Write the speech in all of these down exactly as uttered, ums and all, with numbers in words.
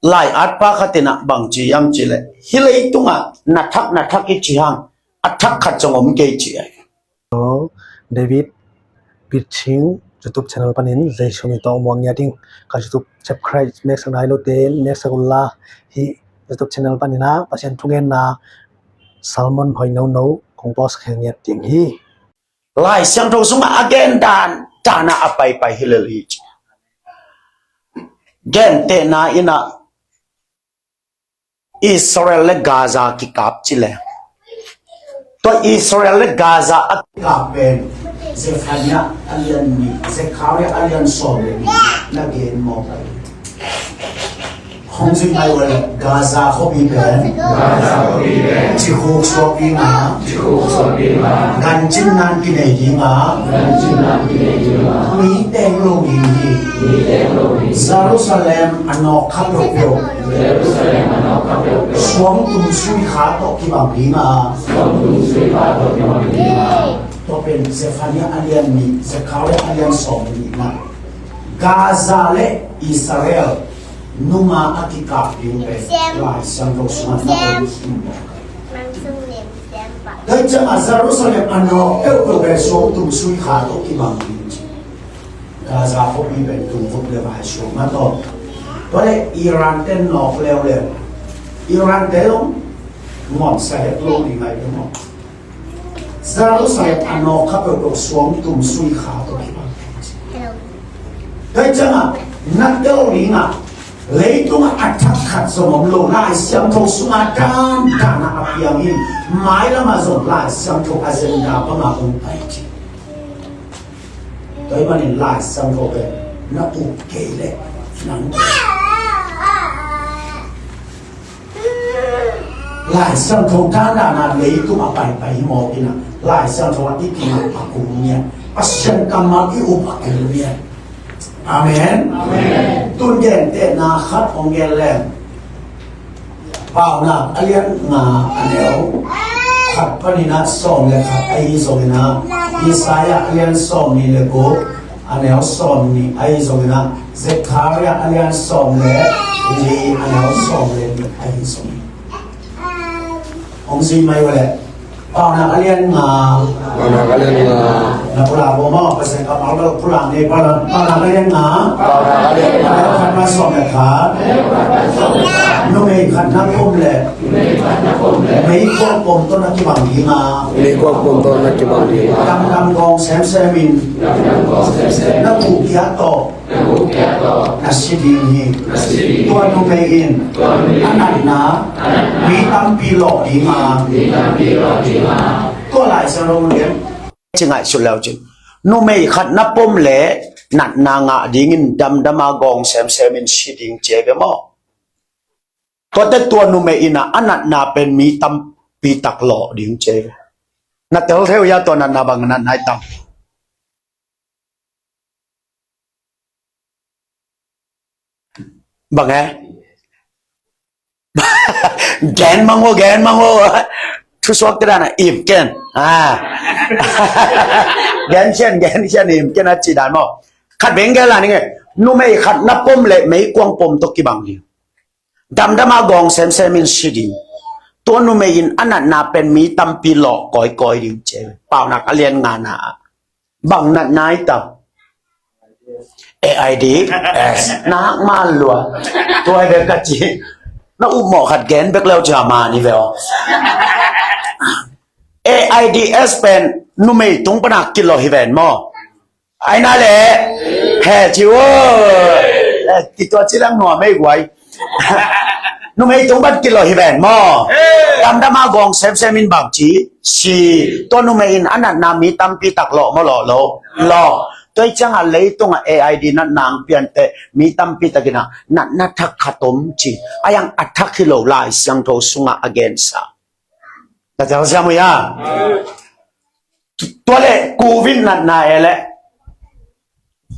lai-atpa khat in ah bang ci hiam cih leh, hih leitungah na thak na thak i ci hang, a thak khat zong om kei ci a. David Pitching YouTube channel panin Zeisu min tawh muang ngiat ing. Ka YouTube subscribe neksak nai lote neksak unla, hih YouTube channel panin ah Pasian thugenna sermon hoih nono kong pawlsak ngiat ding hi. Lai Siangtho sungah a gen dan dan ah a paipai hi lel hi ci. Gentehna in ah Israel le Gaza kikap ci leng, tua Israel le Gaza a kikap pen Zephaniah a lian nih, Zekhariah a lian sawm le nih na gen mawk a hi. Hong zui mai uh leh Gaza khuapi pen, Gaza khuapi pen cikhuk suak ding a, cikhuk suak ding a, gancinna kinei ding a, gancinna kinei ding a, mi teng lo ding hi. Mi teng lo ding. Jerusalem a nawk kha peuhpeuh, Jerusalem a nawk kha peuhpeuh suangtum suikha tawh kibang ding a, suangtum suikha tawh kibang ding a. Tua pen Zephaniah a lian nih, Zekhariah a lian sawm le nihna. Gaza le Israel numa a kikap ding pen Lai Siangtho sungah na om sum. Tua ciangah Jerusalem a nawk peuhpeuh pen suangtum suikha tawh kibang ding ci. Gaza khuapi pen tungvut le vaisuak mah tawh. Tua le Iran ten nawk leuleu. Iran te zong ngawmsa het lo ding ai te maw. Jerusalem a nawk kha peuhpeuh suangtum suikha tawh kibang. Tua ciangah na tel ding a, leitungah a thak khat zong om lo, Lai Siangtho sungah dan dan ah a piang hi. Mailamah zong Lai Siangtho agenda bangah hong pai ci. Tua ahih manin Lai Siangtho pen na up kei leh nang Lai Siangtho dandan a leitung a paipai hi mawk in a, Lai Siangtho a i kingah a kum ngiat, Pasian kammal i up a kum ngiat. Amen. Amen. Tun gentehna khat hong gen leng. Paunak a lian nga a neu khat panin a sawm le khat ahi zongin a, Isaiah a lian sawm nih le guk a neu sawm nih ahi zongin a, Zekhariah a lian sawm le li a neu sawm le nih ahi zongin. Hong zui mai uh leh. Paunak a lian nga. Paunak a lian nga. Na pulak uh maw, Pasian kammal bel pulak ni, Paunak, Paunak a lian nga. Paunak a lian nga. A neu khat pan sawm le khat. Numei khat na pom leh meikuang pom tawh na kibang ding a. Meikuang pom tawh na kibang ding a. Damdam gawng semsem in. Damdam gawng semsem. Na kuhkia tawh. Na kuhkia tawh. Na si ding hi. Na si ding hi. Tua numei in. Tua numei in. A natna. A natna. Mi tampi lawh ding a. Mi tampi lawh ding a. Tua Lai Siangtho mun lian. Ci ngaihsut leu cin. Numei khat na pom leh natna ngah dingin damdam a gawng semsem in si ding ci ve maw. Tuate tua numei in a, a natna pen mi tampi tak lawh ding ci. Na tel thei uh hia tua natna bang natna hi tam? Bang e? Gen mang uh, gen mang uh. Thusuak te dan a im ken. Ah. Gen khian, gen khian im ken a ci dan maw. Khat beng gen la ning e. Numei khat na pom leh meikuang pom tawh kibang ding. Damdam a gawng semsem in si ding. Tua numei in a natna pen mi tampi lawh kawikawi ding ci. Paunak a lian ngana. Bang natna hi tam? AIDS. Nak man lua. Tua hi bek ka ci. Na upmawh khat gen bek leu ci a man hi ve aw. AIDS pen numei tung pana kilawh hi ven maw. Ai na le, he ci uh. Eh, kitua ci lang nuam ei guai. Numei tung pan kilawh hi ven maw. Damdam a gawng semsem in bang ci, si. Tua numei in a natna mi tampi tak lawh maw, lawh lo. Lawh. Tua hi ciangah leitung a AIDS natna ang pian teh mi tampi tak in a natna thak khat om ci. A yang a thak hi lo Lai Siangtho sungah a gensa. Na tel siam uh hia? Tua leh covid natna e leh.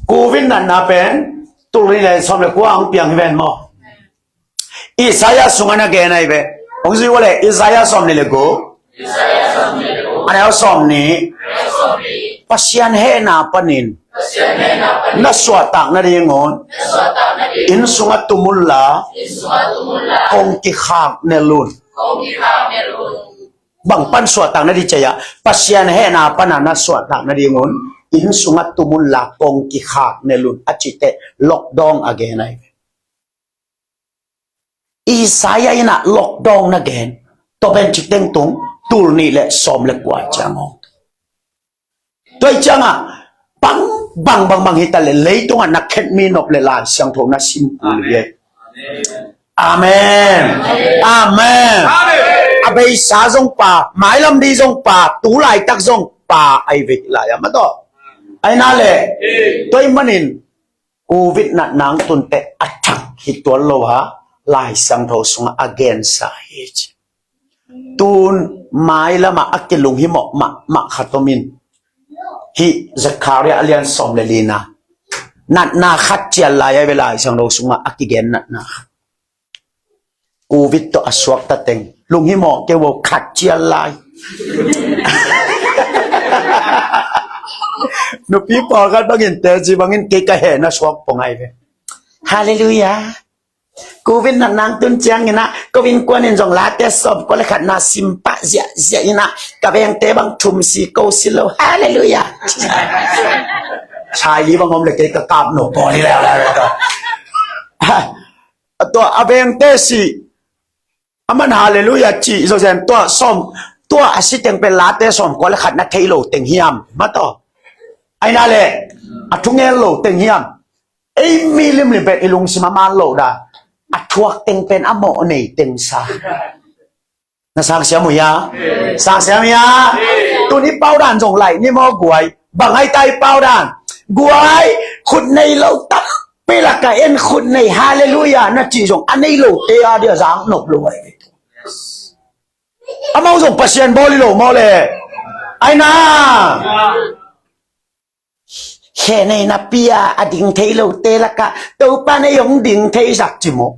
Covid natna pen tul nih le sawm le kua hong piang hi ven maw. Isaiah sungah na gen ahi ve. Hong zui uh leh Isaiah sawm nih le guk. A neu sawm nih. Pasian hehna panin na suahtak nadingun inn sungah tum unla kong kikhak nel un. Bang pan suahtak nading ci-a, Pasian hehna pana na suahtak nadingun inn sungah tum unla kong kikhak nel un a cih teh lockdown a gen ahi ve. Isaiah in ah lockdown na gen. Tua pen cik tengtung tul nih le sawm le kua ciang aw. Tua hi ciangah bang bang bang bang hi ta le leitungah na khet mi nop le Lai Siangtho na sim kul hi. Amen. Amen. A beisa zong pa, mailam di zong pa, tu laitak zong pa ahi ve lai a ma tawh. Ahi na le tua hi manin Covid natna hong tun teh a thak hi tuan lo a, Lai Siangtho sungah a gensa hi ci. Tun mailamah a kilunghimawh mahmah khat om in, hih Zekhariah a lian sawm le lina, natna khat cian lai a hi ve Lai Siangtho sungah a kigen natna khat. Covid tawh a suakta teng lunghimawh kei uh, khat cian lai. Nupi pawlkhat bangin teci bangin kei ka hehna suak pong ahi ve. Halleluiah. Covid natna hong tun ciangin ah ko innkuan in zong Late sawm kua le khatna sim pah ziahziah in ah ka vengte bang thum si ko si lo. Halleluiah. Sai li bang om le kei ka kap no pawl hi leuleu. Tua a vengte si a man halleluiah cih zawzen tua sawm, tua a si teng pen Late sawm kua le khatna thei lo teng hiam ma tawh. Ahi na le a thungen lo teng hiam. Ei mi limlim pen i lungsim a man lo dan a thuak teng pen a mawh nei teng sa. Na sangsiam uh hia? Sangsiam hia? Tun i pau dan zong lai ni maw guai? Bang ai ta i pau dan? Guai, khut nei lo takpi lakah en khut nei halleluiah na cih zong a nei lo te a dia zang nop lo ai. Amau zong Pasian bawl hi lo maw le? Ahi na. Khe nei napi a a ding thei lo te lakah Topa nei hong ding thei zak ci maw?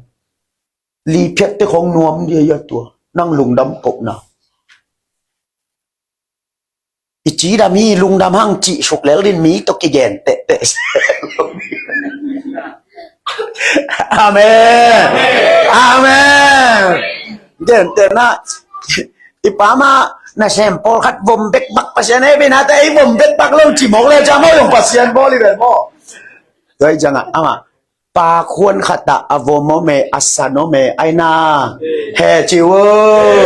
Li phiatte khong nuam dia ia tua nang lungdam kohna. I cidam hi lungdam hang cih suk lel din mi tawh kigen tehteh. Amen. Amen. Gentehna i pama nasem pawlkhat vom bekbak Pasian hei bina te ei vom bekbak lo ci mawk le ca maw zong Pasian bawl hi ven maw? Tua hi ciangah amah pa khuan khat ah a vom om e, a san om e, aina he ci uh.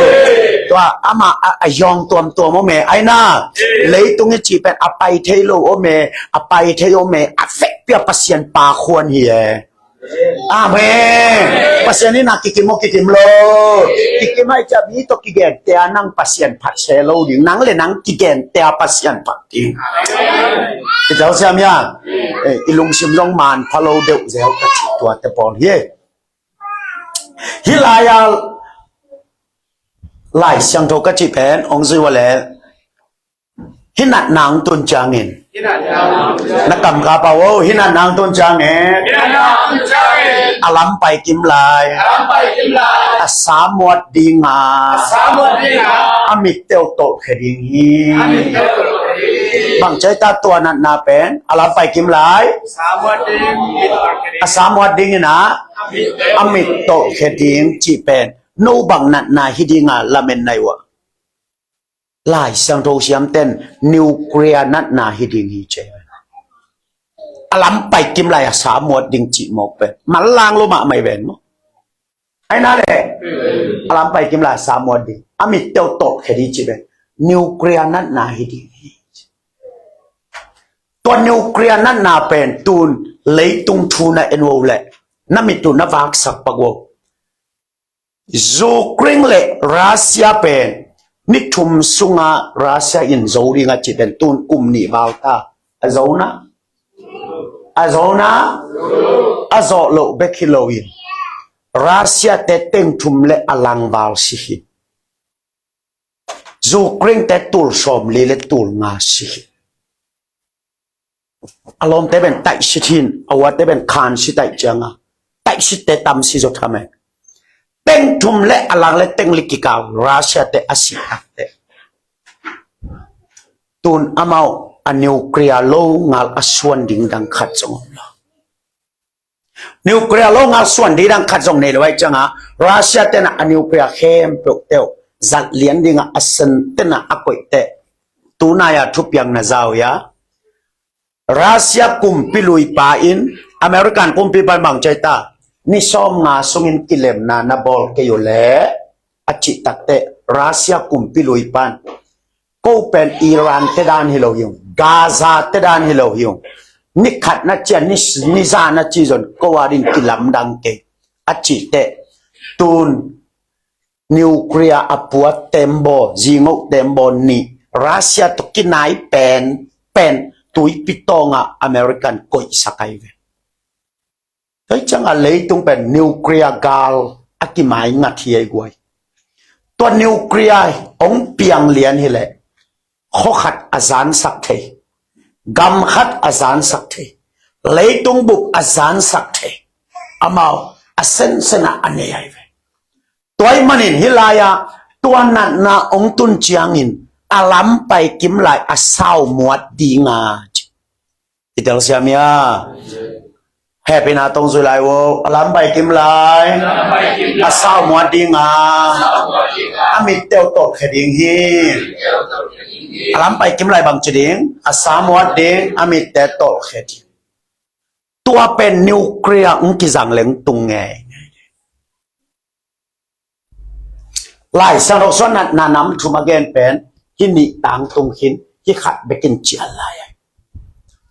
Tua amah a, a yawng tuamtuam om e, aina leitung i cih pen a pai thei lo om e, a pai thei om e, a vekpi a Pasian pa khuan hi e. Amen. Pasian in a kikim aw kikim lo? Kikim ahi ciah mi tawh kigen tea nang Pasian phat se lo ding, nang le nang kigen tea Pasian phat ding. I tau siam ia, eh, i lungsim zong man pha lo deuh zeu ka cih tuate pawl hi. Hih lai-a Lai Siangtho ka cih pen ong zui ua le hih natna ong tun ciangin na kam ka pau o, hih natna ong tun ciangin a lam pai kim lai, a sa muat ding a, a mit teuh tawh khe ding hi. Bang cai ta tua natna pen a lam pai kim lai, a sa muat ding in a, a mit tawh khe ding cih pen no bang natna hi ding a lamen nai ua. Lai Siangtho siamten nuclear natna hi ding hi ce. A lam pai kim lai a sa muat ding cih mawk pen manlang lo mahmah hi ven maw? Aina le a lam pai kim lai a sa muat ding, a mit teuh tawh khe ding cih pen nuclear natna hi ding hi. Tua nuclear natna pen tun leitung thu na en uh le na mit uh na vaksak pak uh. Ukraine le Russia pen ni thum sunga Russia in zo ding a ci pen tun kum nih val ta. A zo na, a zo na, a zawh loh bek hi loin Russia te teng thum le a lang val si hi. Ukraine te tul sawm li le tul nga si hi. A lawmte pen taihsit hin, a uate pen khan si taih cianga taihsitte tam si zot kha me. Teng thum le a lang le teng li kikau Russia te a si takte Tun amau a nuclear lo ngal a suan ding dang khat zong om lo. Nuclear lo ngal suan ding dang khat zong nei lo ai cianga, Russia tena a nuclear khempeuh teuh zat lian dinga a sen tena a koih teh, tunai a thupiang na zau ia, Russia kumpi luipa in American kumpi pan bang ci ai ta, ni sawm nga sungin kilemna na bawl kei uh leh, a cih takteh Russia kumpi luipan, ko pen Iran te dan hi lo hi ung, Gaza te dan hi lo hi ung, ni khat na cia ni, ni za na ci zon ko a din kilamdang kei, a cih teh, tun nuclear a puat tembaw, zingoh tembaw nih Russia tawh kinai pen, pen tuipi tawnga American koihsak ai ve. Tua hi cianga leitung pen nuclear gal a kimai ngat hi ei guai. Tua nuclear hong piang lian hileh khua khat a zansak thei, gam khat a zansak thei, leitung bup a zansak thei, amau a sensen a a nei ai ve. Tua ahih manin hih lai-ah tua natna hong tun ciangin a lam pai kim lai a sau muat dinga ci. I telsiam ia? Hehpihna tawh zui lai uh. A lam pai kim lai a sau muat dinga a mit teuh tolhkhia ding hi. A lam pai kim lai bang ci ding? A sau muat ding, a mit teuh tolhkhia ding. Tua pen nuclear hong kizang leng tung ngei. Lai Siangtho sungah natna nam thum a gen pen hih nih tangtung khin, hih khat bekin cian lai ai.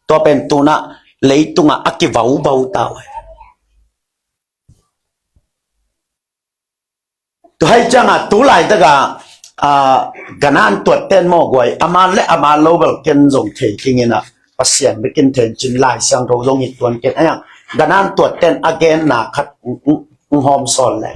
Tua pen tunah leitungah a kivaubau ta uh ai. Tua hi ciangah tu laitakah, ah, ganan tuat ten mawh guai, a man le a man lo bel ken zong thei kingin ah, Pasian bekin thei cin Lai Siangtho zong hi tuan ken. Ayang ganan tuat ten a genna khat hong, hong, hong hawm sawn le.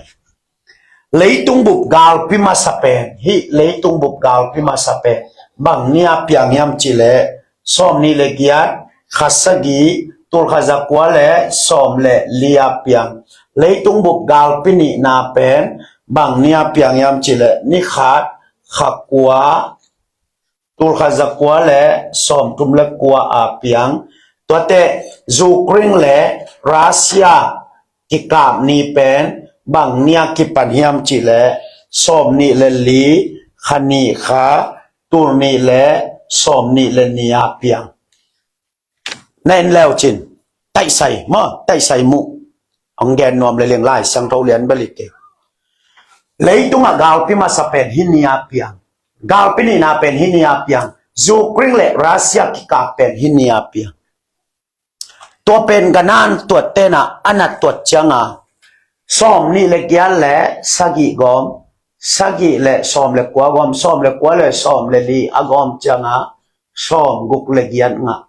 Leitung bup galpi masa pen, hih leitung bup galpi masa pen bang ni a piang hiam cih leh, sawm nih le giat, kha sagih, tul khat za kua le sawm le li a piang. Leitung bup galpi nihna pen bang ni a piang hiam cih leh, ni khat, kha kua, tul khat za kua le sawm thum le kua a piang. Tuate Ukraine le Russia kikap ni pen bang ni a kipan hiam cih leh, sawm nih le li, kha nih kha, tul nih le sawm nih le nih a piang. Na en leu cin, taisai maw, taisai muh. Hong gen nuam le leng Lai Siangtho lian balik e. Leitungah galpi masa pen hih ni a piang. Galpi nihna pen hih ni a piang. Ukraine le Russia kikap pen hih ni a piang. Tua pen ganan tuat tenah a na tuat cianga, sawm nih le giat le sagih gawm, sagih le sawm le kua gawm, sawm le kua le sawm le li a gawm cianga, sawm guk le giat ngah.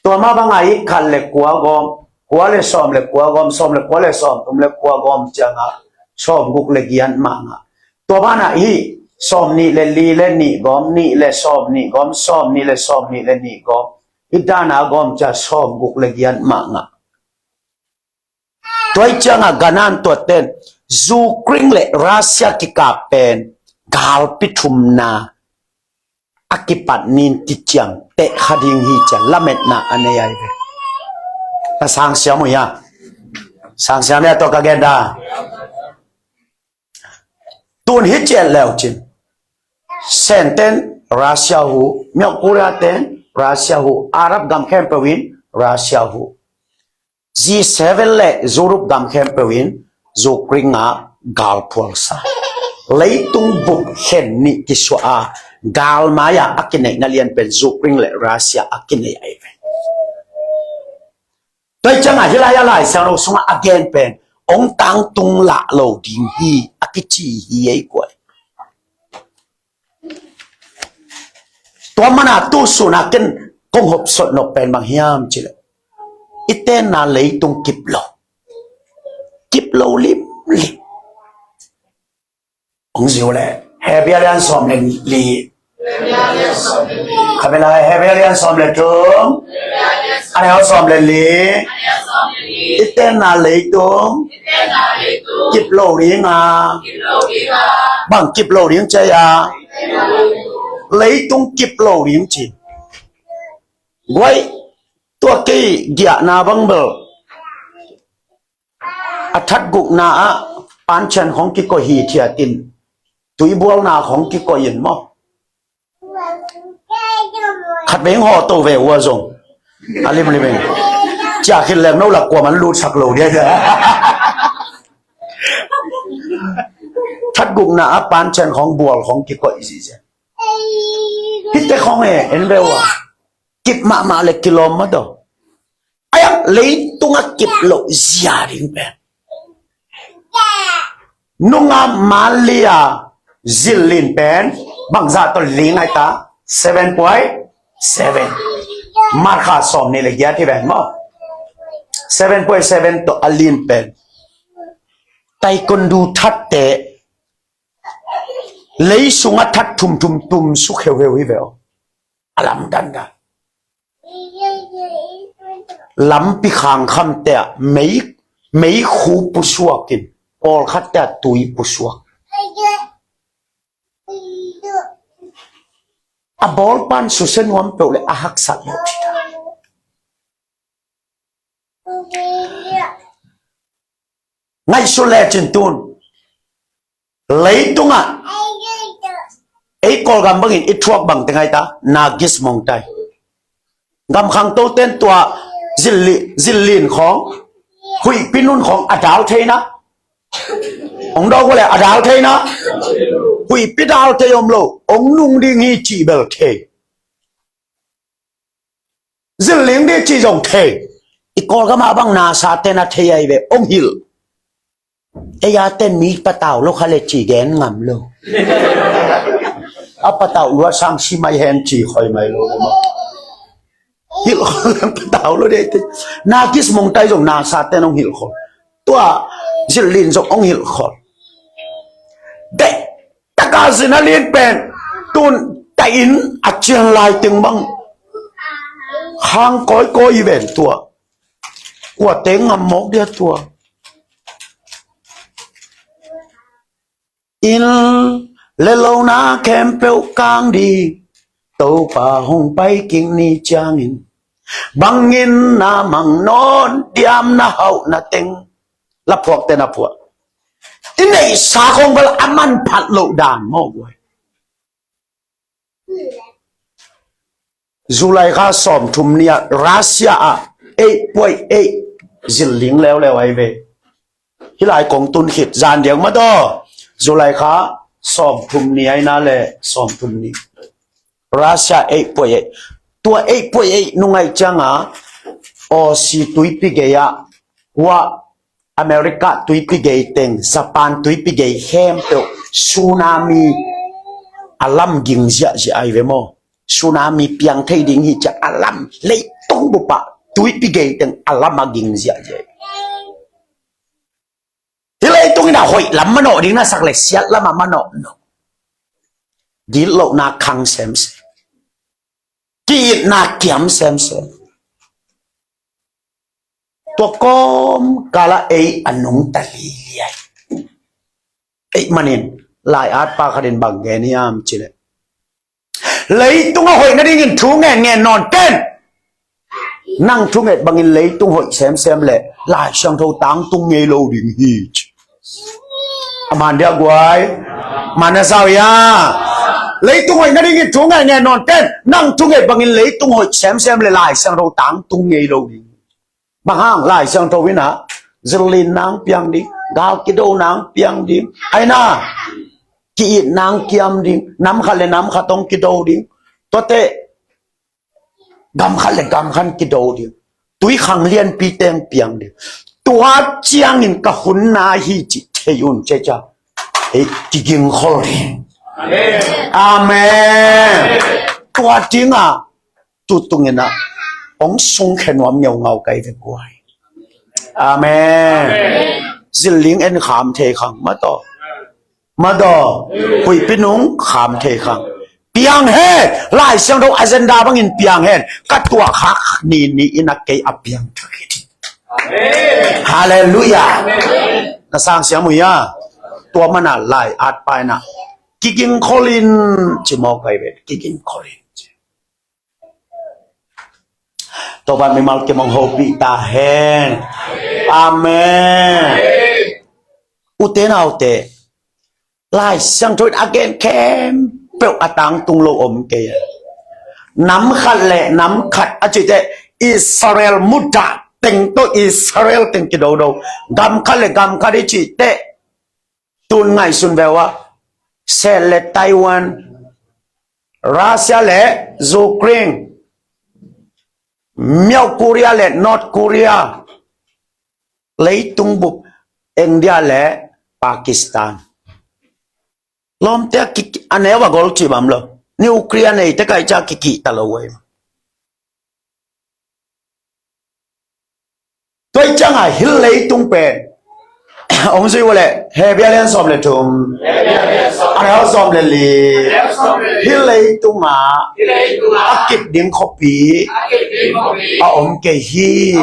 Tua mah banga hih khat le kua gawm, kua le sawm le kua gawm, sawm le kua le sawm thum le kua gawm cianga, sawm guk le giat mah ngah. Tua banah hih sawm nih le li le nih gawm, nih le sawm nih gawm, sawm nih le sawm nih le nih gawm, hih dana a gawm cia sawm guk le giat mah ngah. Tua hi ciangah ganan tuat ten Ukraine le Russia kikap pen galpi thumna a kipat nin kiciam teh kha ding hi cia lametna a nei ai ve. Na sangsiam uh hia? Sangsiam hia tua ka gen da? Tun hi ciat leu cin, Sen ten Russia hu, Myauk Korea ten Russia hu, Arab gam khempeuh in Russia hu, G seven le Europe gam khempeuh in Ukraine ah galphual sa. Leitung bup khen nih kisuah a, galmai-ah a kineihna lian pen Ukraine le Russia a kinei ai ve. Tua hi ciangah hih lai-ah Lai Siangtho sungah a gen pen hong tangtung lah lo ding hi a kici hi ei guai. Tua mana tu suna ken kong hopsot nop pen bang hiam cih leh, i tenna leitung kip lo. Kip lo limlim. Hong zui uh leh, Hebru a lian sawm le li. Khabe lai, Hebru a lian sawm le thum, a neu sawm le li. I tenna leitung kip lo ding a. Bang kip lo ding ci a? Leitung kip lo ding ci. Guai, tua kei giahna bang bel a that gukna ah pancian khong kikoih hithiat in, tui bualna khong kikoih in maw. Khat veng haw to ve ua zong a limlim in. Cia khit leng no lak kuaman lutsak lo dia. That gukna a pancian khong bual khong kikoih zihziah. Hite khong e en ve ua. Kip mahmah le kilawm mah tawh. Ai ang leitung a kip loh zia ding pen. Nunga Malia zillin pen bangzah tawh ling ai ta? Seven point seven. Markha sawm nih le giat hi ven maw. Seven point seven tawh a lin pen taekwondo thatte lei sungah that thumthum tum suk heuheu hi ve aw. A lamdang dan. Lampi khangkhamte ah mei, meikhu pusuak in, pawlkhatte ah tui pusuak. A bawlpan susia nuam peuh le a haksat lo. Ngaihsun lecin tun leitungah ei Kawlgam bangin i thuak bang teng ai ta? Nagis mongtai. Gam khangto ten tua zilli, zillin khawng, huihpi nun khawng a dal thei na. Ong dawk uh le a dal thei na. Huihpi dal thei om lo, ong nung ding hi cih bel thei. Zilling dih cih zong thei. I Kawlgam ah bang nasa ten a thei ai ve, ong hilh. Ei a ten mi patau lo kha le ci gen ngam lo. A patau lua sang si mai hen ci khoi mai lo. Hilh khol patau lo dih te. Nagis mongtai zong nasa ten ong hilh khol. Tua zillin zong ong hilh khol. Deh taka zin a lin pen tun ta in a cian lai teng bang khang kawikawi ven tua. Kuate ngam mawk dia tua. Inn le lo na khempeuh kang ding, Topa hong pai kik ni ciangin, bangin na mang nawn diam na hauh na teng. La phuakte na phuak. I neihsa khong bel a manphat loh dan maw guai. July kha sawmthum ni-ah Russia ah eight point eight zilling leuleu ai ve. Hih lai kong tun khit zan diang mah daw. July kha sawmthum ni aina le sawmthum ni. Russia eight point eight. Tua eight point eight nung aih cianga Aussie tuipi gei ah, hua America tuipi gei teng, Japan tuipi gei khempeuh tsunami a lam ging ziahziah ai ve maw. Tsunami piang thei ding hi ciah a lam, leitung bup ah tuipi gei teng a lam a ging ziahziah. Hih leitung in a hoih lam manawh ding na sak le siat lam a manawh no. Gitlohna khang semsem. Ki-itna kiam semsem. Tua kawmkal ah ei a nungta liliai. Ei manin lai-at pa khat in bang gen hiam cih leh, leitung a hoih nadingin thu ngen ngen nawn ken. Nang thunget bangin leitung hoih semsem le Lai Siangtho tangtung ngei lo ding hi ci. A man dia guai. Man a zau ia. Leitung hoih nadingin thu ngen ngen nawn ken. Nang thunget bangin leitung hoih semsem le Lai Siangtho tangtung ngei lo ding. Bang hang? Lai Siangtho in ah zillin nang piang ding, gal kido nang piang ding, aina ki-it nang kiam ding, nam khat le nam khat hong kido ding, tuate gam khat le gam khat kido ding, tui khang lianpi teng piang ding. Tua ciangin ka hun na hi cih thei un, ceca ei kiging khol ding. Amen. Tua dingah tutung in ah hong sungkhia nuam ngeungau kai ve guai. Amen. Zilling en kham thei khang mataw. Madaw, huihpi nung kham thei khang. Piang hen, Lai Siangtho agenda bangin piang hen. Ka tuah khak ni ni in a kei a piang thak hi ding. Halleluiah. Na sang siam uh hia? Tua mana lai-at pa in ah kiging kholin ci mawk ai ve, kiging kholin ci. Topa mimal kim hong hopih ta hen. Amen. Ute naute, Lai Siangtho in a gen khempeuh a tangtung lo om kei a. Nam khat le nam khat a cihte, Israel mudah teng tawh Israel teng kidodo. Gam khat le gam khat i cihte, tun ngaihsun ve ua, Set le Taiwan, Russia le Ukraine, Myauk Korea le North Korea, leitung bup India le Pakistan. Lawmte a kik-, a neu a gol cih bang lo. Nuclear neite kaih ciang kikihta lo uh ei. Tua i ciangah hih leitung pen hong zui uh leh Hebru a lian sawm le thum, a neu sawm le li. Hih leitungah a kip ding khuapi a om kei hi.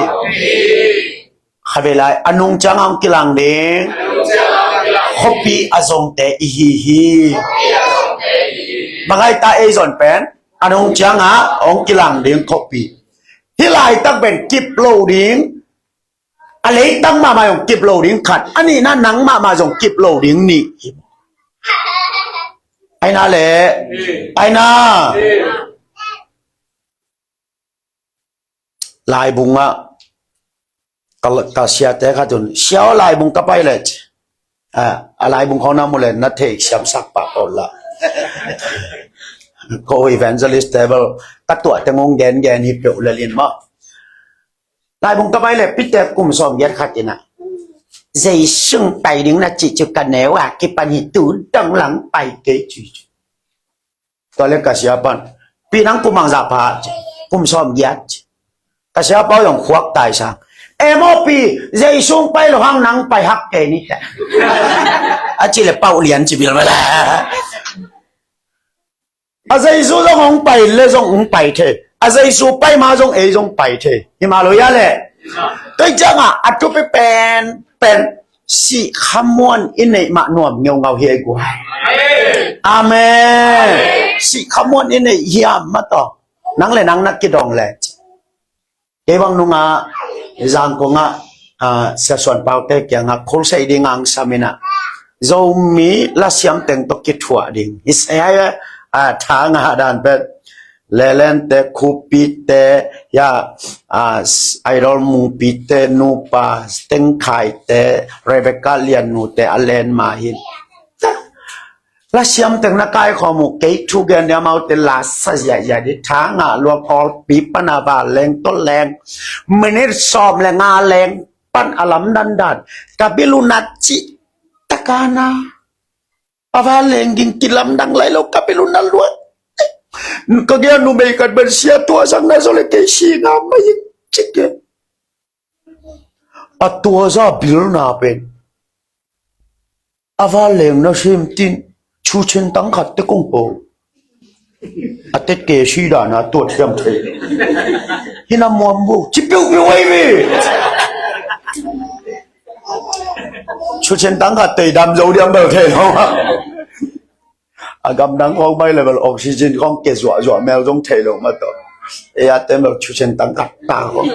Khatvei lai a nung ciangah hong kilang ding khuapi a zongte i hi hi. Bang hang hiam cih leh ei zong pen a nung ciangah hong kilang ding khuapi. Hih laitak pen kip lo ding, a leitak mahmah zong kip lo ding khat, a nihna nang mahmah zong kip lo ding nih. Aina le, aina. Laibung ah ka, ka siate khat un, "Sia aw, laibung ka pai leh," ci. A, a laibung khawng na mu leh na thei siamsak pah pawl la. Ko evangelist table ka tuah teng hong gengen hi peuh lel in maw. Laibung ka pai leh Peter kum sawm giat khat in ah, "Jesu hong pai ding na cih ciang ka neu a kipan hi, tu dong lang pai kei," ci. Tua leh ka sia pan, "Pi, nang kum bangzah pha?" ci. "Kum sawm giat," ci. Ka sia pau zong khuak taisang. "Em aw pi, Jesu hong pai loh hang nang pai hak kei ni teh," a cih leh pau lian ci bilbel. A Jesu zong hong pai leh zong hong pai thei. A Jesu pai ma zong ei zong pai thei. Hi mah lo hia leh. Tua i ciangah a thupi pen pen sih khamuan i neih mah nuam ngeungau hi ei guai. Amen. Sih khamuan i neih hiam mah tawh nang le nang na kidong leh. Kei bang nungah Zangkong ah, ah, Sia Suan Pau te kiangah khulsei ding ang sam in ah, Zomi lasiam teng tawh kithuah ding hi sei, ah, tha ngah dan pen Lelen te, Khupi te, ya, ah, Idol Mungpi te nupa, Tengkhai te, Rebecca Liannu te a len ma hi. Lasiam teng na kaikhawm uh, kei thu gen ding, amaute la sa ziahziah ding, tha ngah lua, Kawlpi pan a vanleng tawh leng, minit sawm le nga leng pan a lamdang dan, ka bil uh na cih tak a na. A vanleng ging kilamdang lai lo, ka bil uh na lua. Ka gen uh, numei khat pen, "Sia, tua zang na zaw leh kei si ngam mah ing," ci gen. A tua zah bil na pen a vanleng na sem tin, Chu Chin Tang khat te kong ho. A tet ke si dan a tua thiam thei. Hi na muam bu, ci piupiu ei mi. Chu Chin Tang khat te dam zo diam bel thei lo. A gamdang khawng bai leh bel oxygen khawng ke zuahzuah mel zong thei lo mah tawh. Ei a te mel Chu Chin Tang khat ta khawng.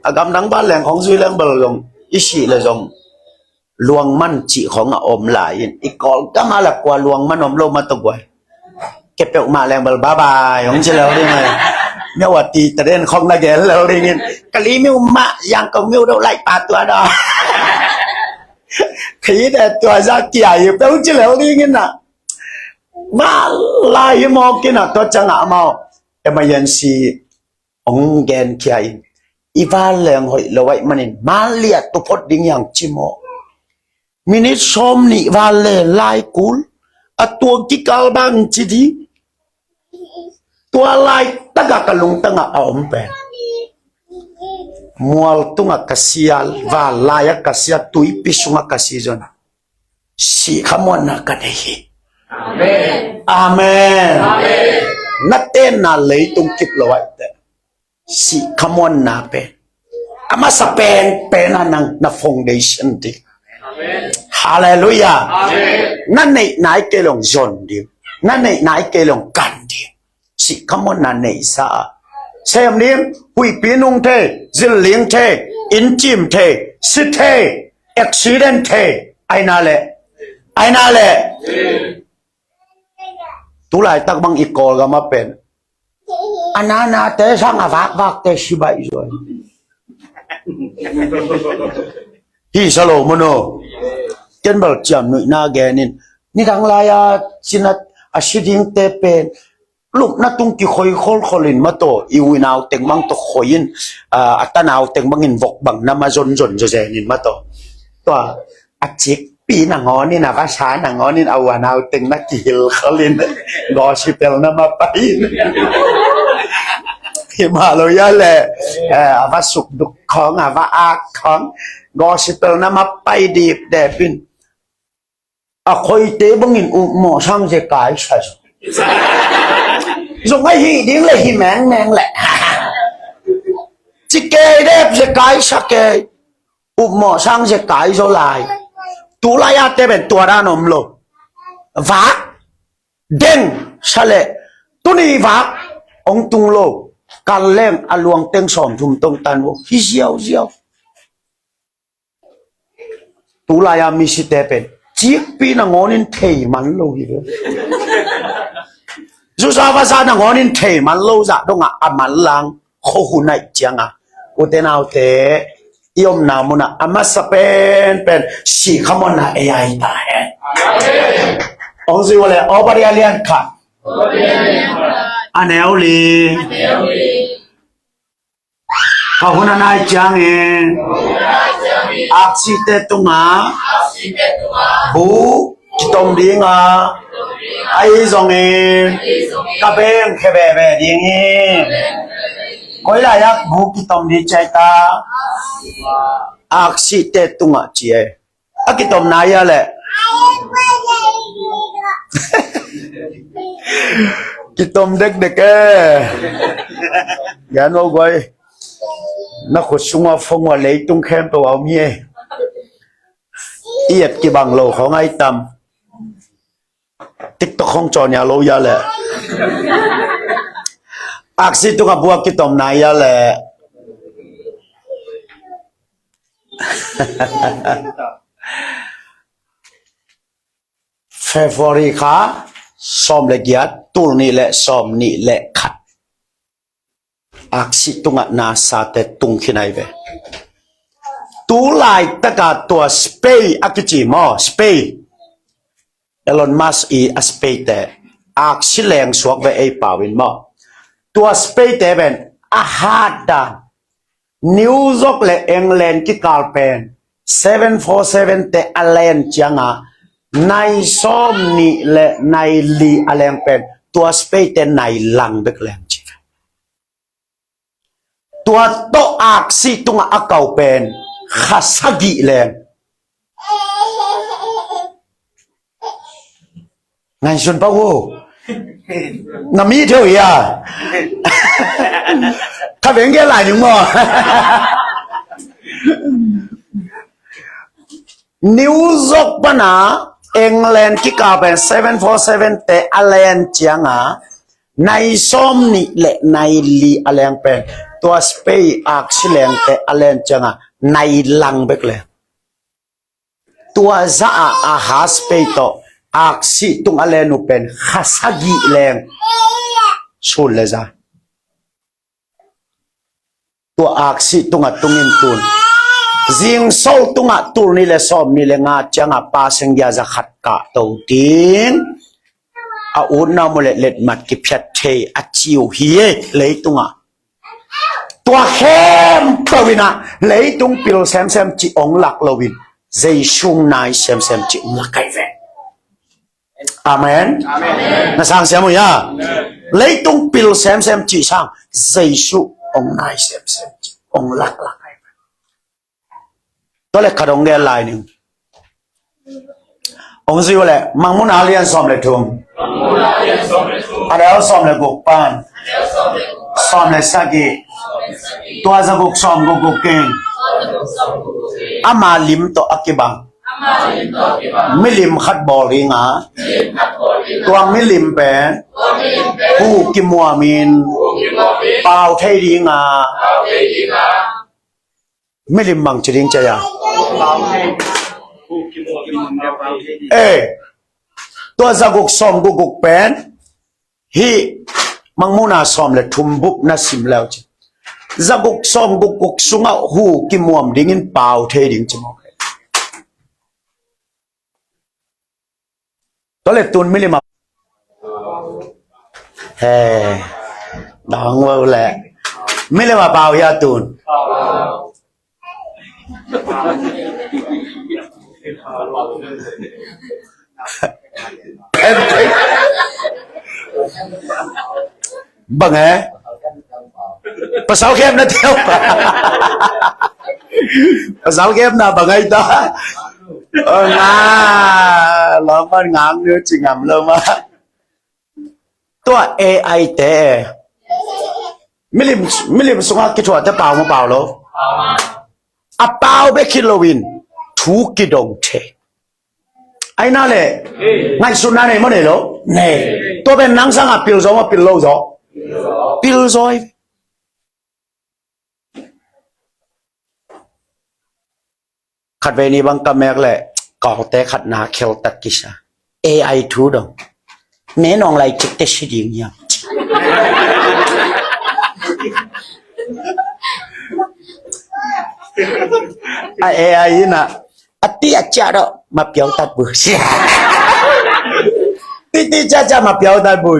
A gamdang vanleng khawng zui leng bel zong i sih leh zong luang man cih khawng a om lai in, i Kawlgam ah la kua luang man om lo mah tawh guai. Kei peuhmah leng bel bye bye hong ci lel ding ai. Myawaddy ta den khawng na gen lel ding in, ka li miu mah, Yangon miu deuh lai pa tua daw. Khi de tua za kia i peuh ci lel ding in ah. Mah lai hi mawk in ah, tua ciangah amau emergency hong genkhia in, i vanleng hoih lo ahih manin, mah liah tu phot ding hiang ci maw. Minit sawm nih vanleng lai kul, a tuang kikal bang ci ding. Tua laitakah ka lungtangah a om pen mual tungah ka si a, vanlai-ah ka si a, tuipi sungah ka si zong sih khamuanna ka nei hi. Amen. Amen. Amen. Na tenna leitung kip lo ahih teh, sih khamuanna pen a masa penpen a nang na foundation ding. Amen. Halleluiah. Amen. Na neihna i kei long zon ding, na neihna i kei long kan ding. Sih khamuanna neihsa a, Sem ding, huihpi nung thei, zilling thei, inncim thei, si thei, accident thei, aina le, aina le. Tulaitak bang i Kawlgam a pen a nanate sang a vakvakte si baih zuai. Hi sa lo maw no. Ken bel ciam nuihna genin, nidang lai-a cinat a si dingte pen lupna tung kikhoi kholkholin mataw, i u i nau teng bang tawh khoi in, a, a tanau teng bangin vok bang na ma zonzon zawzenin mataw. Tua a cikpi nangawnin, a vasa nangawnin, a u a nau teng na kihilkholin gospel na ma pai in. Hi mah lo ya le, eh, a va sukduk khawng, a va ak khawng, gospel na ma pai dipdep in. A khoite bangin upmawh sang zekai sa zong. Zong a hih ding le hi mengmeng le. Ci kei dep zekai sa kei. Upmawh sang zekai zaw lai. Tulai-a te pen tua dan om lo. Vak deng sa le, tuni vak ong tung lo. Kal leng a luang teng sawmthum tong tan vo. Hi ziauziau. Tulai-a misite pen cikpi nangawnin thei man lo hi ve. Zusa vasa nangawnin thei man lo zah dongah a manlang khuahu naih cianga, ute naute, i omna munah a masa penpen sikhamonna ei ai ta hen. Ong zui vale, Obadiah lian khat, a neu li. Ka hun a nai ciangin aksite tungah bu kitom dinga, ahi zongin ka bengkhe veve ding hi. Koi lai-ah bu kitom ding ci ai ta? Aksite tungah ci e. A kitom nai a le. Kitom dekdek e. Yan o guai. Na khut sungah phong ua leitung khempeuh a om hi e. I et kibang lo khong ai tam. TikTok khong cawn ya lo ya le. Aksi tungah bu a kitom nai a le. February kha sawm le giat, tul nih le sawm nih le khat. Aksi tungah nasate tung khin ai ve. Tu laitaka tua space a kici maw, space. Elon Musk i a space te aksi leng suak ve ei pau in maw. Tua space te ven a hat dan. New York le England kikal pen seven four seven te a len cianga nai sawm nih le nai li a leng pen tua space te nai lang bek leng ci. Tua tawh aksi tungah a kau pen kha sagih leng. Ngaihsun pah uh. Na mi theu ia. Kha veng ge lai ning maw. New York pana England kikal pen seven four seven te a len cianga nai sawm nih le nai li a leng pen tua space aksi leng te a len cianga nai lang bek leng. Tua za a a ha space tawh aksi tung a len uh pen kha sagih leng. Sul le za. Tua aksi tungah tungin tun. Zingsol tungah tul nih le sawm nih le nga cianga passenger za khat kah to ding. A utna mu le letmat kiphiat thei a ciu hi e leitungah. Tua khempeuh inah leitung pil semsem ci ong lak loin Jesu nai semsem ci ong lak kai ve. Amen. Amen. Na sang siam uh ia. Amen. Leitung pil semsem ci sang Jesu ong nai semsem ci ong lak lak kai ve. Tua le khat ong gel lai ning. Ong zui uh le Mangmuhna lian sawm le thum. A neu sawm le guk pan sawm le sagih. Tua za guk sawm guk guk king. Ama lim tawh a kibang milim khat bawl dinga, tua milim pen hu kimuamin pau thei ding a. Milim bang ci ding ci a. Eh, tua zaguk sawm guk guk pen hih Mangmuhna sawm le thum bup na sim leu ci. Zaguk sawm guk guk sungah hu kimuam dingin pau thei ding ci mawk. Tua le tun milim a, he, dang wo le, milim a pau hia tun. Bang e? Pasal khemna teu. Pasal khemna bang ai ta. Nga, laman ngang ni ci ngam lo ma. Tua A I te milim, milim sunga kithuah te pau ma pau lo. A pau bek hi loin thu kidong thei. Ai na le, ngaihsutna nei maw nei lo? Nei. Tua pen nang sangah pil zaw maw pil lo zaw? Pil zaw hi. Khatvei ni bang ka mek le, kawte khat na khel tak kisa. A I thu dong. Ne nong lai kik te si ding hiam. A A I in a, a ti a cia do, ma piau tat bu. Ti ti cia cia ma piau tat bu.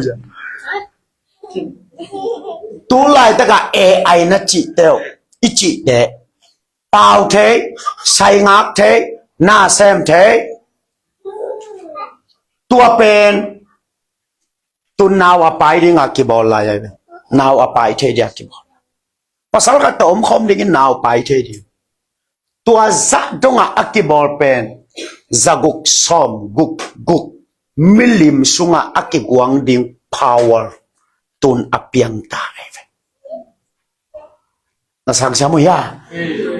Tu laitak a A I na cih teu, i cih te. Pau thei, saingak thei, na sem thei. Tua pen tun nau a pai ding a kibawl lai ai ve. Nau a pai thei ding a kibawl. Pasal khat tawh om khawm dingin nau pai thei ding. Tua zah dongah a kibawl pen zaguk sawm guk guk milim sungah a kiguang ding power tun a piang ta ai ve. Na sang siam uh hia?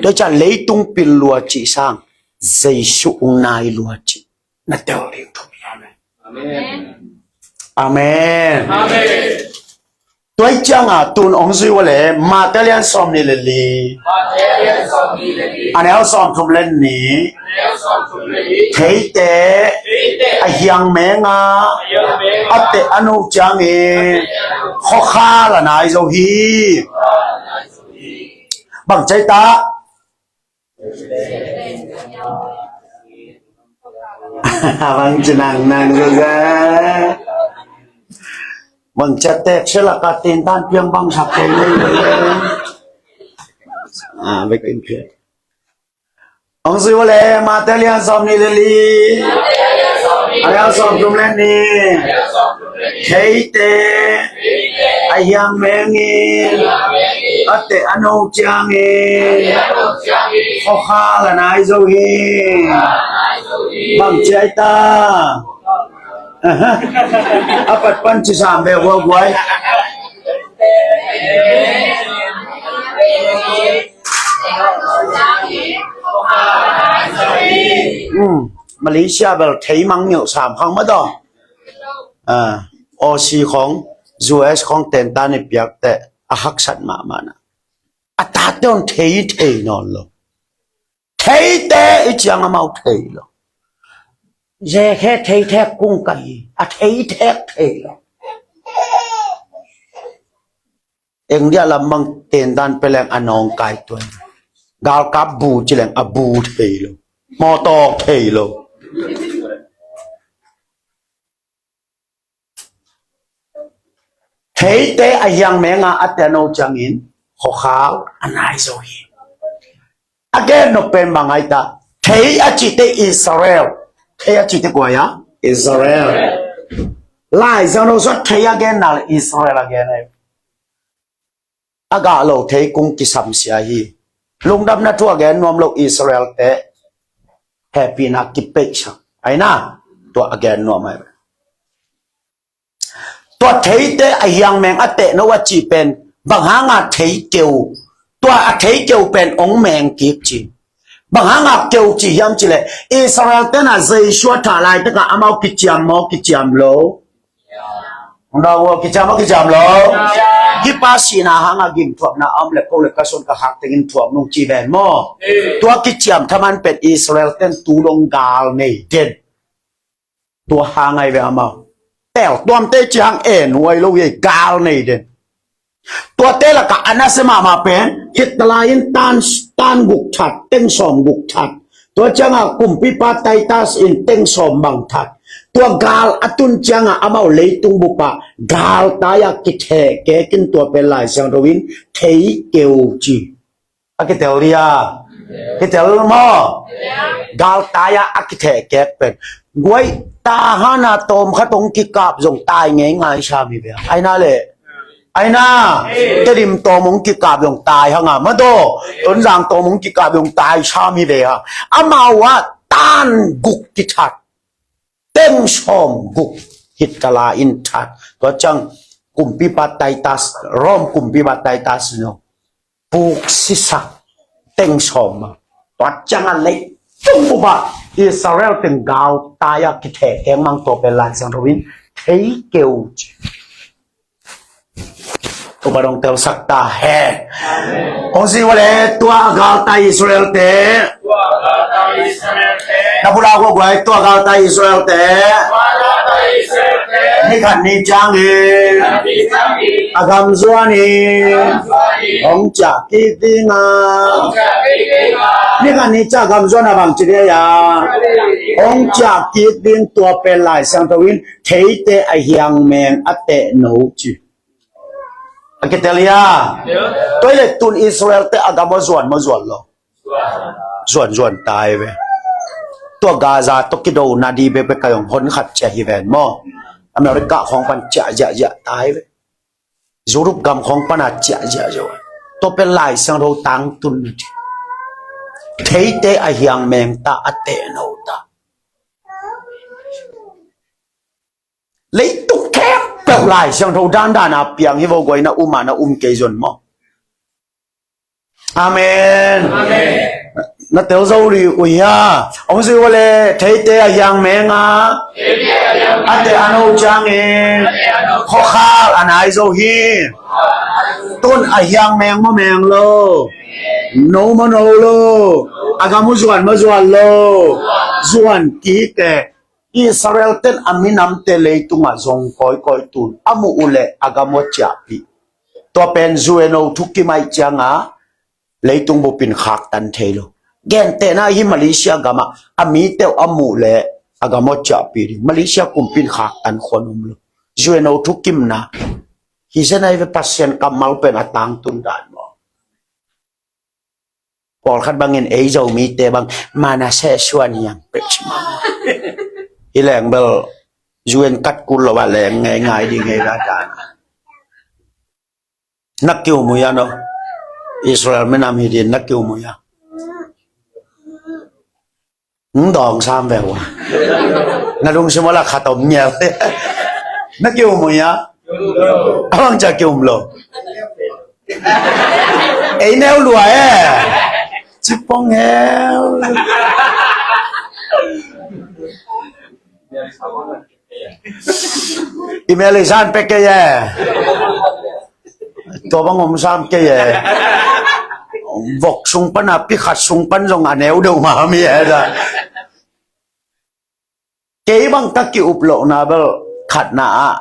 Tua ciah leitung pil lua cih sang Jesu ung nai lua cih na tel ding thu hi. Amen. Amen. Tua hi cianga tun ong zui uh le Mate lian sawm nih le li, a neu sawm thum le nih. Theite a hiang menga a teh a no ciangin khuakhal a nai zo hi. Bang cai ta? Bang ci nang nang zaza. Bang ci a tek sia laka tintan piang bang sak thei ni. Ah, bek in pia. Ong zui uh le Mate lian sawm nih le li, a neu sawm thum le nih. Theite a hiang mengin a teh a no ciangin khuakhal a nai zo hi. Bang ci ai ta? A pat pan ci sam ve guai guai. Malaysia bel thei mang ngiuh sam khang mah daw. Aussie khong, U S khong tentan i piakte a haksat mahmah na. A tate on thei thei nawn lo. Theite i ciang amau thei lo. Zekhe thei thek kung kai a thei thek thei lo. Engdia lam bang tendan peleng a nawngkai tuan. Galkap bu cileng a bu thei lo. Mawtawk thei lo. Theite a hiang menga a teh a no ciangin khuakhau a nai zo hi. A gen nop pen bang ai ta? Thei a cihte Israel. Thei a cihte kua ia? Israel. Lai zang no suat thei a gen nal Israel a gen ai. A gah lo thei kung kisamsia hi. Lungdamna thu a gen nuam lo Israel te hehpihna kipeihsak aina tua a gen nuam ai. Tua theite a hiang meng a teh no a cih pen bang hanga thei keu? Tua a thei keu pen ong meng kik ci. Bang hanga keu ci hiam cileh Israel tena Jesu a thah laitaka amau kiciam maw kiciam lo? Ong dau uh, kiciam maw kiciam lo? Hih pa sihna hanga gimthuakna a om le ko le ka sun ka khak tengin thuak nung ci ven maw? Tua kiciam thaman pen Israel ten tu dong gal nei den. Tua hang ai ve amau. Tel tuamte ciang en huai lo hi, gal nei den. Tuate lakah a nasia mahmah pen Hitler in tan, tan guk that, teng sawm guk that. Tua ciangah kumpipa Titus in teng sawm bang that. Tua gal a tun ciangah amau leitung bupah galtai-ah kitheh kekin tua pen Lai Siangtho in thei keu ci. A kitel dia. Kitel maw? Galtai-ah a kitheh kek pen. Guai ta hana tawm khat hong kikap zong tai ngei ngai sa mi ve. Aina le. Aina. Tedim tawm hong kikap zong tai hanga. Madaw. Tonzang tawm hong kikap zong tai sa mi ve ha. Amau ah tan guk kithat. Teng sawm guk Hitler in that. Tua ciang kumpipa Titus, Rome kumpipa Titus no. Puk sisak teng sawm ma. Tua ciang a lei tung buba Israel teng galtai-ah kitheh keng mang tua pen Lai Siangtho in thei keu ci. Tua pa dong telsak ta hen. Hong si vua le tua a galtai Israel te. Na pula guaguai tua galtai Israel te. Ni khat ni ciangin a gam zuan in hong ciah kik ding a. Ni khat ni ciah gam zuan a bang ci dei a. Hong ciah kik ding tua pen Lai Siangtho in theite a hiang meng a teh no ci. A kitel hia? Tua hi le tun Israel te a gam aw zuan maw zuan lo? Zuan zuan tai ve. Tua Gaza tawh kidona di bekbek ka zong hon khat ciah hi ven maw? America khawng pan ciah ziahziah tai ve. Europe gam khawng pana ciah ziahziah. Tua pen Lai Siangtho tangtun na ci. Theite a hiang meng ta a teh no ta. Leitung khempeuh Lai Siangtho dandan a piang hi vo guai na um a na um kei zon maw? Amen. Na tel zo rih uh hia? Hong zui vua le theite a hiang meng a a teh a no ciangin khuakhal a nai zo hi. Tun a hiang meng maw meng lo? No maw no lo? A gam uh zuan maw zuan lo? Zuan kik e. Israel ten a minamte leitungah zong kawikawi tun a muh uh leh a gam uh a ciahpih. Tua pen U N O thukim aih cianga leitung bupin khaktan thei lo. Gentehna hi Malaysia gamah a mite uh a muh leh a gam uh a ciahpih ding. Malaysia kumpin khaktan khuan um lo. U N O thukimna hi zen ai ve Pasian kammal pen a tangtun dan maw? Pawlkhat bangin ei Zomite bang Manasseh suan hiang pek si mah. Hi leng bel U N kat kul lo a leng ngei ngai ding ngei la dan. Na kiu mui a no. Israel minam hi din na kiu mui a. Ng dawng sam ve ua. Na lungsim ua la khat om mial. Na kium uh ia. A bang cia kium lo. Ei neu lua e. Cipong hel. Email i san pek kei e. Tua bang om sam kei e. Vok sung pan a pi khat sung pan zong a neu deuh ma mi e da. Kei bang ka ki up lohna bel khatna ah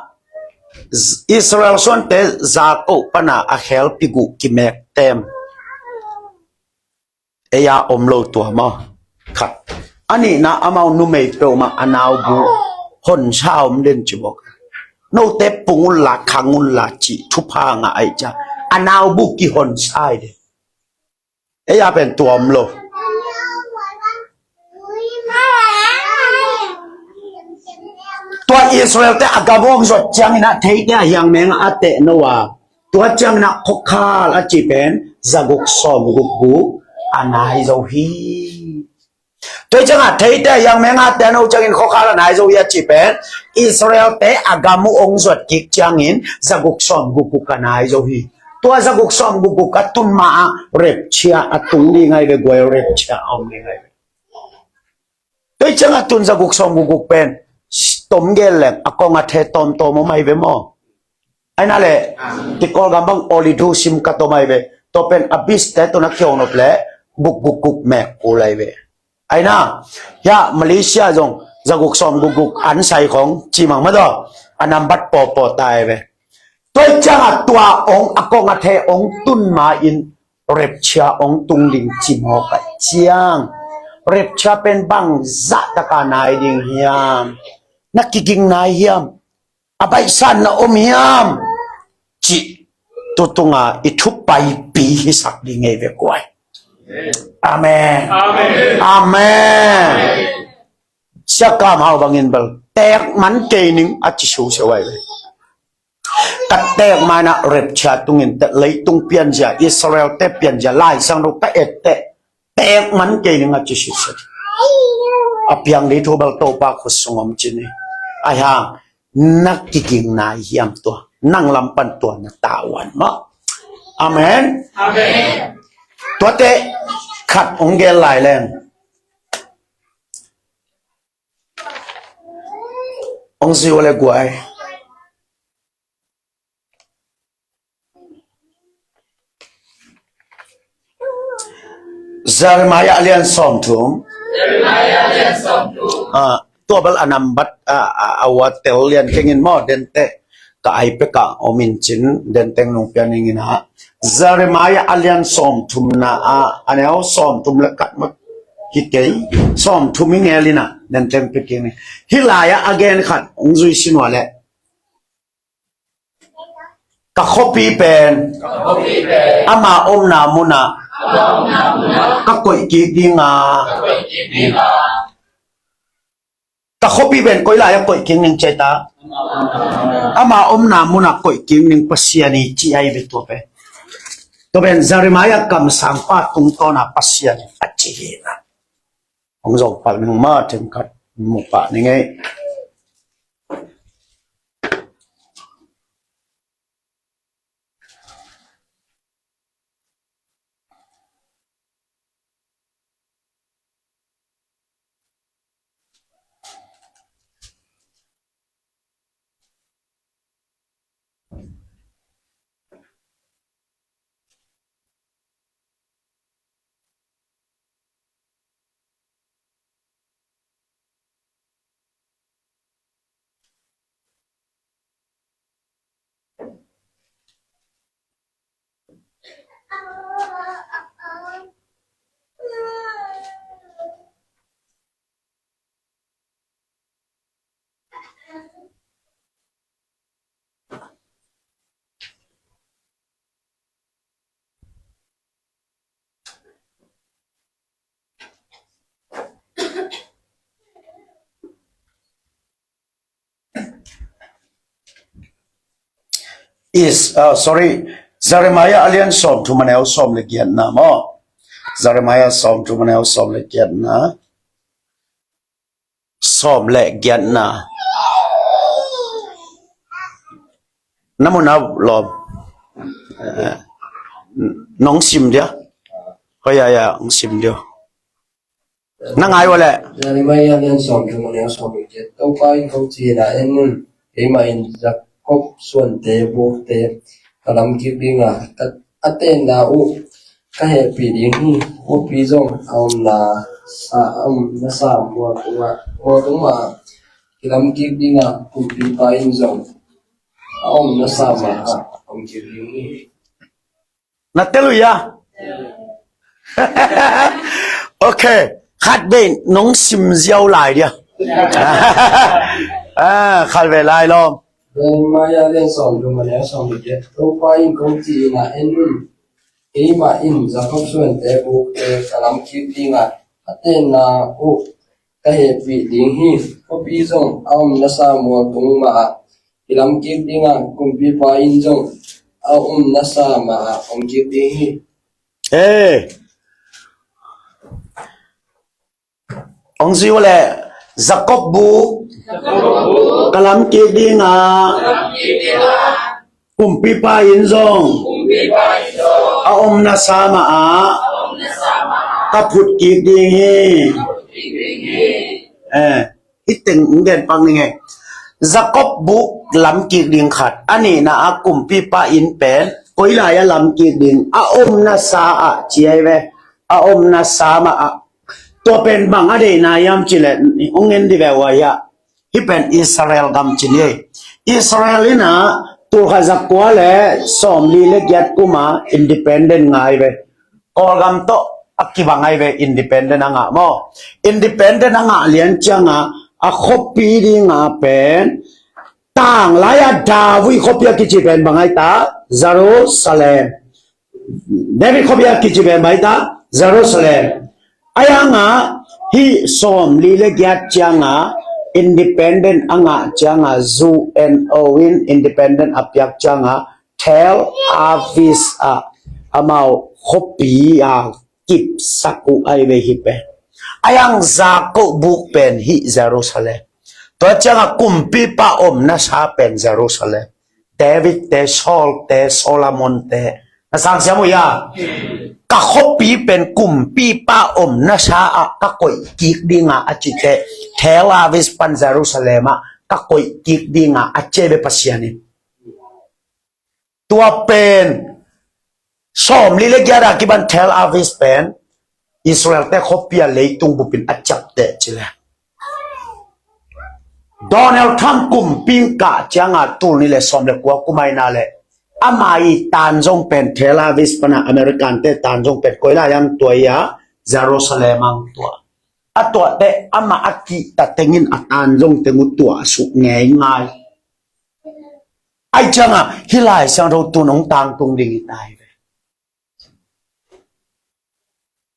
Israel suante Jakob pan a a khelpi guh kimek tem. Ei a om lo tua maw? Khat. A nihna amau numei peuhmah a naubu honsa om den ci bawk. Note pung unla khang unla cih thupha ngah aih cia a naubu kihonsa ai den. Ei a pen tua om lo. Tua Israel te a gam hong zuat ciangin a theite a hiang meng a teh no a. Tua ciangin a khuakhal a cih pen zaguk sawm guk guk a nai zo hi. Tua ciangin a theite a hiang meng a teh no ciangin khuakhal a nai zo hi a cih pen Israel te a gam uh hong zuat kik ciangin zaguk sawm guk guk a nai zo hi. Tua zaguk sawm guk guk a tun ma a rapture a tung ding ai ve guai rapture a om ding ai ve. Tua ciangin a tun zaguk sawm guk guk pen tom gel leng a kong a the tawmtawm om ai ve maw? Aina le, ti Kawlgam bang olidu sim ka tom ai ve. Tua pen a bis te tawh na kiong nop le, guk guk guk mek kul ai ve. Aina, hia Malaysia zong, zaguk sawm guk guk an sai khong, cimang madaw, a nambat pawpaw ta ai ve. Tua i ciangah tua ong a kong a the ong tun ma in rapture ong tung ding ci mawk a ciang. Rapture pen bang zah taka nai ding hiam? Na kiging nai hiam? A baihsan na om hiam? Cih tutunga i thupaipi hisak ding ngei ve kuai. Amen. Amen. Amen. Siakam hau bangin bel tek man kei ning a ci su se wai ve. Ka tek mana rapture tungin te leitung pianzia, Israel te pianzia, laisang ro ka et te tek man kei ning a ci sitset. A piang di thu bel Topa khut sung om ci ni. Ai hang, na kiging nai hiam tua? Nang lam pan tua na tavuan maw. Amen. Amen. Tuate khat ong gel lai leng. Ong ziu le guai. Jeremiah a lian sawmthum. Jeremiah a lian sawmthum. Ah, tua bel a nambat, ah, ah, a ua tel lian kengin maw, dente ka iPad ah om in cin, denteng nung pian ning in ah. Jeremiah a lian sawmthum na ah, a neu sawmthum le khat mah hi kei, sawmthum i ngel in ah, denteng pikin ni. Hih lai ah a gen khat, ong zui sin ua le. Ka khuapi pen, ka khuapi pen, ama omna munah, ama omna munah, ka koih kik ding a. Ka koih kik ding a. Ka khuapi pen koi lai a koih kik ning ci ai ta? Ama omna munah koih kik ning Pasian i ci ai ve tua pen. Tua pen Jeremiah kamsangpa tungtawna Pasian a ci hi na. Hong zong pal ning ma themkhat mu pah ning ei. Is, uh, sorry, Jeremiah a lian sawmthum a neu sawm le giatna maw. Jeremiah sawmthum a neu sawm le giatna. Sawm le giatna. Na mun a lawm. Eh, nong sim dia. Hoi ya ya, nong sim dia. Na ngai ua le. Jeremiah lian sawmthum a neu sawm le giat. Topa in kong ci hi na, en un, keimah in Jakob suante bukte ka lam kik ding a, ka, a tenna uh ka hehpih ding hi. Khuapi zong a omna sa, a omna sa mual tungah, mual tungah kilam kik ding a, kumpipa in zong a omna sa mah ah om kik ding hi. Na tel uh hia? Ok. Khat vei nong sim ziau lai dia. Ah, khat vei lai lawm. Jeremiah lian sawmthum a neu sawm le giat. Topa in kong ci hi na, en un, keimah in Jakob suante bukte ka lam kik ding a, a tenna uh ka hehpih ding hi. Khuapi zong a omna sa mual tung mah ah kilam kik ding a, kumpipa in zong a omna sa mah ah om kik ding hi. Hey. Ong ziu le, Jakob bu ka lam kik ding a, kumpipa in zong a omna sa mah ah ka phut kik ding hi. Eh, hih teng ong gen pak ning ei. Jakob buk lamkik ding khat, a nihna a kumpipa inn pen koi lai a lamkik ding, a omna sa ah ci ai ve. A omna sa mah ah. Tua pen bang a deihna hiam cih leh, hong en dih ve uh a, hih pen Israel gam ci ni. Israel in ah tulkhat zakua le sawmli le giat kum a independent ngah ai ve. Kawlgam tawh a kibang ai ve, independent a ngah maw. Independent a ngah lian ciang a, a khuapi ding a pen, tanglai a David khuapi a kici pen bang ai ta? Jerusalem. David khuapi a kici pen bang ai ta? Jerusalem. Ahi hang a, hih sawmli le giat ciang a independent a ngah ciang a, U N O in independent a piak ciang a, Tel Aviv ah amau khuapi a kipsak uh ai ve hih pen. Ahi hang Jakob buk pen hih Jerusalem. Tua ciang a kumpipa omna sa pen Jerusalem. David te, Saul te, Solomon te. Na sang siam uh hia? Ka khuapi pen kumpipa omna sa ah ka koih kik ding a, a cih teh, Tel Aviv pan Jerusalem ah ka koih kik ding a, a ci ai ve Pasian in. Tua pen sawmli le giat a kipan Tel Aviv pen Israel te khuapi a leitung bup in a ciapteh ci leh, Donald Trump kumpi kah ciang a, tul nih le sawm le kua kum ai na leh, ama i tan zong pen Tel Aviv pan a American te tan zong pen koi lai hiam? Tua hi a, Jerusalem ang tua. A tuah teh ama a kihta teng in a tan zong teng uh tuah suk ngeingai. Ahi ciang a, hih Lai Siangtho tun hong tangtung ding hi ta hi ve.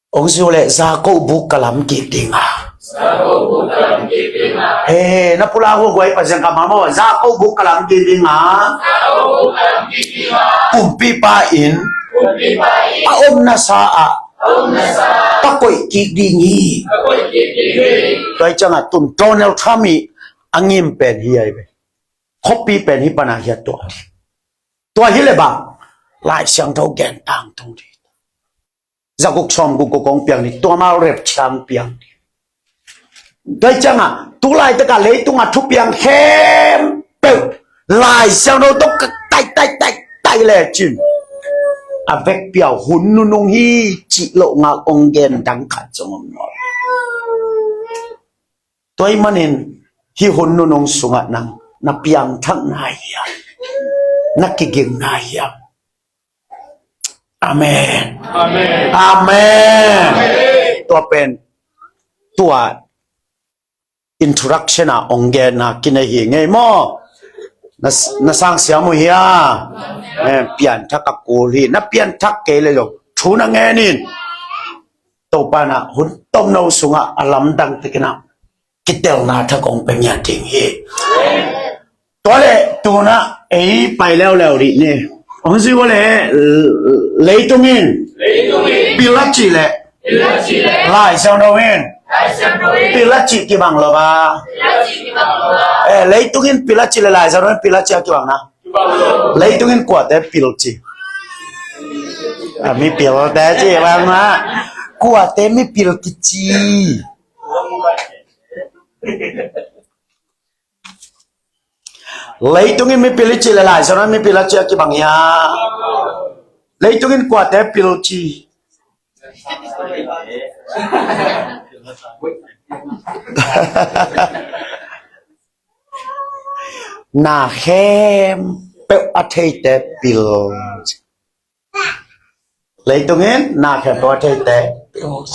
Hong ci uh leh, Jakob buk ka lamkik ding a. Jakob buk ka lamkik ding a. He, na pulak uh guai, Pasian kammal maw. Jakob buk ka lamkik ding a. Jakob buk ka lamkik ding a. Kumpipa in. Kumpipa in. A omna sa ah. A omna sa ah. Ka koih kik ding hi. Ka koih kik ding hi. Tua hi ciang a, tun Donald Trump i a ngim pen hi ai ve. Khuapi pen hih pan a hi a tua. Tua hi leh bang, Lai Siangtho gen tangtung dih. Za guk sawm guk guk kong piang dih, tua mau rep ciang piang dih. Tua hi ciang a, tu laitak a leitung a thupiang khempeuh Lai Siangtho tawh ka tai, tai, tai, tai le cin, a vekpi a hun nunung hi cih loh ngak ong gen dang khat zong om nawn lo. Tua ahih manin hih hun nunung sungah nang na piangthak na hiam? Na kiging na hiam? Amen. Amen. Amen. Tua pen, tua introduction a ong gen a kinei hi ngei maw? Na, na sang siam uh hia? Amen. Pianthak a kul hi. Na pianthak kei le zong thu na ngen in. Topa in ah hun tomno sungah a lamdang takin ah kitelna thak hong pia ngiat ding hi. Tua leh tu-in ah ei pai leuleu dih ni. Hong ci uh leh, leitung in pil a cih leh Lai Siangtho in pil a cih kibang lo a. Eh, leitung in pil a cih leh Lai Siangtho in pil a cih a kibang na. Leitung in kuate pil ci? A, mipilte ci bang mah. Kuate mipil kici? Leitung in mipil i ci leh Lai Siangtho in mipil a ci a kibang hia? Leitung in kuate pil ci? Na khempeuh a theite pil. Leitung in na khempeuh a theite pil.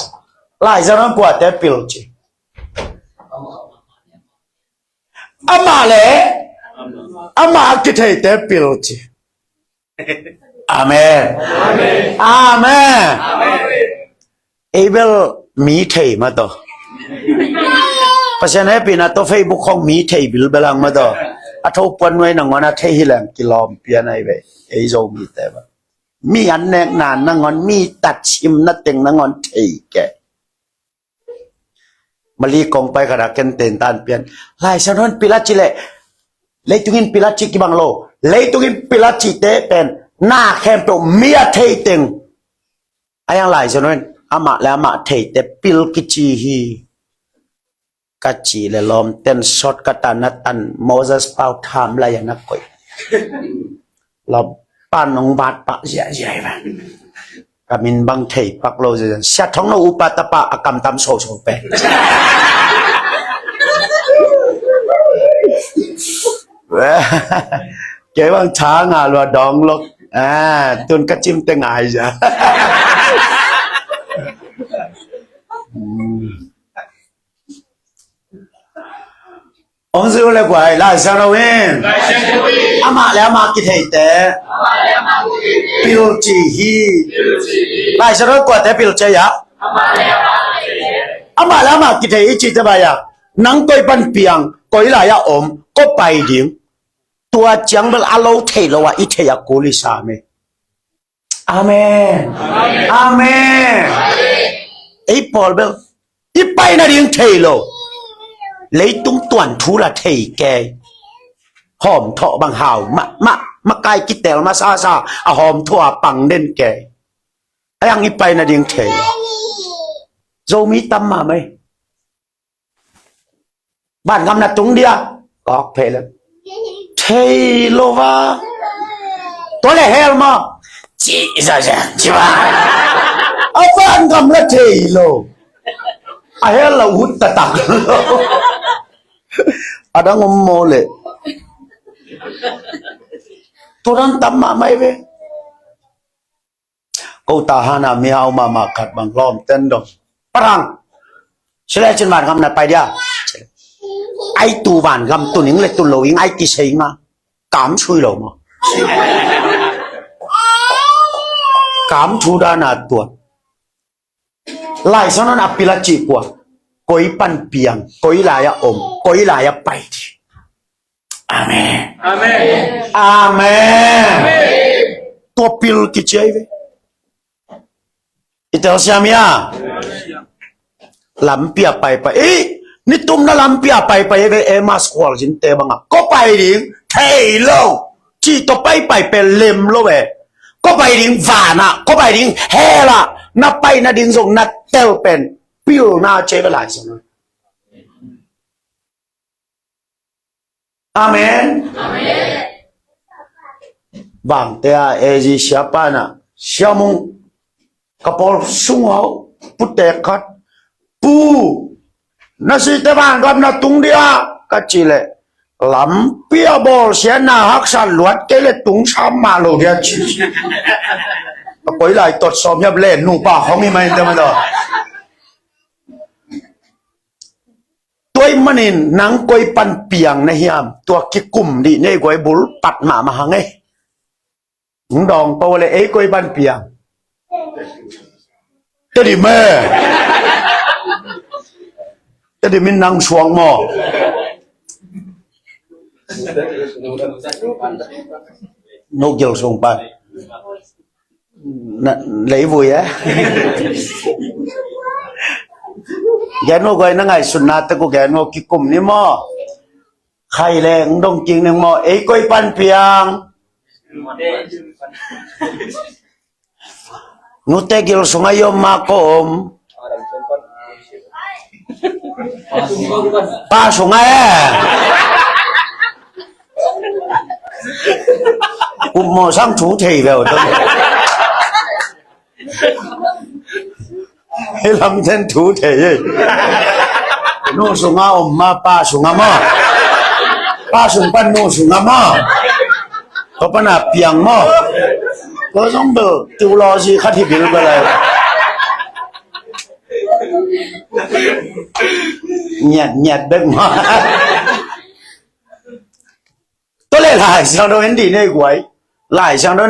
Lai Siangtho in kuate pil ci? Amah leh amah a kitheite pil ci. Amen. Amen. Amen. Ei bel mi thei mah tawh. Pasian hehpihna tawh Facebook khong mi thei bilbel ang mah tawh. A thopuan nuai nangawn a thei hi leng kilawm pian ahi ve. Ei Zomite mah, mi an nekna nangawn, mi tatsimna teng nangawn thei kei. Mali kong pai khat a ken ten tan pian, Lai Siangtho in pil a ci leh leitung in pil a ci kibang lo. Leitung in pil a cite pen na khempeuh mi a thei teng. Ahi hang Lai Siangtho in amah leh amah theite pil kici hi. ka ci le lawmten sawt ka tan na tan Moses Pau tham lai a na koih. Lawm pan nong vat pah ziahziah hi va. Ka min bang thei pak lo ziahziah. Sia Thong No upa tapa a kamtam soso pe. Kei bang tha nga lua dong lok. Ah, tun ka cim te ngai ziah. Hong zui le guai, Lai Siangtho in amah le amah kitheite pilci hi. Lai Siangtho kuate pilci a, amah le amah kithei i cite bai a, nang koi pan piang, koi lai a om, ko pai ding. Tua ciang bel a lo thei lo a i thei a kul i sam e. Amen. Amen. Ei pawl bel i pai nading thei lo. Leitung tuan thu la thei kei. Hawm thawh bang hau mah mah, makai kitel masasa a hawm thawh a pang den kei. A yang i pai nading thei lo. Zomi tam mahmah e. Vangam na tung dia kawk phei le thei lo va. Tua le hell maw? Ci za za ci va. A vangam la thei lo. A hell la ut tatak lo. A dang om maw le. Tua dang tam mahmah hi ve. Ko ta hana mi hau mahmah khat bang lawmten dong. Parang. Sile cin vangam na pai dia. Ai tu vangam tun ing le tun lo ing ai kisei nga. Kam sui lo maw? Kam thu dana tuat. Lai Siangtho in a pil a cih kua. Koi pan piang, koi lai a om, koi lai a pai ding. Amen. Amen. Amen. Tua pil kici hi ve. I tel siam hia? Lampi a paipai. Ei, nitumna lampi a paipai hi ve, Emmaus khualzinte bang a. Ko pai ding thei lo. Cih tawh paipai pen lem lo ve. Ko pai ding van ah, ko pai ding hell ah. Na pai nading zong na tel pen pilna ci hi ve Lai Siangtho. Amen. Vangte a A Z siapa na siamung ka pawl sung hau putek khat pu na site vangam na tung dia ka ci le lampi a bawl sia na haksa luat kei le tung sam mah lo dia ci. Ka koi lai tot sawm hiap le nupa hong hi mai te ma daw. Tua ahih manin nang koi pan piang na hiam? Tua kikum dih nei guai bul pat mahmah hang ei. Hong dawng pau le ei koi pan piang. Tedim e. Tedim in nang suang maw? No gil sung pan. Na, leivui e. Gen uh guai na ngaihsutna tek uh gen uh kikum ni maw? Khai le ng dong king ning maw? Ei koi pan piang. Nute gil sunga i om ma ko om. Pa sunga e. Kup mawh sang thu thei veu. Hei lamten thu thei ei. Nu sunga om ma pa sunga maw? Pa sung pan nu sunga maw? Tua pana piang maw? Tua zong bel theology khat hi bil bel ai. Ngiat ngiat bek maw? Tua le Lai Siangtho en dih nei guai. Lai Siangtho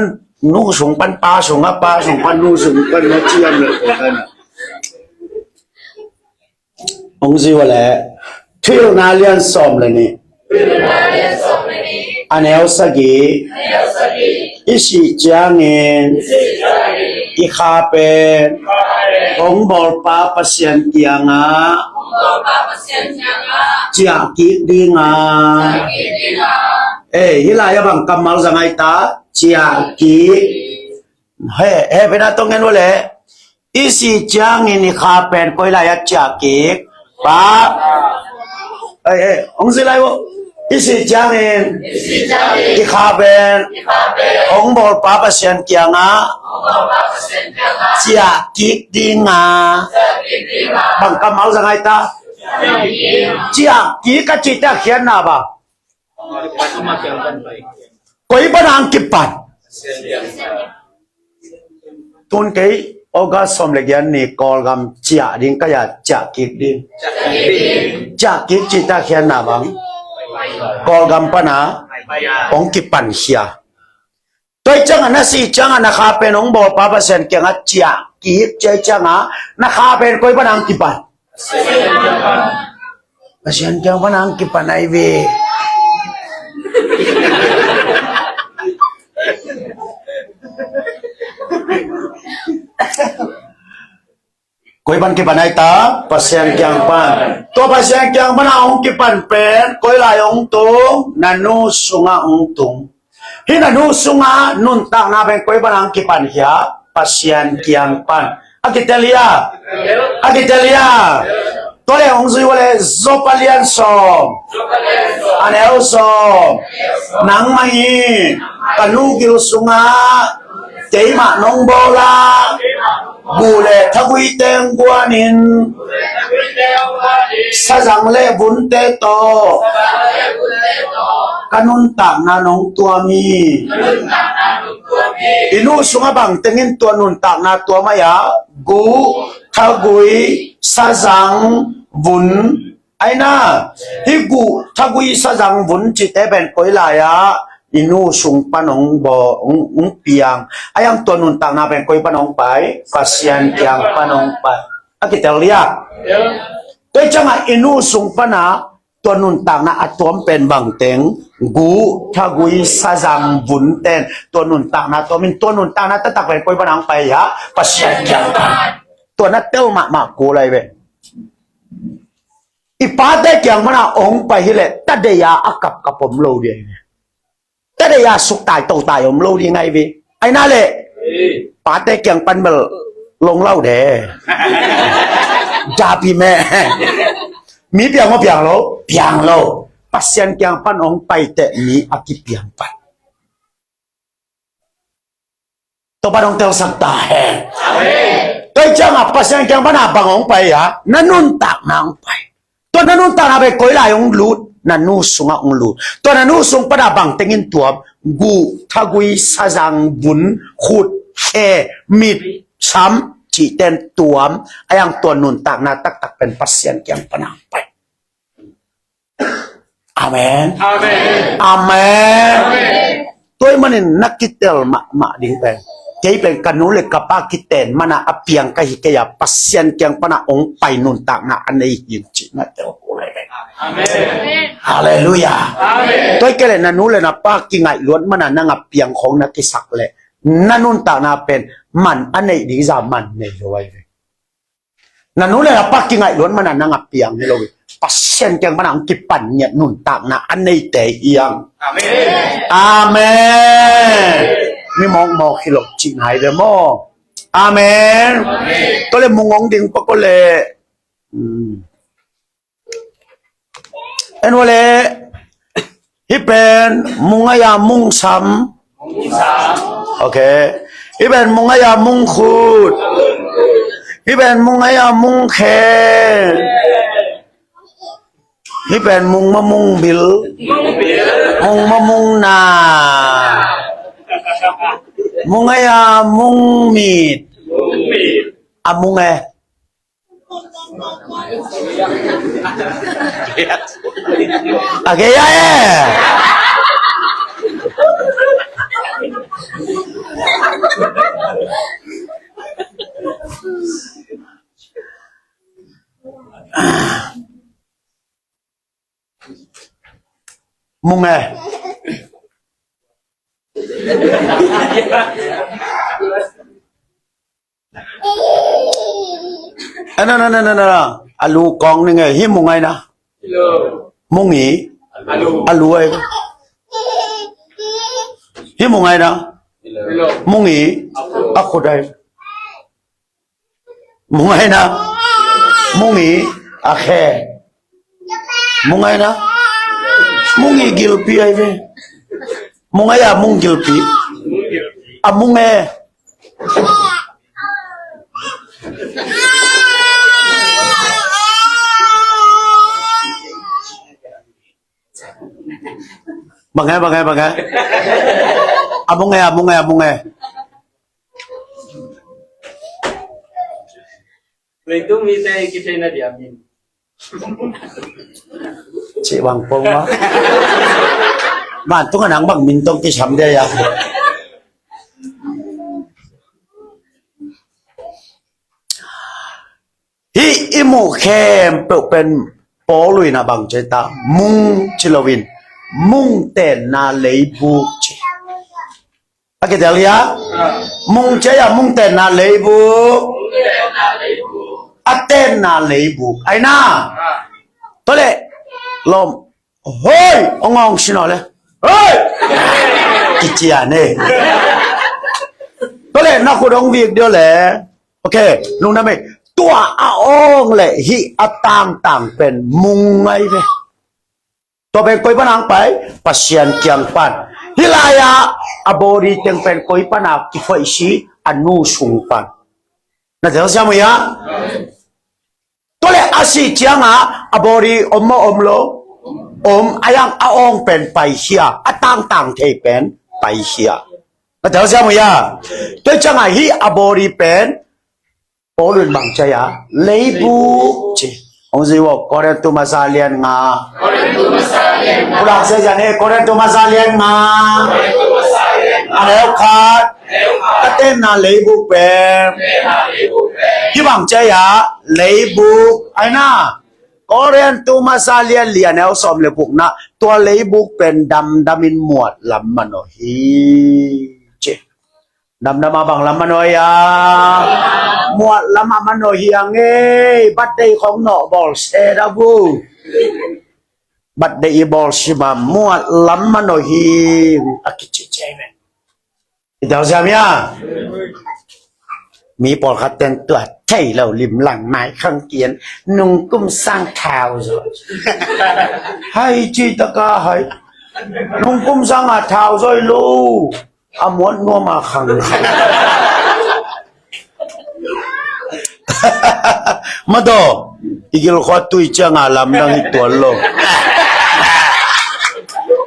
nu sung pan pa sung a, pa sung pan nu sung pan na ciam le ko kan. Ong zi wa le. Thuhilhna lian sawm le nih. A neu sagih. I sih ciangin i kha pen kong bawlpa Pasian kiangah ciah kik dinga. Ei, hih lai-ah bang kammal za ngai ta? Ciah kik. He, he, pena tong ngen ua le. I sih ciangin i kha pen koi lai-ah ciah kik? Pa. Ei, ei, hong zui lai uh. I sih ciangin i kha pen hong bawlpa Pasian kiangah ciah kik ding a, bang kammal za ngai ta? Ciah kik a cihte a khiatna bang, koi pana hong kipan? Tun kei August sawm le giat ni Kawlgam ciah ding ka hi a, ciah kik ding. Ciah kik cihte a khiatna bang, Kawlgam pana hong kipan khia. Tua ciangah na sih ciangah na kha pen hong bawlpa Pasian kiangah ciah kik ciai ciangah na kha pen koi pana hong kipan? Pasian kiang pana hong kipan ahi ve. Koi pan kipan ahi ta? Pasian kiang pan. Tua Pasian kiang pana hong kipan pen koi lai hong tung? Na nu sungah hong tung. Hih na nu sungah nuntakna pen koi pana hong kipan hiam? Pasian kiang pan. A kitel hia? A kitel hia? Tua le hong zui uh le, Job a lian sawm, a neu sawm. Nangmah in ka nu gil sungah keimah nong bawl a, guh le thagui teng guanin, sazang le vunte tawh ka nuntakna nong tuam hi. I nu sungah bang tengin tua nuntakna tuam ahia? Guh, thagui, sazang, vun. Aina, hih guh, thagui, sazang, vun cihte pen koi lai-ah i nu sung pan hong bawl, hong, hong piang? Ahi hang tua nuntakna pen koi pan hong pai? Pasian kiang pan hong pai. A kitel hia? Tua ciangah i nu sung pana tua nuntakna a tuam pen bang teng? Guh, thagui, sazang, vun ten tua nuntakna tuam in, tua nuntakna taktak pen koi pana hong pai hia? Pasian kiang pan. Tua na tel mahmah kul lai ve. I pate kiang pana hong pai hileh tadei-a a kapkap om lo ding. Tadei-a suktai totai om lo ding ahi ve. Aina le pate kiang pan bel long lau de. Japi me. Mi piang maw? Piang lo? Piang lo. Pasian kiang pan hong pai teh mi a kipiang pan. Topa dong telsak ta hen. Tua hi ciangah Pasian kiang pana bang hong pai hia? Na nuntakna hong pai. Tua na nuntakna pen koi lai hong lut? Na nu sungah hong lut. Tua na nu sung pana bang tengin tuam? Guh, thagui, sazang, vun, khut, khe, mit, sam cihten tuam. Ahi hang tua nuntakna taktak pen Pasian kiang pana hong pai. Amen. Amen. Amen. Tua ahih manin na kitel mahmah ding pen, kei pen ka nu le ka pa kiten mana a piang ka hi kei a, Pasian kiang pana hong pai nuntakna a nei hi cih na tel kul lai ve. Amen. Halleluiah. Amen. Tua hi kei leh na nu le na pa kingaih luat mana nang a piang khawng na kisak leh na nuntakna pen man a neih ding zah man nei lo ahi ve. Na nu le na pa kingaih luat mana nang a piang hi lo hi. Pasian kiang pana hong kipan ngiat nuntakna a neite hi hang. Amen. Amen. Mi mawkmawk hi lo cihna hi ve maw? Amen. Amen. Tua le mung hong ding pak ko le. Hmm. En ua le, hih pen mung ahi a mung sam. Ok. Hih pen mung ahi a mung khut. Hih pen mung ahi a mung khe. Hih pen mung ma mung bil. Mung ma mung na. Mung ahi a mung mit. A mung e. A gei a e. Mung e. Ana, na, na, na, na. A lu kong ning e, hih mung ai na. Mung hi. A lu ai. Hih mung ai na. Mung hi. A khut ai. Mung ai na. Mung hi. A khe. Mung ai na. Mung i gilpi ai ve. Mung ai a mung gilpi. A mung e. Bang e, bang e, bang e. A mung e, a mung e, a mung e. Leitung mite i kithei na diam in. Cih bang pong ma. Vantung a nang bang min tong kisam dia ya. Hih i muh khempeuh pen Paul in a bang ci ta, mung ci loin mung tenna leibuk ci. A kitel hia? Mung ci a mung tenna leibuk. A tenna leibuk. Ai na. Tua leh lom. Hoi, ong ong sino le. Hoi. Kici a ne. Tua leh na khut ong vik dio le. Ok, lungdam ei. Tua a ong le hih a tangtang pen mung ai ve. Tua pen koi pan ang pai, Pasian kiang pan. Hih lai-ah a body teng pen koi pan a kikhoih si a nu sung pan. Na tel siam uh hia? Tua leh a sih ciangah a body om maw om lo? Om, a yang a ong pen pai hia, a tangtang thei pen pai hia. Na tel siam uh hia? Tua ciangah hih a body pen Paul in bang ci a, leibuk ci. Hong zui uh, Korintu masa lian nga. Korintu masa lian nga. Pulak se jan he, Korintu masa lian nga. Korintu masa lian nga. A neu khat. A neu khat. Ka tenna leibuk pen. Tenna leibuk pen. Hih bang ci a, leibuk. Ai na. Korintu masa lian li a neu sawm le gukna. Tua leibuk pen damdam in muat lam mano hi. Ci. Damdam a bang lam mano hia? Muat lam a mano hi a ngei. Birthday khong nawh bawl se da bu. Birthday i bawl sim a muat lam mano hi. A kici ci ai ve. I tau siam hia? Mi pawlkhat ten tua thei lo limlang mai khang kian nungkum sang thau zaw. Hai ci taka hai. Nungkum sang a thau zaw i lo. A muat nuam a khang khang. Madaw, i gilkhua tui ciang a lamdang hi tuan lo.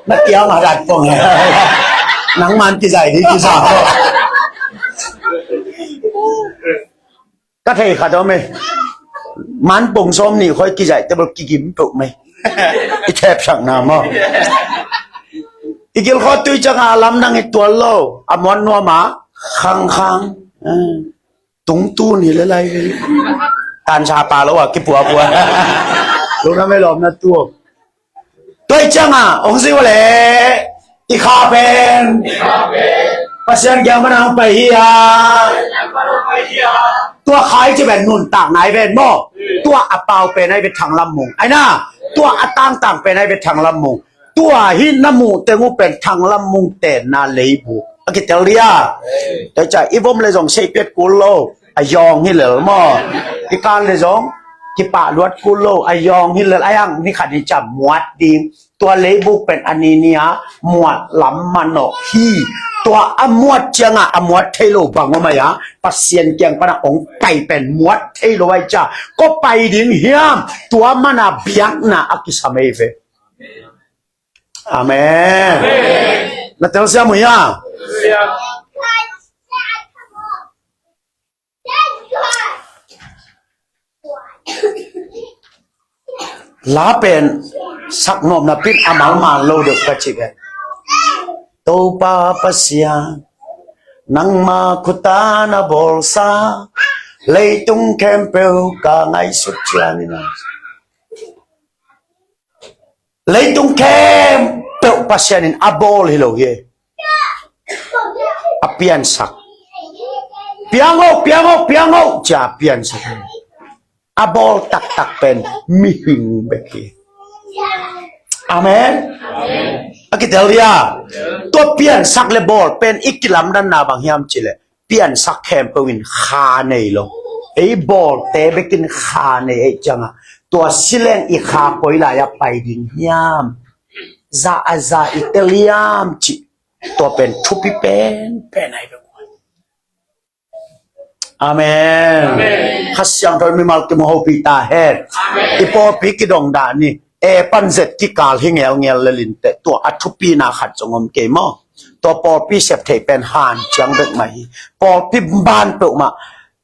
Na kiang a rat pong. Nang man kizai ni kizai. Ka thei khat om e. Man pong sawm nih khoi kizai table kigim peuh mai. I thep sak na maw. I gilkhua tui ciang a lamdang hi tuan lo. A muat nuam a khang khang. Tungtun hi le lai hi. Tansa pa lo a kipuapua. Lungdam ei lawmna tu. Tua i ciang a ong zi ua le. I kha pen. Pasian kiang pan ang pai hi a. Tua kha i ci pen nuntak nai pen maw. Tua a pau pen ai pen thanglam mung. Ai na. Tua a tangtang pen ai pen thanglam mung. Tua hi na muh teng uh pen thanglam mung tenna leibuk. A kitel dia. Tua i ca i vom le zong sei piat kul lo. A yawng hi lel maw. I kan le zong kipah luat kul lo. A yawng hi lel a yang ni khat ni ca muat ding. Tua leibuk pen a ni ni a muat lam manawh hi. Tua a muat ciang a a muat thei lo bang om ai a. Pasian kiang pan a ong pai pen muat thei lo ai ca. Ko pai ding hiam. Tua man a biakna a kisam ei ve. Amen. Na tel siam uh hia? La pen sak nuam na pin a malmal lo deuh ka ci pen. Topa Pasian, nangma khuta na bawlsa leitung khempeuh ka ngaihsut ciangin a. Leitung khempeuh Pasian in a bawl hi lo hi. A piansak. Piang o, piang o, piang o, cia piansak. A bawl taktak pen mihing bek hi. Amen. A kitel dia. Tua piansak le bawl pen i kilamdanna bang hiam cih leh piansak khempeuh in kha nei lo. Ei bawlte bekin kha nei ei ciangin Tua si leng i kha koi lai-ah pai ding hiam? Za a za i tel hiam cih tua pen thupi penpen ahi ve. Amen. Amen. Kha Siangtho in mimal kim hopih ta hen. Amen. I pawlpi kidong dah ni. A pan Z kikal hi ngelngel lel inteh, tua a thupina khat zong om kei maw? Tua pawlpi sep thei pen han ciang bek mah hi. Pawlpi ban peuhmah,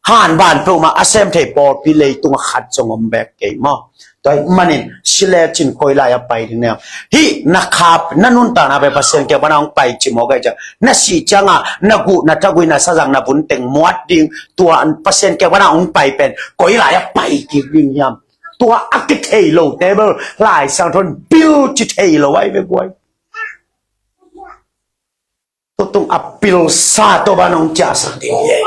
han ban peuhmah a sem thei pawlpi leitung a khat zong om bek kei maw? Tua ahih manin si lecin koi lai-ah pai ding hiam? Hih na kha, na nuntakna pen Pasian kiang pan a hong pai cimawh ahih ciang, na sih ciangah na guh, na thagui, na sazang, na vun teng muat ding, tua Pasian kiang pan a hong pai pen koi lai-ah pai kik ding hiam? Tua a kithei lote bel Lai Siangtho in pil ci thei lo ahi ve guai. Tutung a pilsa Topa in hong ciahsak ding hi.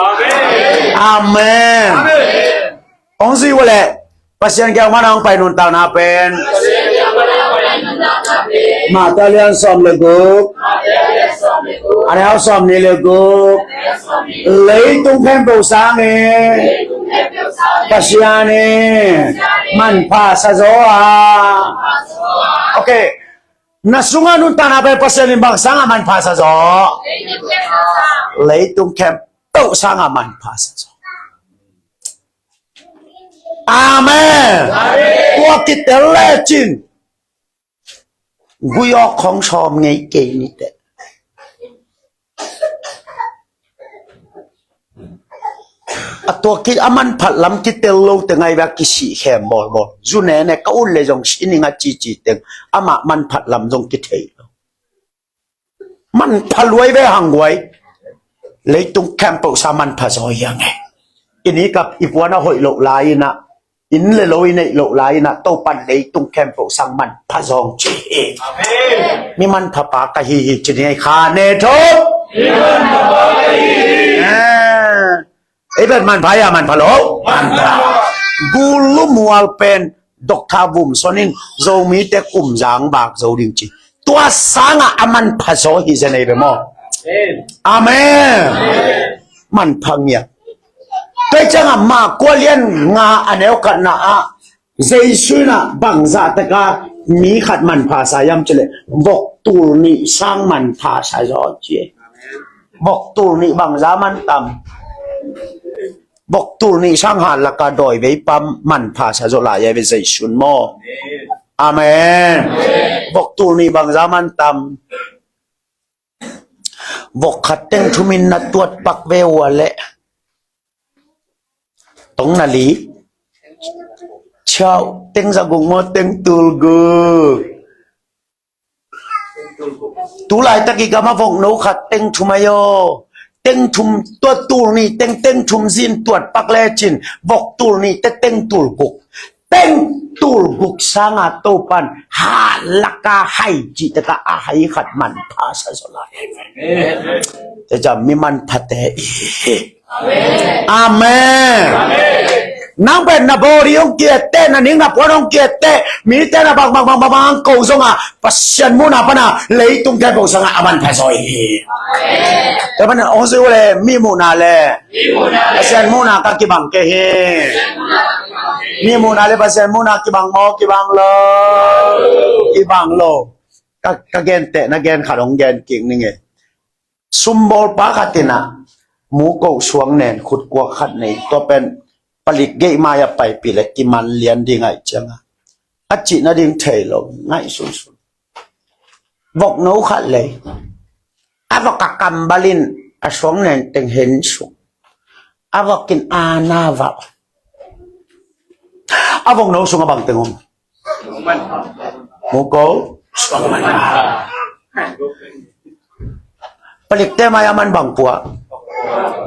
Amen. Amen. Hong zui uh leh Pasian kiang pan a hong pai nuntakna pen Matthai lian sawm le guk, a neu sawm nih le guk. Leitung khempeuh sangin Pasian in manpha sa zaw a. Okay. Na sungah nuntakna pen Pasian in bang sangah manpha sa zaw? Leitung khempeuh sangah manpha sa zaw. Amen. Tua kitel lecin gui awk khong sawm ngei kei niteh. A tua ki a manphat lam kitel lo teng ahi ve, a kisih khem bawlbawl. Zu nene ka ut le zong sining a cici teng amah manphat lam zong kithei lo. Manpha luai ve hang guai. Leitung khempeuh sa manpha zaw hi hang e. I nih i puan a hoih loh lai-in ah, inn le lo i neih loh lai-in ah, Topa in leitung khempeuh sang manpha zaw ci hi. Amen. Mi manpha pa ka hi hi ci ni ei kha ne tho. Mi manpha pa ka hi hi. Eh. Ei pen manpha hia manpha lo? Manpha. Gulu mual pen Doctor Vumson in Zomite kumzang bak zo ding ci. Tua sangah a manpha zaw hi zen ei ve maw? Amen. Amen. Manpha ngiat. Tua ciangah Mark kua lian nga a neu khatna ah Jesu in ah bangzah taka mi khat manpha sa hiam cih leh vok tul nih sang manpha sa zaw ci. Vok tul nih bangzah man tam? Vok tul nih sang hat laka dawi veipa manpha sa zaw lai a ve Jesu in maw? Amen. Vok tul nih bangzah man tam? Vok khat teng thum in na tuat pak ve uh a leh tong na li ciau teng za guk maw, teng tul guk. Tulaitak i gam a vok no khat teng thum ahi aw. Teng thum, tua tul nih teng, teng thum zin tuat pak lecin vok tul nih te teng tul guk. Teng tul guk sanga Topan hat laka hai cih taka a hai khat manpha sa zaw lai. Amen. Te jam mi manphate i hi. Amen. Amen. Nang pen na body hong kiat teh, na ning na puan hong kiat teh, mite na bang bang bang bang bang ko zong a, Pasian muhna pana leitung khempeuh sanga a manpha zaw hi. Amen. Te pana hong zui uh le mi muhna le, Pasian muhna ka kibang kei hi. Mi muhna le Pasian muhna kibang maw, kibang lo? Kibang lo. Ka, ka gen teh na gen khat hong gen kik ning e. Sumbawlpa khat in ah muko suang nen khutkuak khat nei, tua pen palik gei mai-ah paipih le kiman lian ding ahih ciangah a cih nading thei lo, ngaih sunsun. Vok no khat lei, a vok a kambal in a suang nen teng hen suk, a vok in a na vak. A vok no sungah bang teng om? Muko suang man. Palikte mai-ah man bang pua?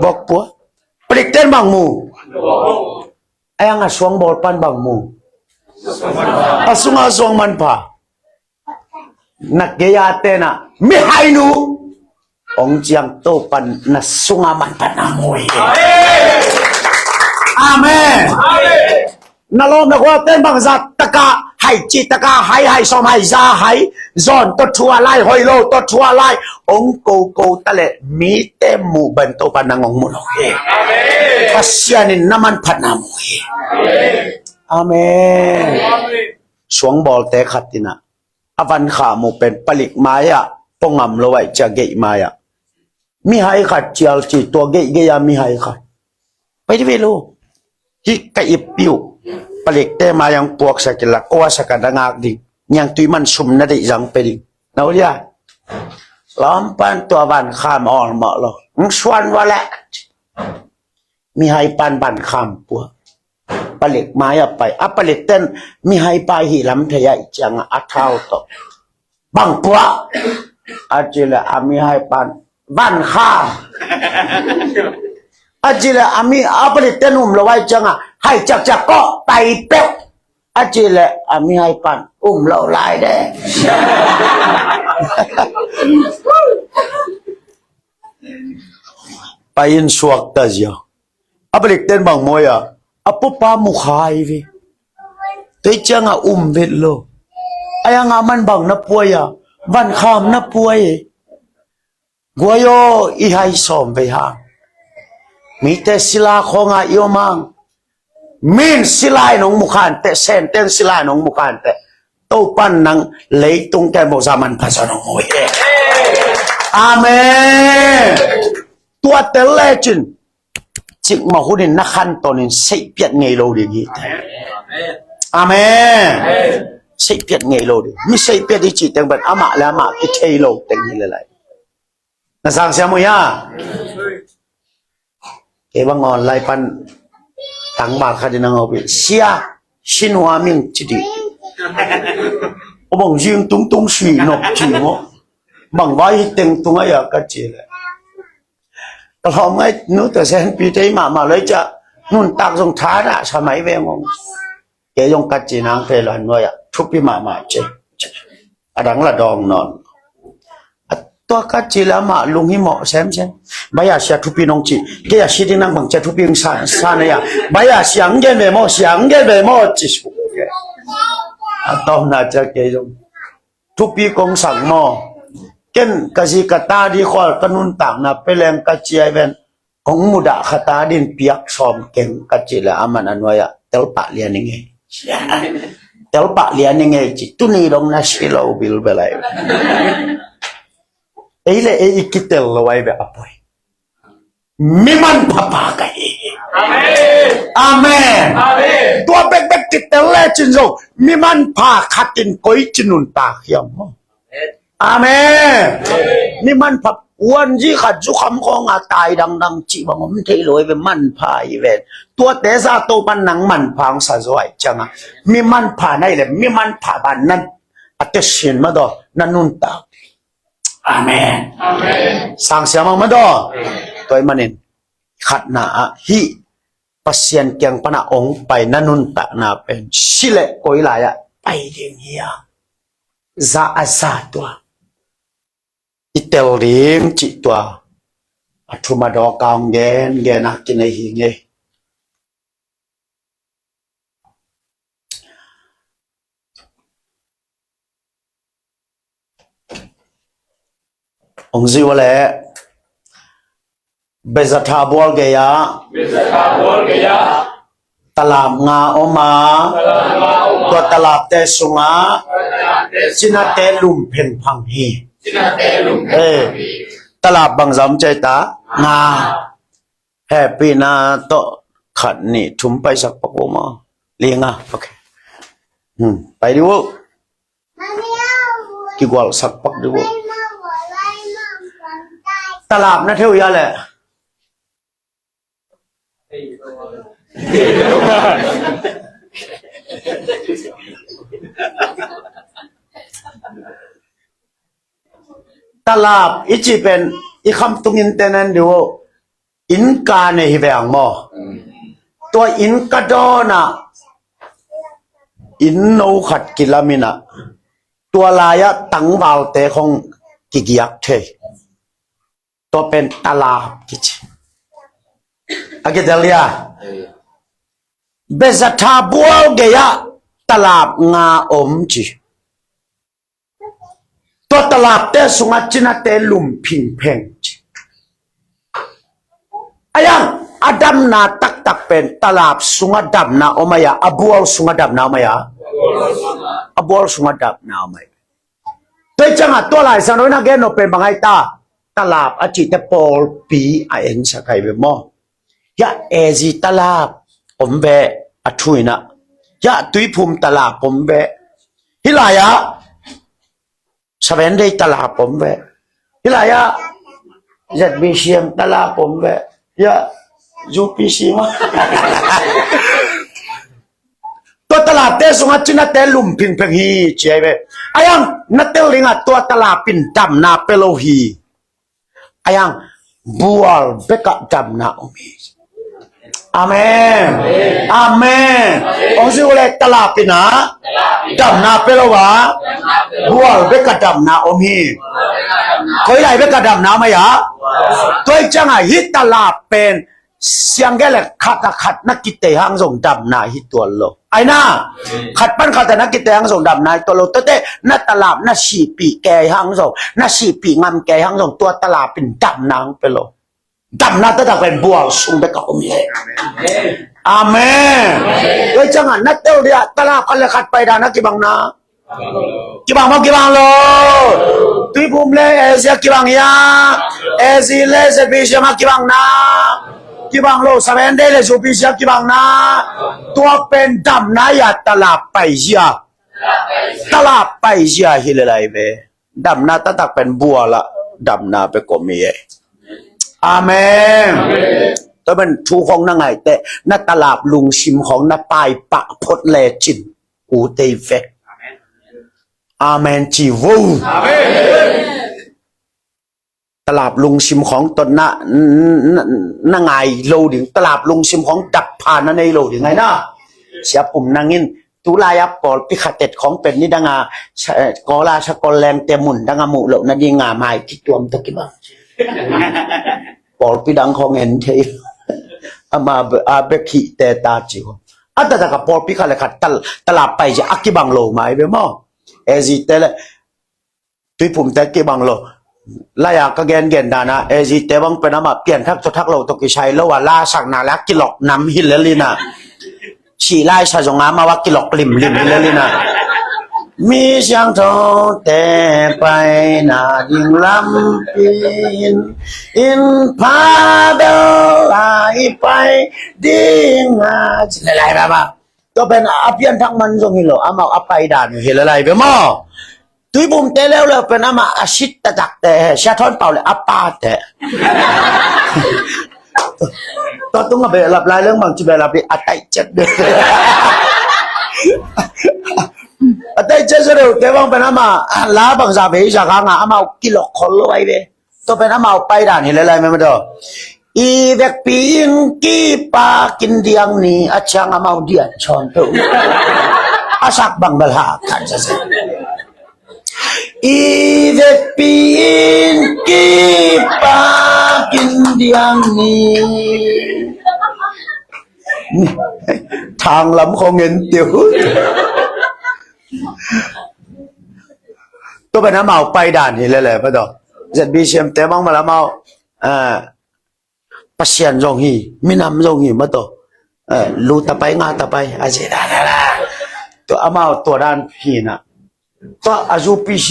Vok pua. Palikte in bang mu? Ai ang a suang bawl pan bang mu? A sungah suang manpha. Na gei-a tenah mihainu hong ciang Topan na sunga manpha na mu hi. Amen. Na lawm na gual ten bangzah taka hai, cih taka hai, hai sawm hai za hai, zawn tawh thu a lai, hoih lo tawh thu a lai hong koko ta leh mite muh bang Topan nang hong mu lo hi. Pasian in na manpha na mu hi. Amen. Suangbawlte khat in ah a van kham uh pen palik mai-ah pua ngam lo ahih ciang gate mai-ah mihai khat cial ci, tua gate gate-ah mihai khat. Pai dih ve lo. Hih ka ip piu. Palikte mai-ah puaksak inla, ko a sak a na ngak ding. Niangtui man sum na deih zang pia ding. Na ulia. Lampan tua van kham awlmawh lo. Ng suan vua leh. Mihai pan van kham pua. Palik mai-ah pai. A palikten mihai pai hi lam thei ahih ciangah a thau tawh. Bang pua. A ci leh a mihai pan van kham. A ci leh a mi a palikten um lo ahih ciangah hai ciakciak kawh pai peuh. A ci leh a mihai pan um lo lai de. Pai in suakta ziau. A palikten bang mawi a, a pupa mu khai ve. Tua ciangah um vet lo. A yangah man bang na puai a, van kham na puai. Guai aw, i hai sawm vei hang. Mite sila khawngah i om hang. Min sila in hong mu khanteh, Senten sila in hong mu khanteh, Topan nang leitung kembo za manpha zaw nong mu hi. Amen. Tua tel lecin cikmah hunin na khantonin seihpiat ngei lo ding hi. Amen. Seihpiat ngei lo ding. Mi seihpiat i cih teng pen amah le amah kithei lo teng hi le lai. Na sang siam uh hia? Kei bang online pan tangval khat in a ngawpih, sia, si nuam ing ci dih. Aw bang zing tungtung si nop ci maw? Bang vai hi teng tung a ia ka ci leh, ka hlawm ngai nu tawh senpi te hi mahmah loi ciah nuntak zong tha dah sa mai ve ngong. Kei zong ka ci nang thei lo, nuai ah thupi mahmah ci. A dang la dawng nawn. A tua ka ci leh amah lunghimawh semsem. Bai a sia thupi nong ci. Kei a si ding nang bang cia thupi hong sa, sa na ia. Bai a sia hong gen ve maw, sia hong gen ve maw ci su. A tawmna cia kei zong thupi kong sak maw. Ken ka zi ka ta di khual ka nuntakna peleng ka ci ai ven. Kong mudah khat a din piak sawm keng ka ci leh aman a nuai ah telpah lian i ngei. Telpah lian i ngei ci, tuni dong na si lo bilbel ai. Ei le ei i kitel lo ai ve a poi. Mi manpha pa ka hi hi. Amen. Amen. Tua bekbek kitel lecin zong mi manpha khat in koi ci nuntak hiam maw? Amen. Mi manpha, uanzi khat zukham khawng a tai dangdang cih bang om thei lo hi ve, manpha hi ve. Tuate za Topan nang manpha hong sa zaw ahih ciangah mi manpha na hi leh mi manpha ban nan a tesin madaw na nuntak. Amen. Sang siam ang madaw. Tua ahih manin khatna ah hih Pasian kiang pan a hong pai na nuntakna pen si leh koi lai ah pai ding hiam? Za a za tua i tel ding cih tua a thum a dawk a hong gen gen a kinei hi ngei. Hong zui uh leh Bezatha bual gei-ah, Bezatha bual gei-ah, talap nga om a, talap nga om a, tua talapte sungah, tua talapte sungah, cinate lum phengphang hi. Cinate lum phengphang hi. Eh, talap bangzah om ci ta? Nga. Hehpihna tawh khat nih thum paisak pak uh maw? Li nga. Okay. Hmm. Pai dih uh. Kigualsak pak dih uh. Talap na theu ia leh. Talap i cih pen i khamtung in tenan dih uh. Innka nei hi veng maw? Tua innka dawnah inn no khat kilamin ah tua lai-ah tangvalte khong kigiak thei. Tua pen talap kici. A kitel dia? Bezatha bual gei-ah talap nga om ci. Tua talapte sungah cinate lum phingpheng ci. A yang a damna taktak takpen talap sungah damna om ai a, a bual sungah damna om ai a? A bual sungah damna om ai. Tua hi ciangah tua Lai Siangtho in a gen nop pen bang ai ta? Talap a cihte pawlpi a ensak ai ve maw. Hiah A Z talap om ve, a thu in ah. Hiah Tuiphum talap om ve. Hih lai-ah Seven Day talap om ve. Hih lai-ah Z B C M talap om ve. Hiah U P C maw. Tua talapte sungah cinate lum phingpheng hi ci ai ve. Ai ang na tel dingah tua talap in damna pia lo hi. Ai ang bual bekah damna om hi. Amen. Amen. Hong zui uh leh talap in ah damna pia lo a, bual bekah damna om hi. Koi lai bekah damna om ai a? Tua hi ciangah hih talap pen siang gen le khat a khat na kitei hang zong damna hi tuan lo. Ai na, khat pan khat a na kitei hang zong damna hi tuan lo. Tuate na talap na sihpih kei hang zong, na sihpih ngam kei hang zong, tua talap in damna hong pia lo. Damna taktak pen bual sung bek a om hi. Amen. Tua hi ciangah na tel dia, talap khat le khat paidan a kibang na? Kibang maw, kibang lo? Tuiphum le A Z a kibang hia? A Z le Z B C M a kibang na? Kibang lo. Seven Day le U P C a kibang na? Tua pen damna hia, talap paizia? Talap paizia hi le lai ve. Damna taktak pen bual ah damna bek om hi. Amen. Tua pen thu khong na ngaih teh, na talap lungsim khong na paipah phot lecin, u tei ve. Amen ci vo. Talap lungsim khong tawh na, na, na ngai lo ding, talap lungsim khong dap pha na nei lo ding ai na. Sia Pum Nang in tulai-ah pawlpi khatet khong pen nidang a, sa-, Kawl a sakol lengte mun dang a muh loh nading a mai kituam tawh kibang. Pawlpi dang khong en thei. Ama be-, a bek hihte ta ci khong. A taktak a pawlpi khat le khat tal-, talap paizia a kibang lo mai ve maw. A Z te le Tuiphumte kibang lo. Lai-a ka gengen dan a, A Z te bang pen amah pianthak thuthak lo tawh kisai lo a, lasakna le a kilok nam hi lel in a. Cih laisa zong amau a kilok limlim hi lel in a. Mi siangthote paina ding lampi in, inn pha bel a i pai ding a. Ci le lai baba. Tua pen a pianthak man zong hi lo, amau a paidan uh hi le lai bia maw. Tuiphumte leuleu pen amah a sit taktakte, Sia Thawn Pau le a pate. Tua tung a behlap lai leng bangci behlap dih, a taih ciat dih. A taih ciat sa deuhte bang pen amah la bangza vei za kha nga amau kilok khol lo ai ve. Tua pen amau paidan hi le lai mem a daw. I vekpi in kipa kin diang ni a ciang amau dian sawn peuh. A sak bang bel ha kan sa sa. I vekpi in kipa kin diang ni. Thang lam khong en tiu. Tua pen amau paidan hi le lai mem a daw. Z B C M te bang mal amau, ah, Pasian zong hi, minam zong hi mah tawh. Eh, lu tapai, nga tapai, a zi dan a la. Tua amau tua dan hi na. Tua a U P C,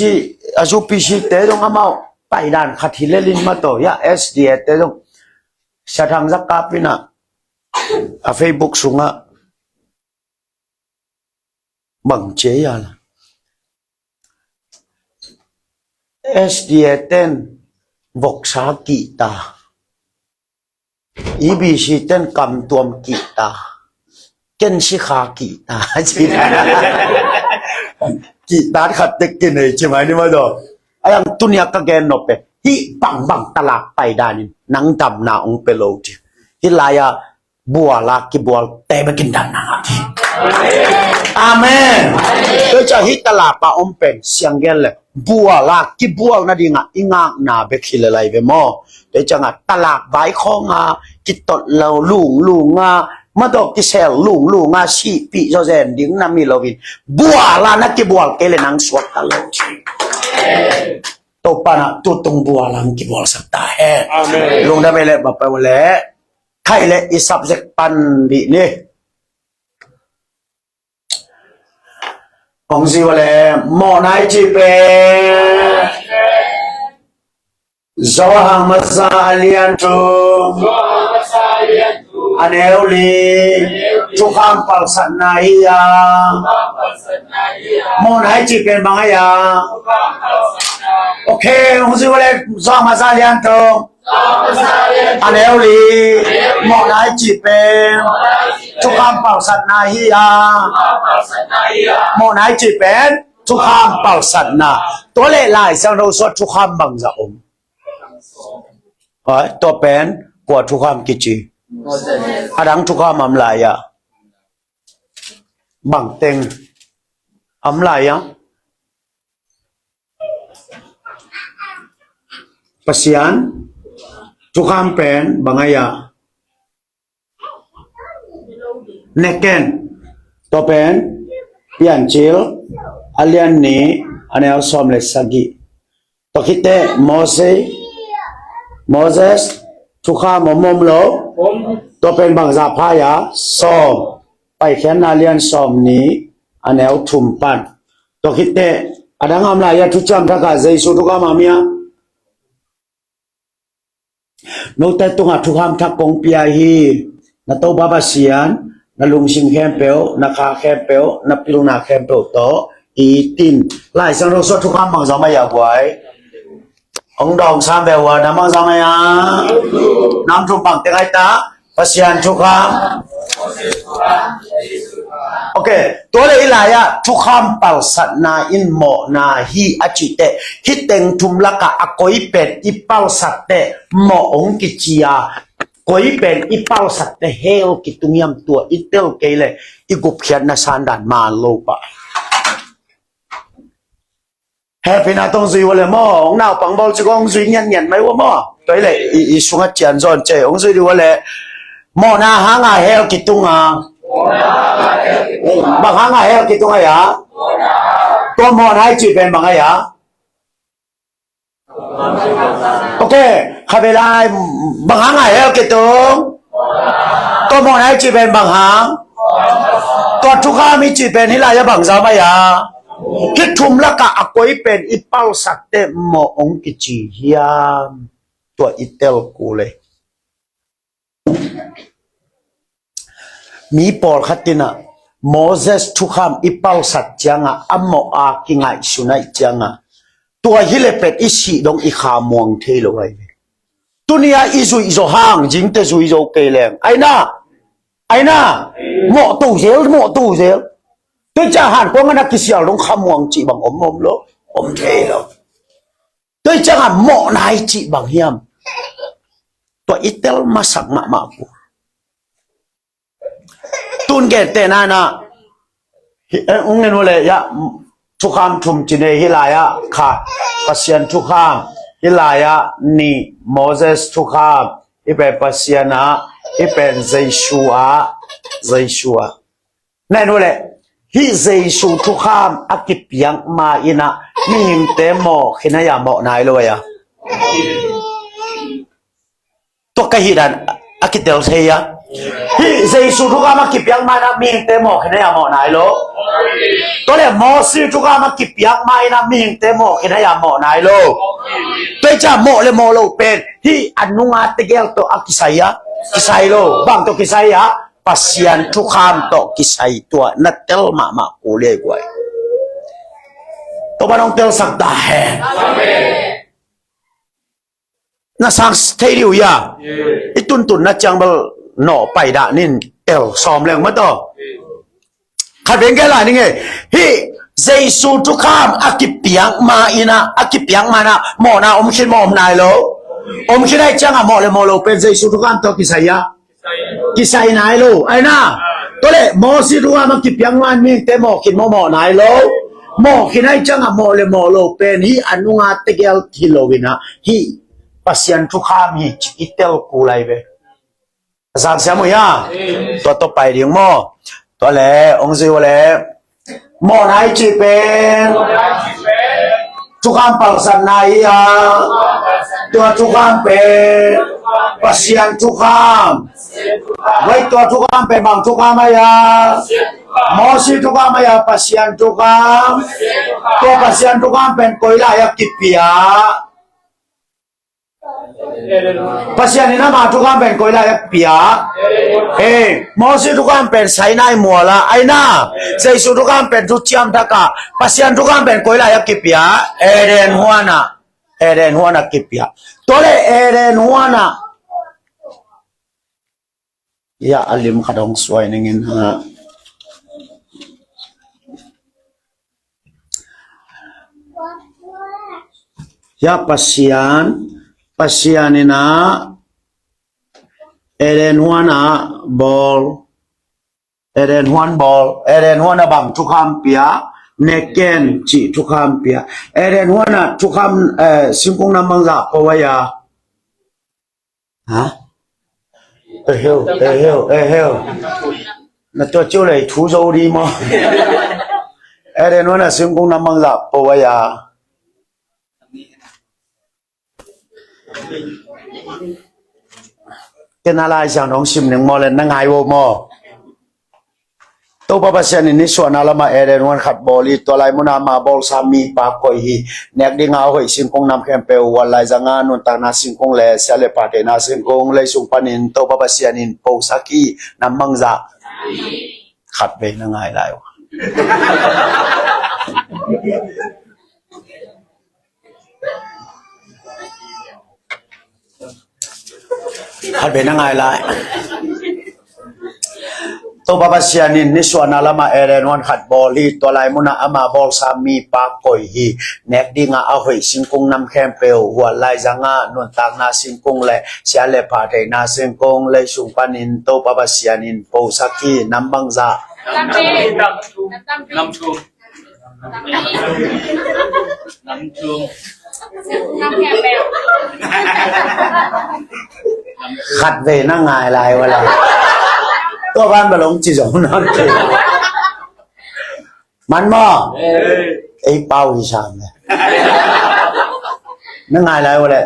a U P C te zong amau paidan khat hi lel in mah tawh. Ya S D A te zong Sia Thang Za Kap in a, a Facebook sungah bang cia la. S D A ten voksa kihta. E B C ten kamtuam kihta. Ken sikha kihta. Kihta khat tek kinei ci mai ni mah daw. Ai ang tunia ka gen nop e. Hih bangbang talak paidan in nang damna ong pe lo ci. Hih lai-a bual a kibual te bekin damna ngah hi. Amen. Tua ciang hih talap a om pen siang gen le bual a kibual nadingah i ngakna bek hi le lai ve maw. Tua ciangah talap vai khawng a kitot lo lunglung a, mah tawh kisel lunglung a, sihpih zawzen ding na mi loin bual a na kibual kei le nang suakta lo ci. Topa na tutung bual a kibualsak ta hen. Amen. Lungdam e le bapa le. Khai le i subject pan dih ni. Kong zi ua le mawhna i cih pen Johan masa a lian thum a neu li thukham palsatna hi a, mawhna i cih pen bang hi a. Ok, kong zi ua le Johan masa a lian thum a neu li mawhna i cih pen thukham palsatna hi a. Mawhna i cih pen thukham palsatna. Tua le Lai Siangtho sua thukham bangzah om? Tua pen kua thukham kici? A dang thukham om lai a? Bang teng om lai a? Pasian thukham pen bang a hi a? Neken. Tua pen Piancil a lian nih a neu sawm le sagih. Tua khit teh Moses, Moses thukham om om lo? Tua pen bangzah pha hi a? Sawm. Paikhiatna lian sawm nih a neu thum pan. Tua khit teh a dang om lai a? Thuciam Thak ah Jesu thukham om hi a? Note tungah thukham thak kong pia hi. Na Topa Pasian na lungsim khempeuh, na kha khempeuh, na pilna khempeuh tawh it in. Lai Siangtho sua thukham bangzah om a hi a guai? Hong dawng sam ve ua, nam bangzah om a hi a? Nam thum bang teng a hi ta? Pasian thukham. Ok, tua le i lai ah thukham palsatna in mawhna hi a cih teh, hih teng thum lakah a koi pen i palsat teh mawh hong kici a, koi pen i palsat teh hell kitung hiam, tua i tel kei le i gupkhiatna sandan man lo pah. Hehpihna tawh hong zui ua le maw, hong naupang bawl cik hong zui ngiatngiat mai ua maw. Tua hi le i, i sungah cian zawn cei hong zui dih ua le, mawhna hanga hell kitung a? Bang hanga hell kitung a hi a? Tua mawhna i cih pen bang a hi a? Ok, kha ve lai, bang hanga hell kitung? Tua mawhna i cih pen bang hang? Tua thukham i cih pen hih lai ah bangzah om a hi a? Hih thum lakah a koi pen i palsat teh mawh hong kici hiam? Tua i tel kul e. Mi pawlkhat in ah Moses thukham i palsat ciangah a mawh a kingaihsun ahih ciangah tua hi le pen i sih dong i kha muang thei lo ahi ve. Tuni-ah i zuih zaw hang, zingte zui zo kei leng, aina, aina, mawh to zel, mawh to zel. Tua ciang hankuang a na kisial dong kha muang cih bang om om lo, om thei lo. Tua ciangah mawhna i cih bang hiam? Tua i tel masak mahmah kul. Tun gentehna in ah, hih, eh, hong en uh leh, ya, thukham thum ci nei, hih lai-ah khat Pasian thukham, hih lai-ah nih Moses thukham, hih pen Pasian ah, hih pen Jesu ah, Jesu ah. Na en uh leh, hih Jesu thukham a kipiak ma-in ah mihingte mawh khin a, ya mawh nai lo a, ya. Tua ka hih dan a kitel thei a. Hih Jesu thukham a kipiak ma-in ah mihingte mawh khin a, ya mawh nai lo. Tua leh Mosi thukham a kipiak ma-in ah mihingte mawh khin a, ya mawh nai lo. Tua hi ciang mawh le mawh lo pen hih a nunga tegel tawh a kisai a, kisai lo. Bang tawh kisai a? Pasian thukham tawh kisai. Tua na tel mahmah kul e guai. Topa nong telsak ta hen. Na sang thei dih uh, ya. I tuntun na ciang bel nawh pai dah nin tel sawm leng mah tawh. Khat veng kei lai ning e. Hih Jesu thukham a kipiak ma-in ah, a kipiak ma-in ah mawhna om khin maw, om nai lo? Om khin ahih ciangah mawh le mawh lo pen Jesu thukham tawh kisai a, kisai nai lo. Aina, tua leh Mosi thukham a kipiak ma-in mihingte mawh khin maw, mawh nai lo? Mawh khin ahih ciangah mawh le mawh lo pen hih a nunga tegel hi lo-in ah hih Pasian thukham hi cih i tel kul lai ve. A zang siam uh hia? Tua tawh pai ding maw? Tua leh hong zui uh leh, mawhna i cih pen thukham palsatna hi a, tua thukham pen Pasian thukham. Wei, tua thukham pen bang thukham a ia? Mosi thukham a ia, Pasian thukham. Tua Pasian thukham pen koi lai a kipia? Pasian in ama thukham pen koi lai a pia? He, Mosi thukham pen Sinai mual ah, aina. Jesu thukham pen thuciam thak ah. Pasian thukham pen koi lai a kipia? Eden huan ah. Eden huan ah kipia. Tua le Eden huan ah, ia, a lim khat hong suai ning in, ha. Ia, Pasian, Pasian in a Eden huan ah bawl. Eden huan bawl. Eden huan ah bang thukham pia? Neken cih thukham pia. Eden huan ah thukham, eh, singkung nam bangzah po a ia? Ha? Eheu, eheu, eheu. Na tua ciu lei thu zo di maw? Eden huan ah singkung nam bangzah po a ia? Ken a Lai Siangtho hong sim ning maw le, na ngai vo maw? Topa Pasian in nisuahna lamah Eden huan khat bawl hi. Tua lai munah ama bawlsa mipa koih hi. Nek dinga a hoih singkung nam khempeuh, huan laizanga nuntakna singkung le sia le pha theihna singkung, leisung panin Topa Pasian in posak hi. Nam bangzah? Khat vei na ngai lai uh. Khat vei na ngai lai. Topa Pasian in nisuahna lamah Eden huan khat bawl hi. Tua lai munah ama bawlsa mipa koih hi. Nek dinga a hoih singkung nam khempeuh, huan laizanga nuntakna singkung le sia le pha theihna singkung, leisung panin Topa Pasian in posak hi. Nam bangzah? Nam thum. Nam thum. Khat vei na ngai lai uh a la. Tua ban bel hong ci zong nam thum. Man maw? Ei pau hi sam le. Na ngai lai uh a la.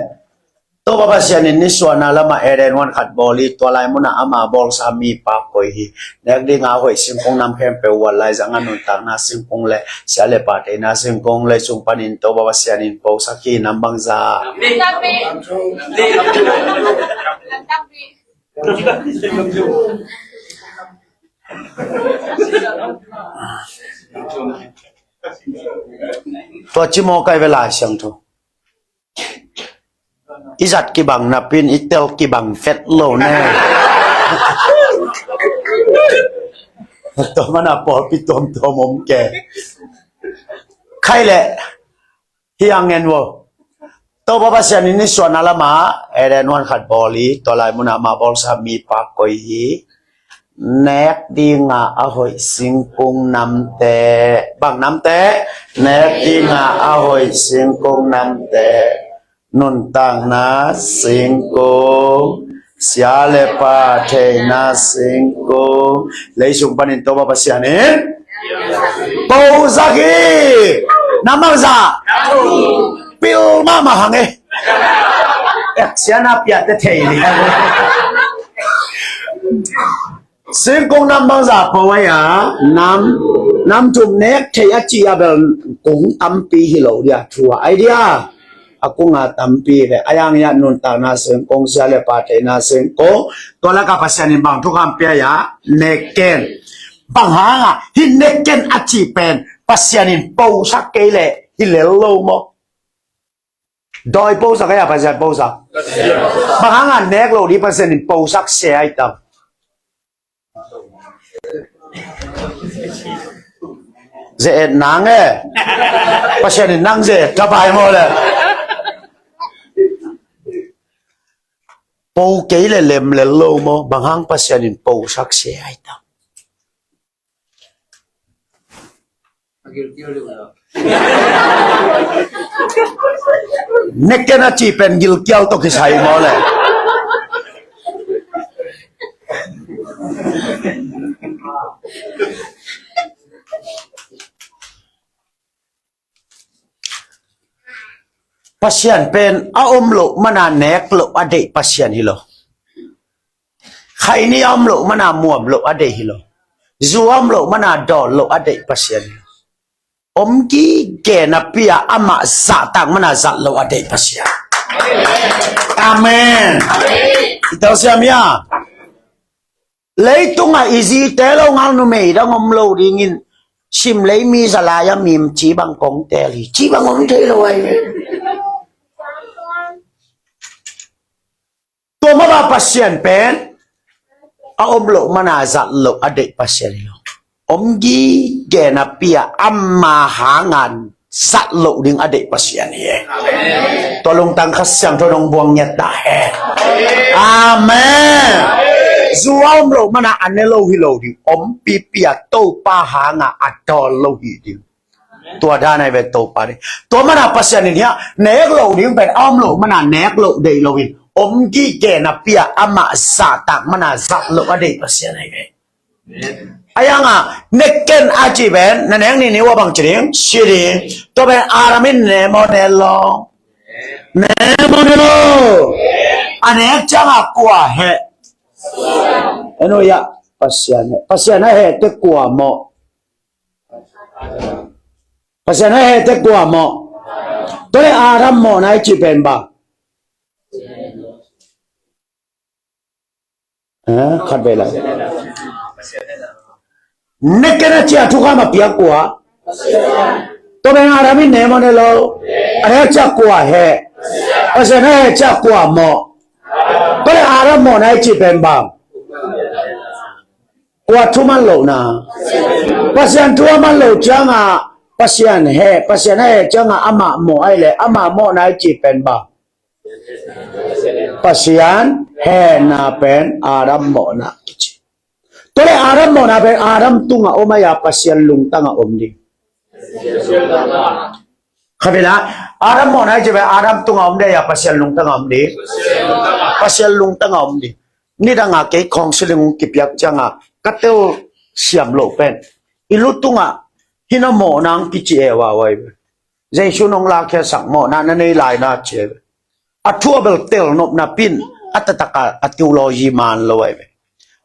Topa Pasian in nisuahna lamah Eden huan khat bawl hi. Tua lai munah ama bawlsa mipa koih hi. Nek dinga a hoih singkung nam khempeuh, huan laizanga nuntakna singkung le sia le pha theihna singkung, leisung panin Topa Pasian in posak hi. Nam bangzah? Tua ci maw, kai ve Lai Siangtho. I zat kibang napi in i tel kibang vet lo ne. Tua mana pawlpi tuamtuam om ke. Khai le hi ang en vo. Topa Pasian in nisuahna lamah Eden huan khat bawl hi. Tua lai munah ama bawlsa mipa koih hi. Nek dinga a hoih singkung namte. Bang namte? Nek dinga a hoih singkung namte, nuntakna singkung, sia le pha theihna singkung, leisung panin Topa Pasian in posak hi. Nam bangzah? Pil mahmah hang e. Eksiana piate thei ni. Singkung nam bangzah po a ia? Nam, nam thum. Nek thei a cih a bel kung tampi hi lo dia, thu a, ai dia. A kung a tampi ve. A yang ia nuntakna singkung, sia le pha theihna singkung. Tua laka Pasian in bang thukham pia ia? Neken. Bang hanga hih neken a cih pen Pasian in posak kei leh hi lel lo maw? Dawi posak a ia Pasian posak? Bang hanga nek lo di Pasian in posak se ai tam? Ze et nang e. Pasian in nang ze et ta bai maw le. Po kei le lem lel lo maw? Bang hang Pasian in posak se ai tam? Neken a cih pen gilkial tawh kisai maw le. Pasian pen a om loh mana nek loh a deih Pasian hi lo. Khaini a om loh mana muam loh a deih hi lo. Zu a om loh mana dawn loh a deih Pasian hi lo. Om gige napi-a amah zahtak mana zat loh a deih Pasian. Amen. I telsiam hia? Leitungah i zite lo ngal numei dang om lo dingin sim lei mi za lai-a mim ci bang kong teel hi. Ci bang om thei lo ahi ve. Tua mah bang Pasian pen a om loh mana zat loh a deih Pasian hi lo. Om gige napi-a ama hangan zat loh ding a deih Pasian hi e. Tua lungtang Kha Siangtho nong buang ngiat ta hen. Amen. Zu a om loh mana a ne lo hi lo ding. Om pipi-a Topa hanga a dawn lo hi ding. Tua dan ahi ve Topa ding. Tua mana Pasian in hia nek loh ding pen a om loh mana nek loh deih lo in. Om gige napi-a amah zahtak mana zat loh a deih Pasian ahi ve. Ahi hanga, ne ken a ci pen, na nek nih nih ua bang ci ding, si ding. Tua pen Adam in ne maw ne lo. Ne maw ne lo. A nek cianga kua heh. Enu ya, Pasian heh. Pasian a heh te kua mawh. Pasian a heh te kua mawh. Tua le Adam mawhna i ci pen bang. Eh, khat vei lai. Ne ken a ci a thukham a piak kua. Tua pen Adam in ne maw ne lo. A ne a ci a kua heh. Pasian a heh ci a kua mawh. Tua le Adam mawhna i ci pen bang. Kua thu man lohna. Pasian thu a man loh cianga Pasian heh. Pasian a heh cianga amah mawh ahi le amah mawhna i ci pen bang. Pasian hehna pen Adam mawhna kici. Tua le Adam mawhna pen Adam tunga om ahi a Pasian lungtanga om ding. Kha vei la, Adam mawhna i ci pen Adam tunga om ding ahi a Pasian lungtanga om ding. Pasian lungtanga om ding. Nidanga kei counseling hong kipiak cianga ka tel siam loh pen i lu tunga hina mawhna hong kici e vawai. Jesu nong lakkhiatsak mawhna na nei lai na ci e. A thu a bel telnopna pin a taktak a theology man lo ahi ve.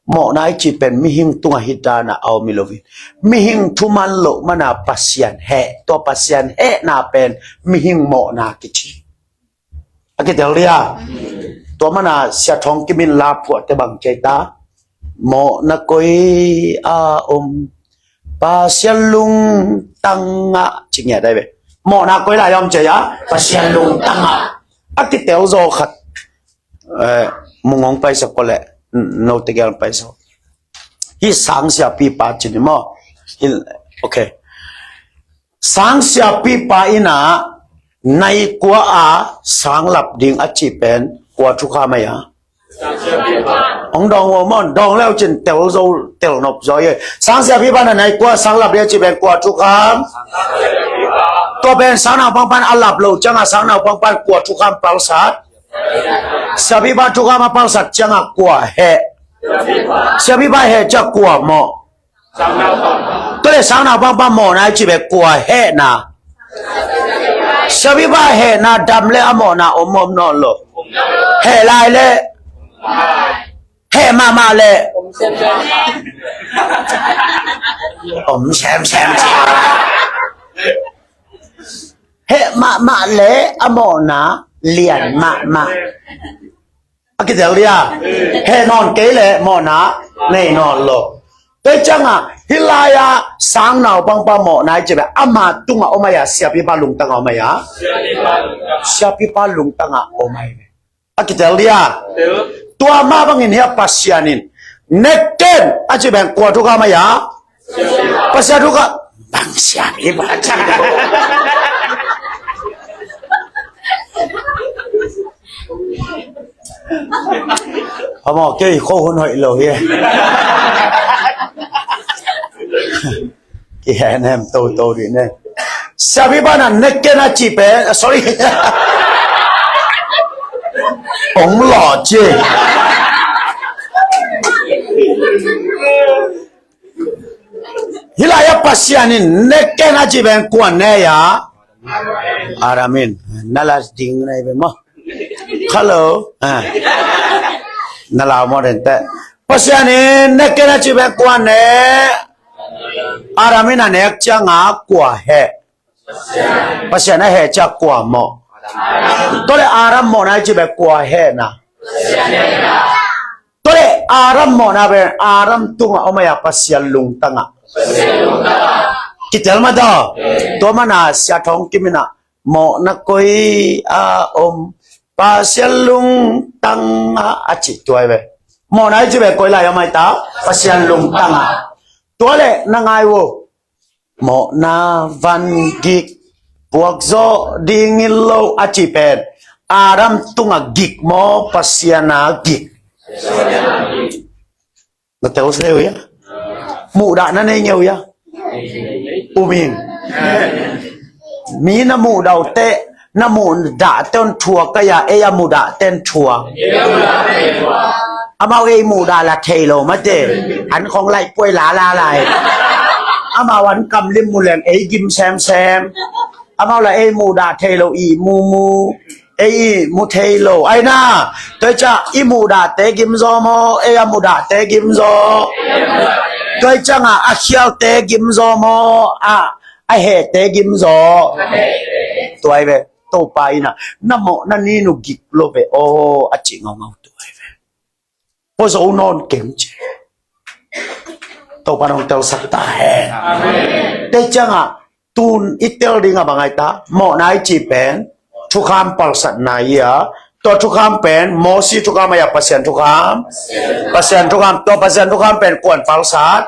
Mawhna i ci pen mihing tunga hih dana a om hi lo hi. Mihing thu man loh mana Pasian heh. Tua Pasian hehna pen mihing mawhna kici. A kitel dia. Tua mana Sia Thawng Kim in la phuahte bang ci ta. Mawhna koi a om Pasian lungtangah ci ngiat ahi ve. Mawhna koi lai a om ci a Pasian lungtangah. A kitel zaw khat. Eh, mungong paisak ko le. Note gel paisak. Hih sang siapipa ci ni maw. Hih, okay. Sang siapipa ina nai kua a sang lap ding a ci pen kua thukham ahi a. Hong dawng uh maw, dawng leu cin tel zo, tel nop zo e. Sang siapipa na nai kua sang lap ding a ci pen kua thukham. Tua pen sang naupangpan a lap loh cianga sang naupangpan kua thukham palsat. Siapipa thukham a palsat cianga kua heh. Siapipa heh ciang kua mawh. Tua le sang naupangpa mawhna i ci ve kua hehna. Siapipa hehna dam le a mawhna om om nawn lo. Heh lai le heh mahmah le om semsem ci. Heh mahmah le a mawhna lian mahmah. A kitel dia. Heh nawn kei le mawhna nei nawn lo. Tua cianga hih lai-a sang naupangpa mawhna i ci ve ama tunga om ahi a siapipa lungtanga om ahi a. Siapipa lungtanga om ahi ve. A kitel dia. Tua mah bangin hia Pasian in ne ken a ci beng kua thukham ahi a. Pasian thukham bang siapipa. Amaw kei kho hun hoih lo hi. Kihen hem toto dih ne. Siapipa na ne ken a ci pen, ah, sorry. Ong lo ci. Hih lai-a Pasian in ne ken a ci pen kua ne a. Adam in na la ding na hi ve maw? Hello. Ah. Na lau maw den teh. Pasian in na ken a ci pen kua ne? Adam in a nek cianga kua heh? Pasian a heh ciang kua mawh? Tua le Adam mawhna i ci pen kua hehna? Tua le Adam mawhna pen Adam tungah om a, Pasian lungtangah kitel mah ta. Tua mana Sia Thawng Kim in ah mawhna koi a om, Pasian lungtangah a cih tua hi ve. Mawhna i ci pen koi lai om a, Pasian lungtangah. Tua le na ngai uh, mawhna van gik puak zawh ding hi lo a cih pen Adam tungah gik maw, Pasian a gik? Na tel se uh hia? Muhdah na nei ngeu hia? Um in. Mi na muhdah uh teh, na muhdah teh hong thuak a, ei a muhdah teh hong thuak. Amau ei muhdah la thei lo mate. An khong laih puai lala lai. Amau an kam lim mu leng ei gim semsem. Amau la ei muhdah thei lo, ihmu mu, ei ihmu thei lo. Ai na, tua hi ciang i muhdahte gim zaw maw, ei a muhdahte gim zaw? Tua hi ciangah a khialte gim zaw maw, a, a hehte gim zaw? Tua hi ve. Topa in ah na mawhna ni nu gik lo ve aw a cih ngaungau tua hi ve. Pua zo nawn keng ci. Topa nong telsak ta hen. Amen. Tua ciangah tun i tel ding a bang ai ta, mawhna i ci pen thukham palsatna hi a, tua thukham pen Mosi thukham a, Pasian thukham. Pasian thukham, tua Pasian thukham pen kuan palsat?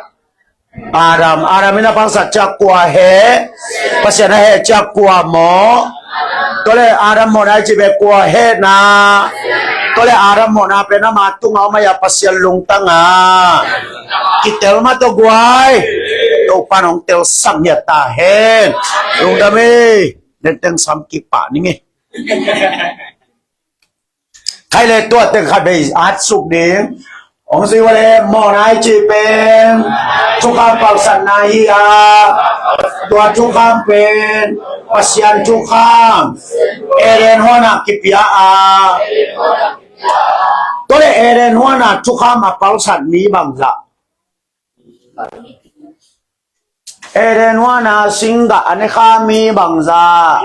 Adam, Adam in a palsat ciang kua heh? Pasian a heh ciang kua mawh? Tua le Adam mawhna i ci pen kua hehna? Tua le Adam mawhna pen ama tungah om a, Pasian lungtangah kitel mah tawh guai. Topa nong telsak ngiat ta hen. Lungdam hi. Nenteng sam kipah ning hi. Khai le tua teng khat vei at suk ding. Hong zui ua le mawhna i ci pen thukham palsatna hi a, tua thukham pen Pasian thukham. Eden huanah kipia a. Tua le Eden huanah thukham a palsat mi bangzah? Eden huanah singgah a ne kha mi bangzah?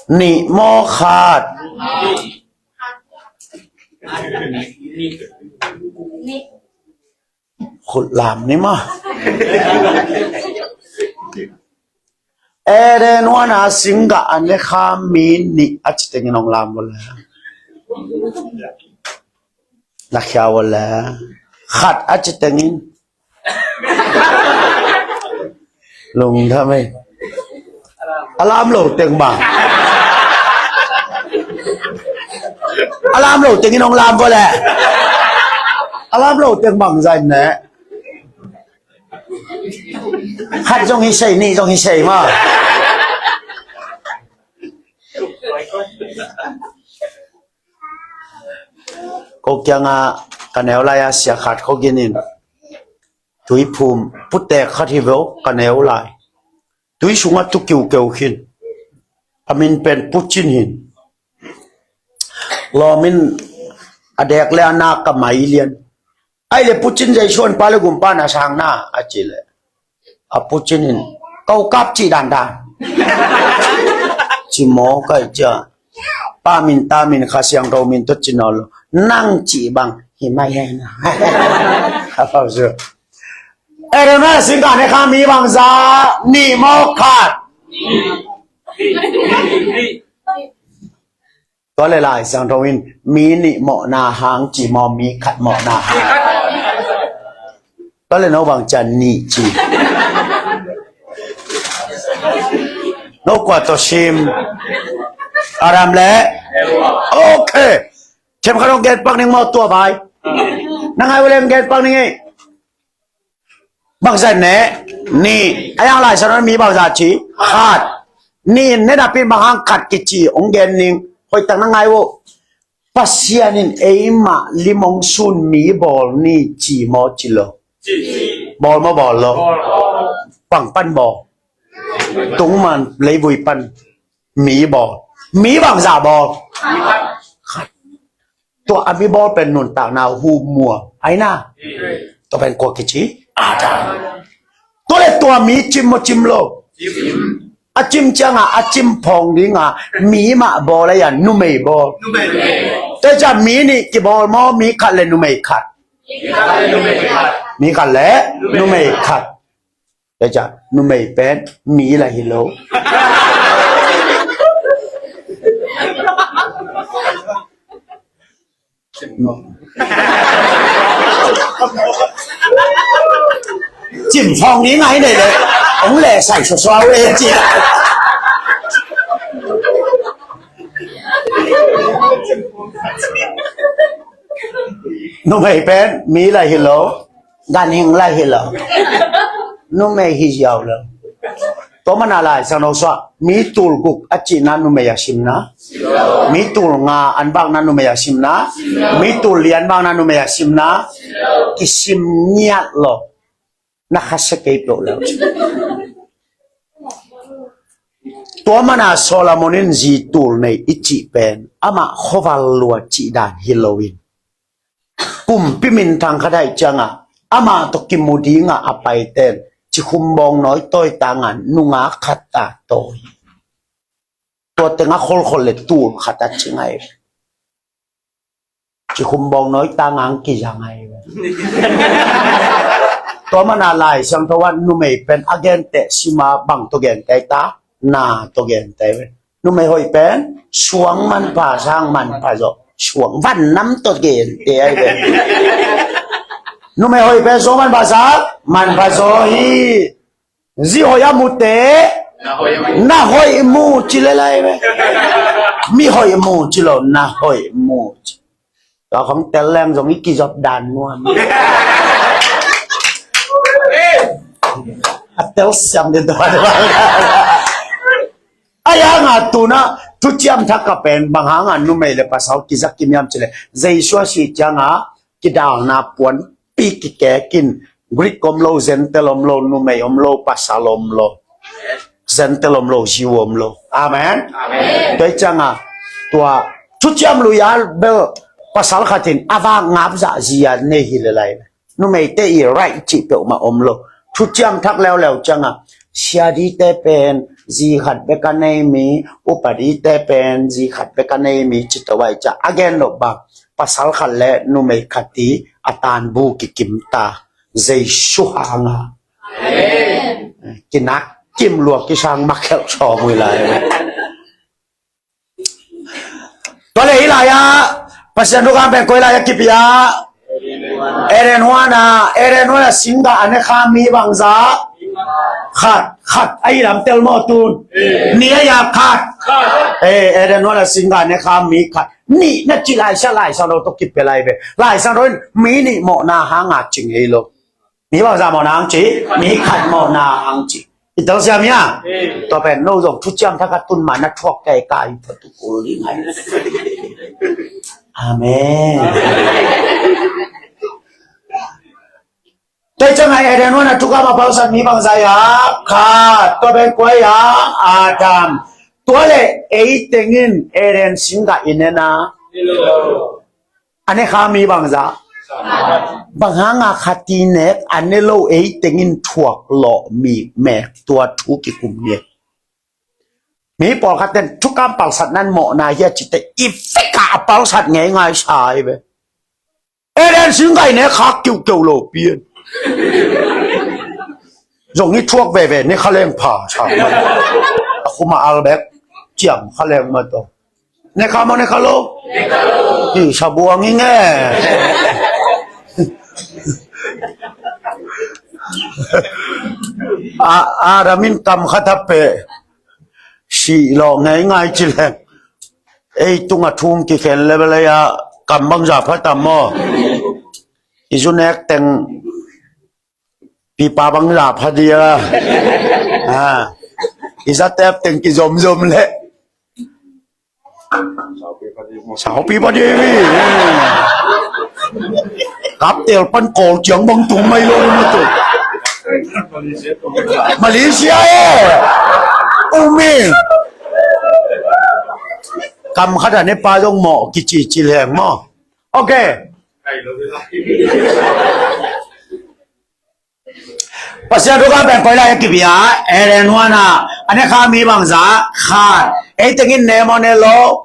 Nih maw khat? Khut lam ni maw. Eden huanah singgah a ne kha mi nih a ci tengin hong lam ua le. Na khia ua le. Khat a ci tengin. Lungdam hi. A lam lo teng bang. A lam lo tengin hong lam ua le. A lam lo teng bang zah ne. Khat zong hi sei, nih zong hi sei maw. Ko kiangah ka neu lai-a sia khat ko ginin tui phum putek khat hi veu ka neu lai. Tui sungah tu kiukeu khin. A min pen Pucin hin. Lawmin a dek le a nak ka mai lian. Ai le Pucin Jesuh pa le gumpa na sang na a ci le. A Pucin in kau kap ci dandan. Ci maw kai cia. Pa min ta min Kha Siangtho min tua ci nawn lo. Nang ci bang hi mai hen. A pau su. Eden huanah singgah ne kha mi bangzah? Nih maw khat? Tua le Lai Siangtho in mi nih mawhna hang ci maw, mi khat mawhna hang? Tua le no bang ciang nih ci. No kua tawh sim? Adam le? Ok. Themkhat hong gen pak ning maw tua vai. Na ngai ua le hong gen pak ning ei. Bangzah ne? Nih. A yang Lai Siangtho mi bangzah ci? Khat. Nih in ne napi bang hang khat kici hong gen ning. Hoih tak na ngai uh. Pasian in eimah lim hong sun mi bawl ni ci maw ci lo? Bawl maw bawl lo? Bang pan bawl? Tungman leivui pan mi bawl. Mi bangzah bawl? Khat. Tua a mi bawl pen nuntakna hu muang ahi na. Tua pen kua kici? Adam. Tua le tua mi cim maw cim lo? A cim cianga a cim phawng dinga mi mah bawl ahi a, numei bawl. Tua ciang mi nih kibawl maw, mi khat le numei khat? Mi khat le numei khat. Tua ciang numei pen mi lah hi lo. Cim phawng ni ngai nei le, ong le sai suasua ve ci. Numei pen mi lah hi lo. Ganhing lah hi lo. Numei hi ziau lo. Tua mana Lai Siangtho sungah mi tul guk a cihna numei a simna, mi tul nga an vakna numei a simna, mi tul li an vakna numei a simna, kisim ngiat lo. Na khasia kei peuh lo. Tua mana Solomon in zi tul nei i cih pen amah khuaval lua cih dan hi loin, kumpi minthang khat ahih cianga amah tawh kimu dinga a paiten cikhum bawng nawi tawi tanga nungak khat a tawi. Tua tenga kholkhol le tul khat a ci ngai. Cikhum bawng nawi tanga ang kiza ngai. Tua mana Lai Siangtho ah numei pen a genteh sima bang tawh genteh ta, na tawh genteh. Numei hoih pen suang manpha sang manpha zaw, suang van nam tawh genteh ahi ve. Numei hoih pen suang manpha sang manpha zaw hi. Zi hoih a mute na hoih mu ci le lai ve. Mi hoih mu ci lo, na hoih mu ci. Tua khong tel leng zong i kizop dan nuam. A tel siam de tua. Ai a nga tuna thuciam thak a pen bang hanga numei le pasal kizak kimiam ci le, Jesu a si cianga kidalna puanpi kikekin, Greek om lo, Gentile om lo, numei om lo, pasal om lo, Gentile om lo, Jew om lo. Amen. Tua i cianga tua thuciam lui a bel pasal khatin a vak ngap zah zia nei hi le lai. Numeite i right cih peuhmah om lo. Thuciam thak leuleu cianga siadite pen zi khat bek a nei mi, upadite pen zi khat bek a nei mi ci to vai cia a gen lo bang, pasal khat le numei khat i a tanbu kikim ta. Jesu hanga kinak kim luak kisang makhelh sawm ui lai. Tua le hih lai-ah Pasian thukham pen koi lai-ah kipia? Eden huana, Eden huana singgah a ne kha mi bangza? Khat, khat a i lam tel maw tun? Ni a ya khat. Eh, Eden huana singgah a ne kha mi khat. Nih na ci laisiah Laisiangtho tawh kipia lai ve. Laisiangtho in mi nih mawhna hanga ci ngei lo. Mi bangza mawhna hang ci? Mi khat mawhna hang ci. I telsiam hia? Tua pen no zong thuciam thak a tun ma na thuak kei kai pha tu kul ding ai. Amen. Tua i ciang ai Eden huana thukham a palsat mi bangza hia? Khat. Tua pen kua hia? Adam. Tua le ei tengin Eden singgah i ne na? A ne kha mi bangza? Bang hanga khat i nek a ne lo ei tengin thuak lawh mi mek tua thu kikum ni. Mi pawlkhat ten thukham palsat nan mawhna hia cite i fika a palsat ngei ngai sa hi ve. Eden singgah i ne kha kiukeu lo pian. Zong i thuak veve ne kha leng pha sa. A khuma albek ciam kha leng ma to. Ne kha maw ne kha lo? Hi sa buang i nge. A, Adam in kam khat a peh. Si lo ngei ngai ci leng. Ei tunga thum kikhen le bel ei a kam bangza pha tam maw? I zu nek teng pipa bangza pha dia. Ha. I za tep teng kizomzom le. Saupi pha dia mi. Kap tel pan kol ciang bang tung mai lo ni tu. Malaysia e. Umi. Kam khat a ne pa zong mawh kici ci leng maw. Ok. Pasian thu kha pen koi lai a kibia, Ellen huan a, a ne kha mi bangza, khat. Ei tengin ne maw ne lo?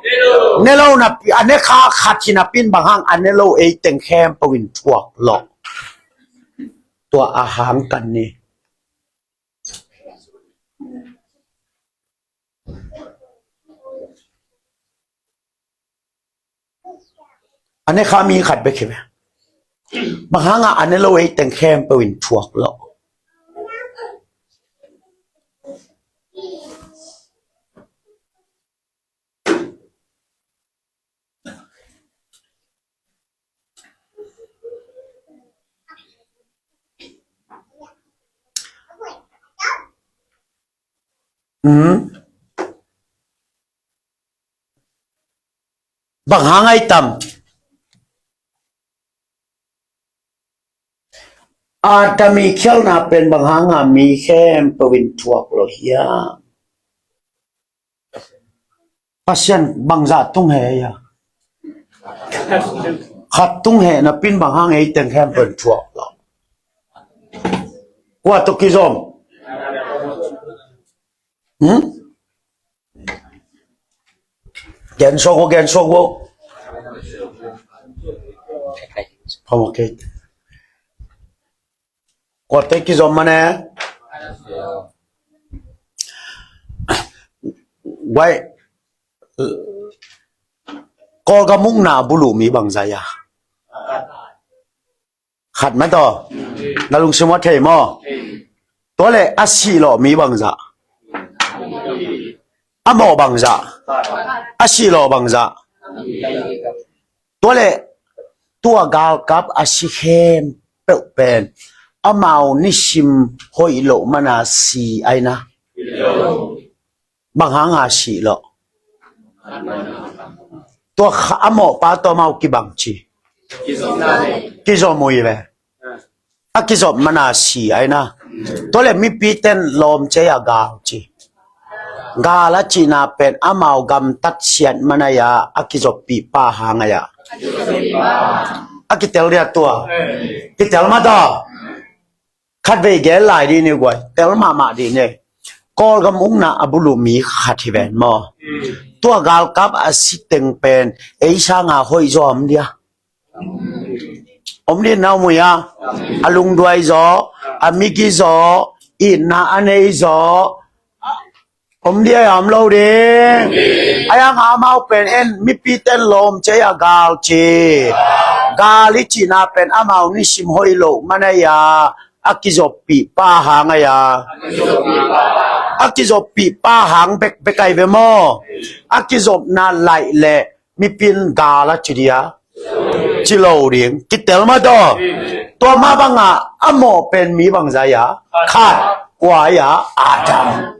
Ne lo na, a ne kha khat hi napi in bang hang, a ne lo ei teng khempeuh in thuak lo. Tua a hang kan ni. A ne kha mi khat bek hi ve. Bang hang a a ne lo ei teng khempeuh in thuak lo. Hmm. Bang hang ai tam. Adam i khialhna pen bang hang a mi khempeuh in thuak lo hiam? Pasian bangzah tung he ia? Khat tung he napi in bang hang ei teng khempeuh in thuak lo. Kua tawh kizom? Hmm? Gen suak vo, gen suak vo. Phamawh kei. Kua tawh kizom mah ne? Guai. Kawlgam ukna a buluh mi bangzah ia? Khat mah tawh. Na lungsim ah thei maw? Tua leh a sih lawh mi bangzah? A mawh bangzah? A sih lawh bangzah? Tua leh tua galkap a si khempeuh pen amau nisim hoih loh mana si ai na? Bang hanga sih lawh? Tua kha a mawhpa tawh amau kibang ci. Kizom uh hi ve. A kizop mana si ai na. Tua leh mipiten lawm ci a gal ci. Gal a cihna pen amau gamtat siat mana ia a kizoppih pa hang ai a. A kitel dia tua. Kitel mah tawh. Khatvei gen lai dih ni guai, tel mahmah dih ni. Kawlgam ukna a buluh mi khat hi ven maw? Tua galkap a si teng pen ei sanga hoih zaw om dia? Om dih na, om uh ia? A lungduai zaw, a migi zaw, itna a nei zaw, om dia ia om lo ding? Ai ang amau pen en mipiten lawm ci a gal ci. Gal i cihna pen amau nisim hoih loh mana ia a kizoppih pa hang ai a. A kizoppih pa hang bekbek ai ve maw? A kizopna laih leh mipin gal a ci dia? Ci lo ding. Kitel mah tawh. Tua mah banga a mawh pen mi bangzah ia? Khat. Kua ia? Adam.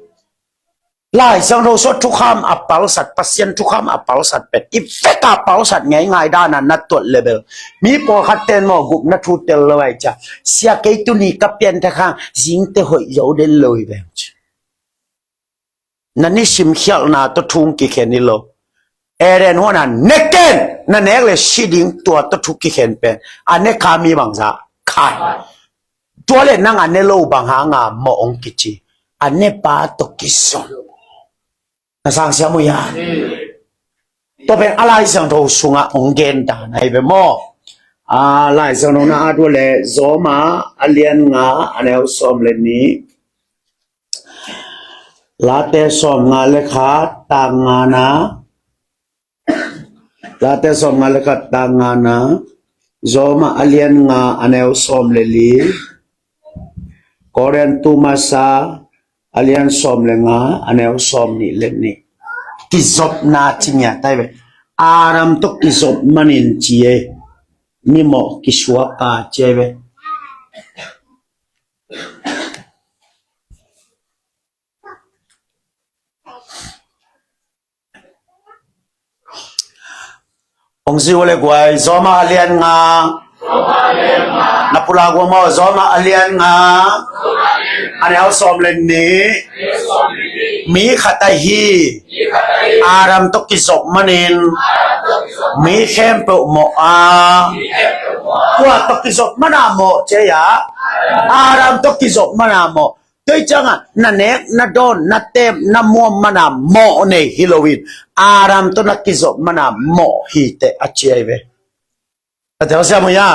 Lai Siangtho sung thukham a palsat, Pasian thukham a palsat pen i vek a palsat ngeingai dana na tuat level. Mi pawlkhat ten maw gupna thu tel lo ai cia. Sia kei tuni ka pianthak hang zingte hoih zo den lo hi veng ci. Na nisim khialhna tawh thu kikhen hi lo. Eden huana nek ken, na nek le si ding tua tawh thu kikhen pen a ne kha mi bangzah? Khat. Tua leh nang a ne lo bang hanga mawh hong kici? A nepa tawh kizom. Na sang siam uh ia? Tua pen a Lai Siangtho sungah hong gen dan ahi ve maw? A Lai Siangtho na at uh leh Zawma a lian nga a neu sawm le nih. Late sawm nga le khat tang nga na. Late sawm nga le khat tang nga na. Zawma a lian nga a neu sawm le li. Korin tu masa a lian sawm le nga a neu sawm nih le nih. Kizopna ci ngiat ai ve. Adam tawh kizop manin ci ei. Mimawh kisuak a ci ai ve. Hong zi uh le guai, Zawma a lian nga. Na pulak uh maw, Zawma a lian nga. A neu sawm le nih. Mi khat ahi Adam tawh kizop manin mi khempeuh mawh a, tua tawh kizop mana mawh ci a, Adam tawh kizop mana mawh. Tua ciangah na nek, na dawn, na teep, na muam mana mawh nei hi loin Adam tawh na kizop mana mawh hi teh a ci ahi ve. A telsiam uh ia,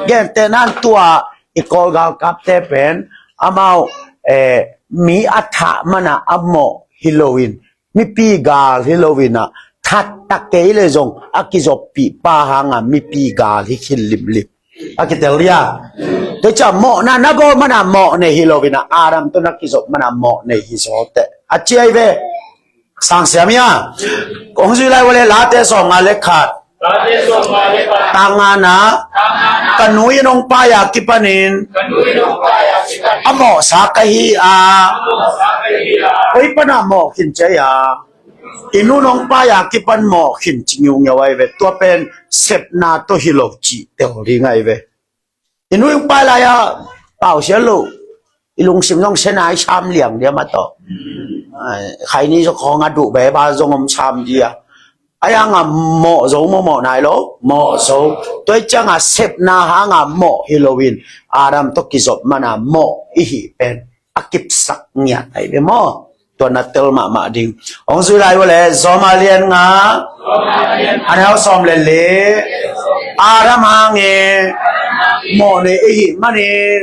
gentehna in tua i Kawl galkapte pen amau, eh, mi a thah mana a mawh hi loin, mipi gal hi loin ah, that tak kei le zong a kizoppih pa hanga mipi gal hi khin limlim. A kitel dia. Tua ciang mawhna na bawl mana mawh nei hi loin ah, Adam tawh na kizop mana mawh nei hi zaw teh a ci ahi ve. Sang siam ia. Kong zui lai uh leh Late sawmnga le khat. Tang ngana. Ka nu in hong pai a kipanin a mawhsa ka hi a. Koi pana mawh khin ci a. I nu in hong pai a kipan mawh khin ci ngiungeu ahi ve. Tua pen sepna tawh hi lo cih tel ding ahi ve. I nu i pai lai-a pau sia lo, i lungsim zong sena i sam liang dia mah tawh. Ai, khaini zong khawng a duh beba zong om sam dia. A ianga mawh zo maw, mawh nai lo, mawh zo. Tua i cianga sepna hanga mawh hi loin Adam tawh kizop mana mawh i hih pen a kipsak ngiat ahi ve maw. Tua na tel mahmah ding. Hong zui lai uh leh Rom a lian nga, a neu sawm le li. Adam hangin mawh nei i hih manin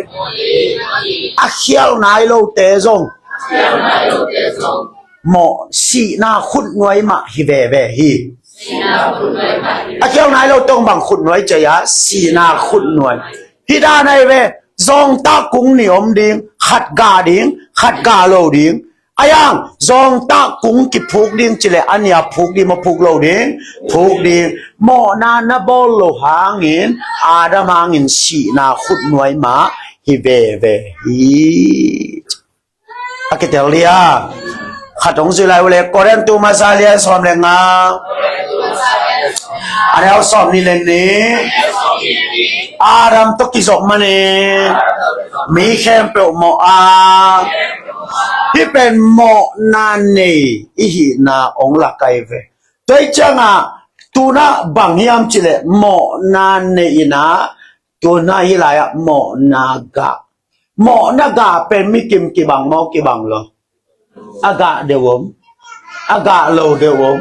a khial nai lote zong mawh, sihna khutnuai mah hi veve hi. A khial nai lote zong bang khutnuai ci a, sihna khutnuai. Hih dan ahi ve, zawngtak kung nih om ding, khat gah ding, khat gah lo ding. A iang zawngtak kung kiphuk ding ci leh a nih a phuk ding maw, phuk lo ding, phuk ding. Mawhna na bawl lo hangin Adam hangin sihna khutnuai mah hi veve hi. A kitel dia. Khat hong zui lai uh leh Korin tu masa lian sawm le nga, a neu sawm nih le nih. Adam tawh kizop manin mi khempeuh mawh a, hih pen mawhna nei i hihna hong lak ahi ve. Tua i ciangah tuna bang hiam ci leh mawhna nei in ah, tuna hih lai-ah mawhna gah. Mawhna gah pen mi kim kibang maw, kibang lo? A gah deuh om, a gah lo deuh om.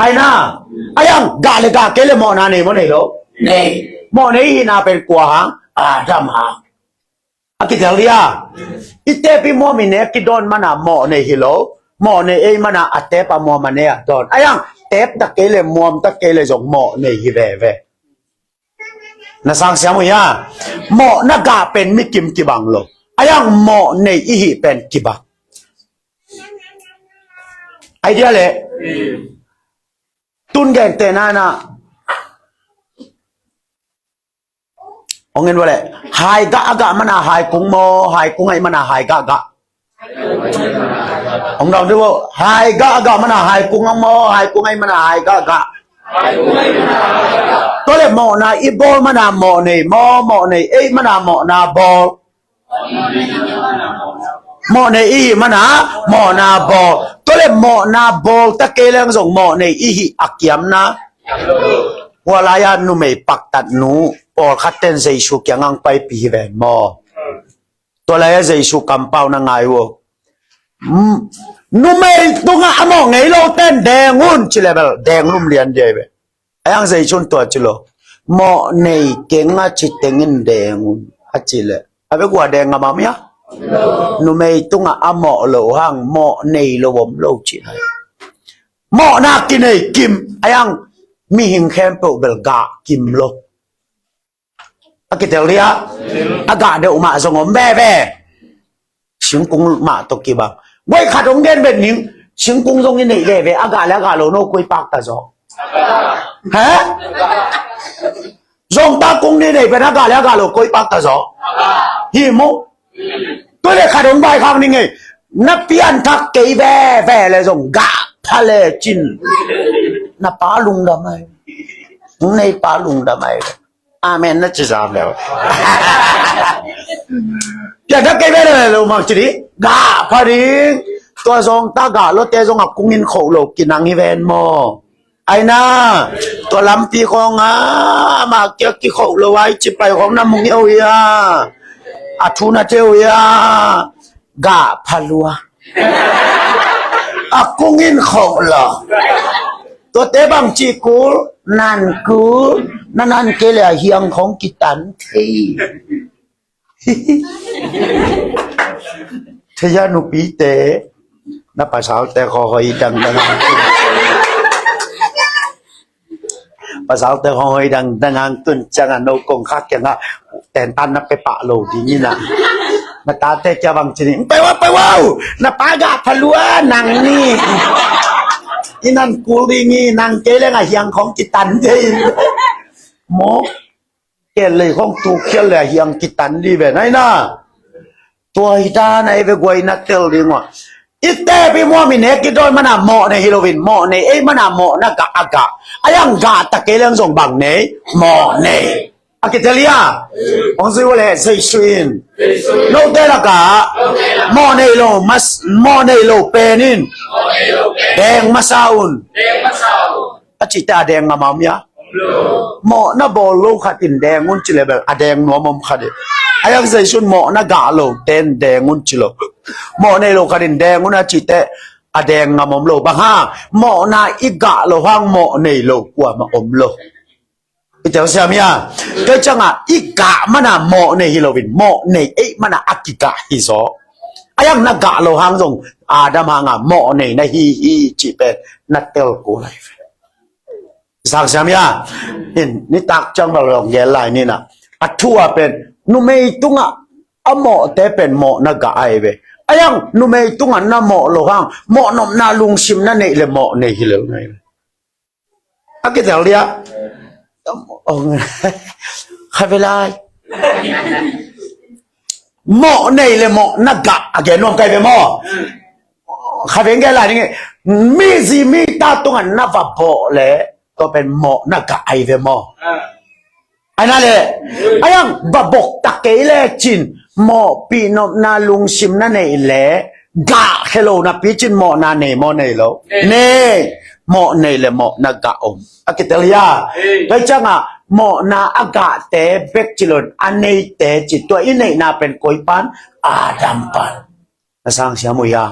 Ai na, a iang gah le gah kei le mawhna nei maw, nei lo? Nei. Mawh nei i hihna pen kua hang? Adam hang. A kitel dia. I teep i muam i nek i dawn mana mawh nei hi lo. Mawh nei ei mana a teep a muam a nei a dawn. A iang teep tak kei le muam tak kei le zong mawh nei hi veve. Na sang siam uh hia? Mawhna gah pen mi kim kibang lo. A iang mawh nei i hih pen kibang. Ai dia leh tun gentehna in ah, hong en uh leh, hai gah a gah mana hai kung maw, hai kung a hih mana hai gah gah? Hong dawng dih uh, hai gah a gah mana hai kung maw, hai kung a hih mana hai gah gah? Tua leh mawhna i bawl mana mawh nei maw, mawh nei ei mana mawhna bawl? Mawh nei i hih mana mawhna bawl. Tua leh mawhna bawl ta kei leng zong mawh nei i hih a kiamna. Hua lai-a numei paktat nu pawlkhat ten Jesu kiangah hong paipih hi ven maw? Tua lai-a Jesu kampau na ngai uh. Hmm. Numei tungah a mawh ngei lo ten deng un ci leh bel deng lum lian dia hi ve. A iang Jesu in tua ci lo. Mawh nei keng a ci tengin deng un a ci leh, a bek ua deng ngam a mia? Numei tungah a mawh lo hang mawh nei lo om lo ci nai. Mawhna kinei kim, a iang mihing khempeuh bel gah kim lo. A kitel dia. A gah deuh mah zong om veve. Singkung mah tawh kibang. Guai khat hong gen vet ning. Singkung zong i neih veve, a gah le a gah lo no koi pakta zaw? He? Zawngtak kung nih neih pen a gah le a gah lo koi pakta zaw? Hi mu. Tua leh khat hong vaikhak ning ei. Na pianthak kei veve le zong gah pha lecin na pa lungdam ai. Hong nei pa lungdam ai. Amen na ci zam leu. Pian da kei ve le lo mak ci di. Gah pha ding. Tua zong ta gah lo te zong a kung in khoh lo kinang hi ven maw? Ai na, tua lampi khawng a, amah kia kikhoh lo ai ci pai khawng na mung hi a, a thu na theu hi a, gah pha lua. A kung in khoh lo. Tuate bang ci kul, nan kul, na nan kei le a hiang khawng kitan thei. Thei a nupite, na pasalte khaw hoih dangdang ang tun. Pasalte khaw hoih dangdang ang tun ciang a no kong kha kiang a tentan na pe pah lo ding in a. Na tate kia bang ci ni, "Pai wa, pai wa, na pa gah pha lua nang ni. I nan kul ding i nang kei leng a hiang khawng kitan ding." Maw? Kel lei khawng tu khial le a hiang kitan di ve nai na. Tua hi ta na i ve guai na tel ding ua. I tep i muam i nek i dawi mana mawh nei hi loin mawh nei ei mana mawh na gah a gah. A yang gah ta kei leng zong bang nei mawh nei. A kitel ia. Hong zui ua le Jesu in. Note lakah mawh nei lo mas mawh nei lo pen in deng masa un. A cihte a deng ngam a om ia. Mawhna bawl lo khat in deng un ci le bel a deng nuam om khat in. A yak zei sun mawhna gah lo ten deng un ci lo. Mawh nei lo khat in deng un a cihte a deng ngam om lo. Bang hang mawhna i gah lo hang mawh nei lo kuamah om lo. I tel siam ia. Kei ciangah i gah mana mawh nei hi loin mawh nei ei mana a kigah hi zaw. A yak na gah lo hang zong Adam hanga mawh nei na hi hi cih pen na tel kul lai ve. Sang siam ia. In nitak ciang bel long gel lai nina. A thu a pen numei tungah a mawhte pen mawh na gah ai ve. A yang numei tungah na mawh lo hang mawh nopna lungsim na neih le mawh nei hi lo ngai ve. A kitel dia. Kha ve lai. Mawh nei le mawh na gah a gen nuam kai ve maw? Kha ve nge lai ni nge. Mi zi mi ta tungah na va bawh le tua pen mawh na gah ai ve maw? Ai na le a yang va bok tak kei le cin mawhpih nopna lungsim na neih le gah khe lo napi cin mawhna nei maw nei lo? Nei. Mawh nei le mawhna gah om. A kitel hia? Kei ciangah mawhna a gahte bek ci loin a neite ci tua i neihna pen koi pan? Adam pan. Na sang siam uh hia?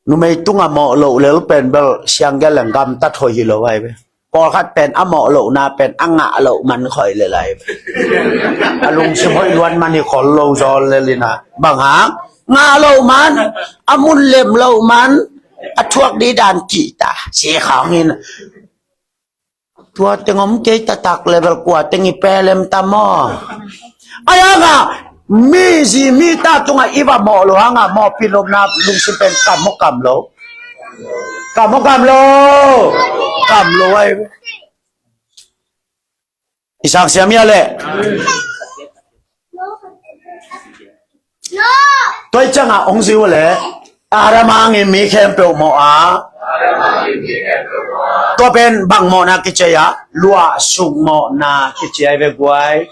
Numei tungah mawh loh lel pen bel siang gel leng gamtat hoih hi lo ai ve. Pawlkhat pen a mawh lohna pen a ngah loh man khoi le lai ve. A lungsim hoih luan man hi khol lo zaw le lina. Bang hang? Ngah loh man, a mun lem loh man, a thuak di dan kihta. Si khawng hin. Tua teng om kei taktak level kua teng i pelem ta maw? Ai hanga mi zi mi ta tunga i va mawh lo hanga mawhpih nopna lungsim pen kam maw kam lo? Kam maw kam lo? Kam lo ai. I sang siam ia le. Tua i ciangah hong zi uh le Adam hangin mi khempeuh mawh a. Tua pen bang mawhna kici a? Luahsuk mawhna kici ai ve guai.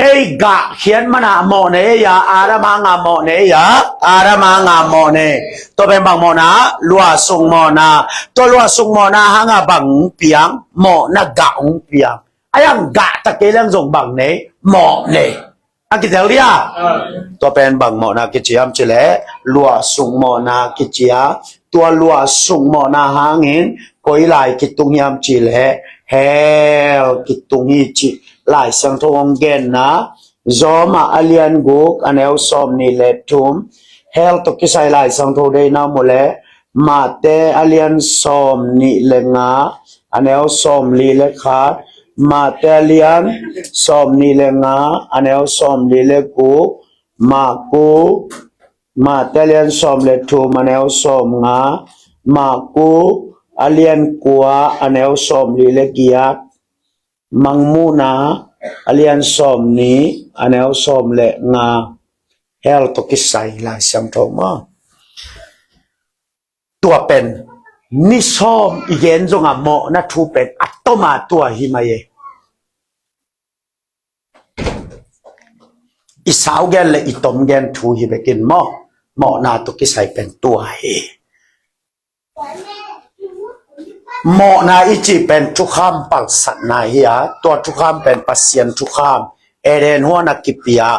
Ei gah khian mana mawh nei ei a, Adam hanga mawh nei ei a, Adam hanga mawh nei. Tua pen bang mawhna? Luahsuk mawhna. Tua luahsuk mawhna hanga bang piang? Mawhna gah hong piang. A yang gah ta kei leng zong bang nei? Mawh nei. A kitel dia. Tua pen bang mawhna kiciam cileh luahsuk mawhna kicia. Tua luahsuk mawhna hangin koi lai kitung hiam cileh hell kitung hi cih Lai Siangtho hong genna. Rom a lian guk a neu sawm nih le thum. Hell tawh kisai Lai Siangtho deihna mu le Mate a lian sawm nih le nga a neu sawm li le khat. Mate a lian sawm nih le nga a neu sawm li le guk. Maku Mate a lian sawm le thum a neu sawm nga. Maku a lian kua a neu sawm li le giat. Mangmuhna a lian sawm nih a neu sawm le nga. Hell tawh kisai Lai Siangtho maw? Tua pen Ni sawm i gen zongah mawhna thu pen a toma tua hi mai e. I sau gen le i tom gen thu hi bekin maw, mawhna tawh kisai pen tua hi. Mawhna i cih pen thukham palsatna hi a, tua thukham pen Pasian thukham. Eden huan a kipia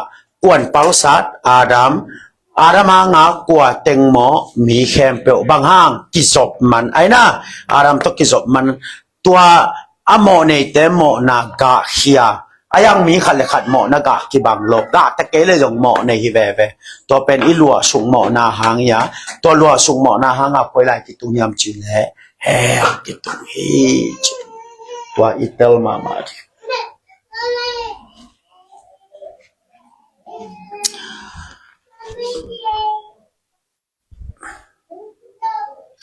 kuan palsat Adam, Adam hanga kua teng maw, mi khempeuh bang hang kizop man aina, Adam tawh kizop man. Tua a mawh neite mawhna gah khia. A yang mi khat le khat mawhna gah kibang lo. Gah ta kei le zong mawh nei hi veve. Tua pen i luah suk mawhna hang hi a. Tua luah suk mawhna hanga koi lai kitung hiam cih le hell kitung hi ci. Tua i tel mahmah ding.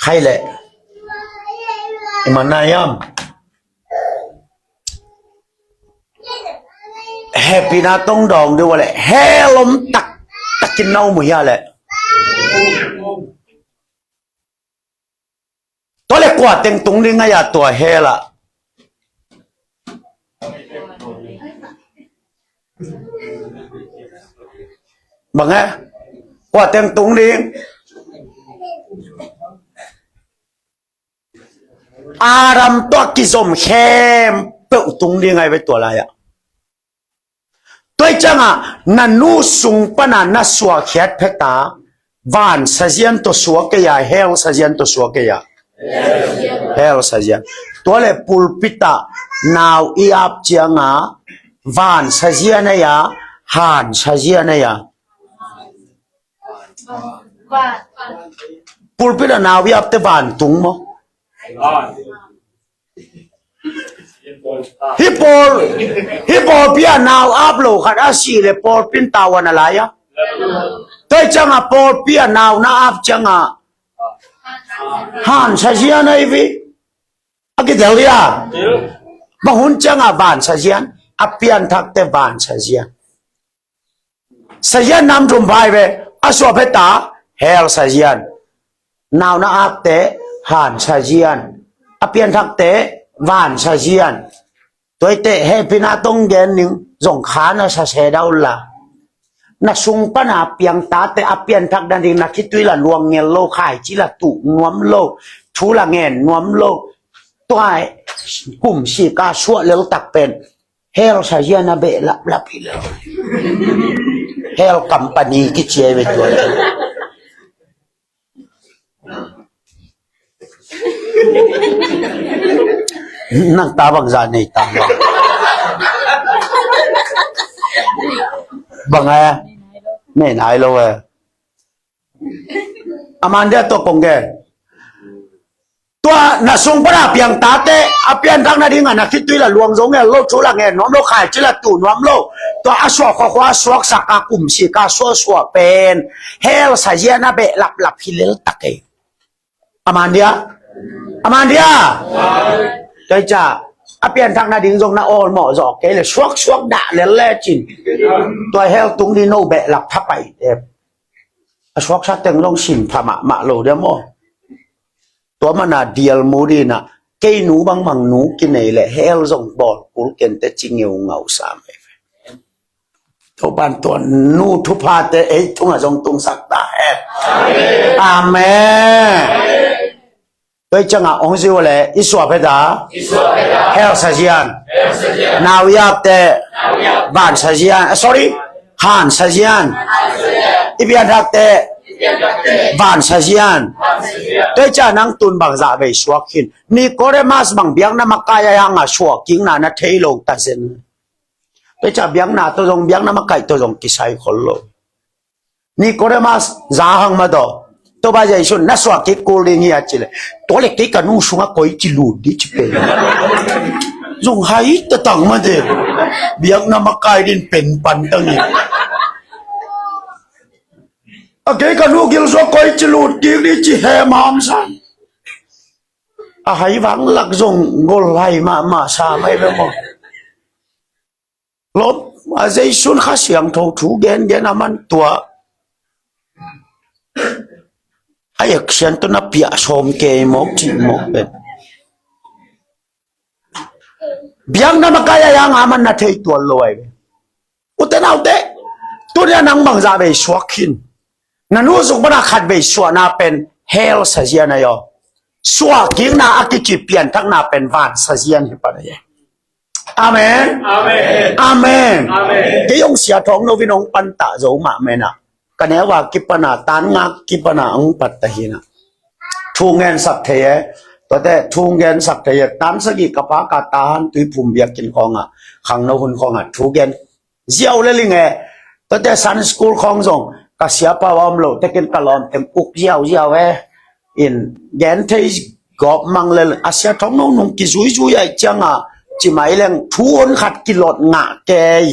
Khai le i man na yam. Hehpihna tong dawng dih uh a le hell om taktakin na um uh hi a le. Tua le kua teng tung ding a ya tua hell ah. Bang e? Kua teng tung ding? Adam tawh kizom khempeuh tung ding ai ve tua lai ah. Tua i ciangah na nu sung pana na suahkhiat pheta van sazian tawh suak kei a, hell sazian tawh suak kei a. Hell sazian. Tua le pulpit ah nau i ap ciangah van sazian ei a, han sazian ei a. Pulpit ah nau i apte vantung maw? Hih pawl, hih pawlpi ah nau ap lo khat a sih le pawlpi in tavuan a lai a. Tua i ciangah pawlpi ah nau na ap ciangah han sazian a hi vi. A kitel hi a. Bang hun ciangah van sazian, a pianthakte van sazian. Sazian nam thum vai ve, a suah pheta hell sazian. Nau na apte han sazian. A pianthakte van sazian. Tuaite hehpihna tong gen ning zong kha na sa se dau la. Na sung pana piangtate a pianthak nading na khitui la luang ngel lo, khaici la tuh nuam lo, thu la ngen nuam lo. Tua kum sika suah leltak pen hell sazian a behlaplap hi lo. Hell company kici ai ve tua. Nang ta bangzah nei ta bang? Bang a nei nai lo e. A man dia tawh kong gen. Tua na sung pana piangtate a pianthak nading a na khitui la luang zo ngel lo, thu la ngen nuam lo, khaici la tuh nuam lo. Tua a suah khuakhua suaksak a kum sika suahsuah pen hell sazian a behlaplap hi leltak ei. A man dia? A man dia? Tua i ca a pianthak nading zong na awlmawh zawh kei le suaksuak dah lel lecin tua hell tung dih no behlap thapai em. A suaksa teng zong sin pha mahmah lo dia maw? Tua mana dial mu dina kei nu bangmang nu kinei le hell zong bawl kul kente ci ngeungau sa mai ve. Topan tua nu thuphate ei tungah zong tungsak ta hen. Amen. Tua i ciangah hong zui uh le i suah pheta hell sazian. Nau i apte van sazian. Ah, sorry. Han sazian. I pianthakte van sazian. Tua i ciangah nang tun bangzah vei suak khin? Nikodemas bang biakna makai a hanga suah kikna na thei lo ta zen. Tua i ciangah biakna tawh zong, biakna makai tawh zong kisai khol lo. Nikodemas za hang mah tawh, Topa Jesu na suah kik kul ding hi a ci le, tua le kei ka nu sungah koi ci lut dih ci pen. Zong hai tatang mah te. Biakna makai din pen pantang hi. A kei ka nu gil sungah koi ci lut kik dih ci hem hamsa. A hai vang lak zong gol hai mahmah sa mai ve maw? Lawm, a Jesu'n Kha Siangtho thu gengen a man tua. A action tawh na piah sawm kei mawk cih mawk pen. Biakna makai a yang a man na thei tuan lo ai ve. Ute naute, tuni a nang bangzah vei suak khin. Na nu sung pana khat vei suahna pen hell sazian ai aw. Suahkikna a kici pianthakna pen van sazian hi pan ai. Amen. Amen. Amen. Amen. Kei hong sia thawng no vin hong pantah zo mah mena. Ka neu a kipana, tan ngak kipana hong pat ta hina. Thu ngen sak thei e. Tuate thu ngen sak thei e. Tan sagih ka pa ka tahan tui phum biakinn khawnga, khangno hun khawnga thu gen ziau le ling e. Tuate Sunday school khawng zong ka siapa a om lo tekin ka lawm teng uk ziau ziau e. In gen thei gawp mang le a sia thawng no nung kizui zui ai cianga cimai leng thu on khat kilot ngah kei.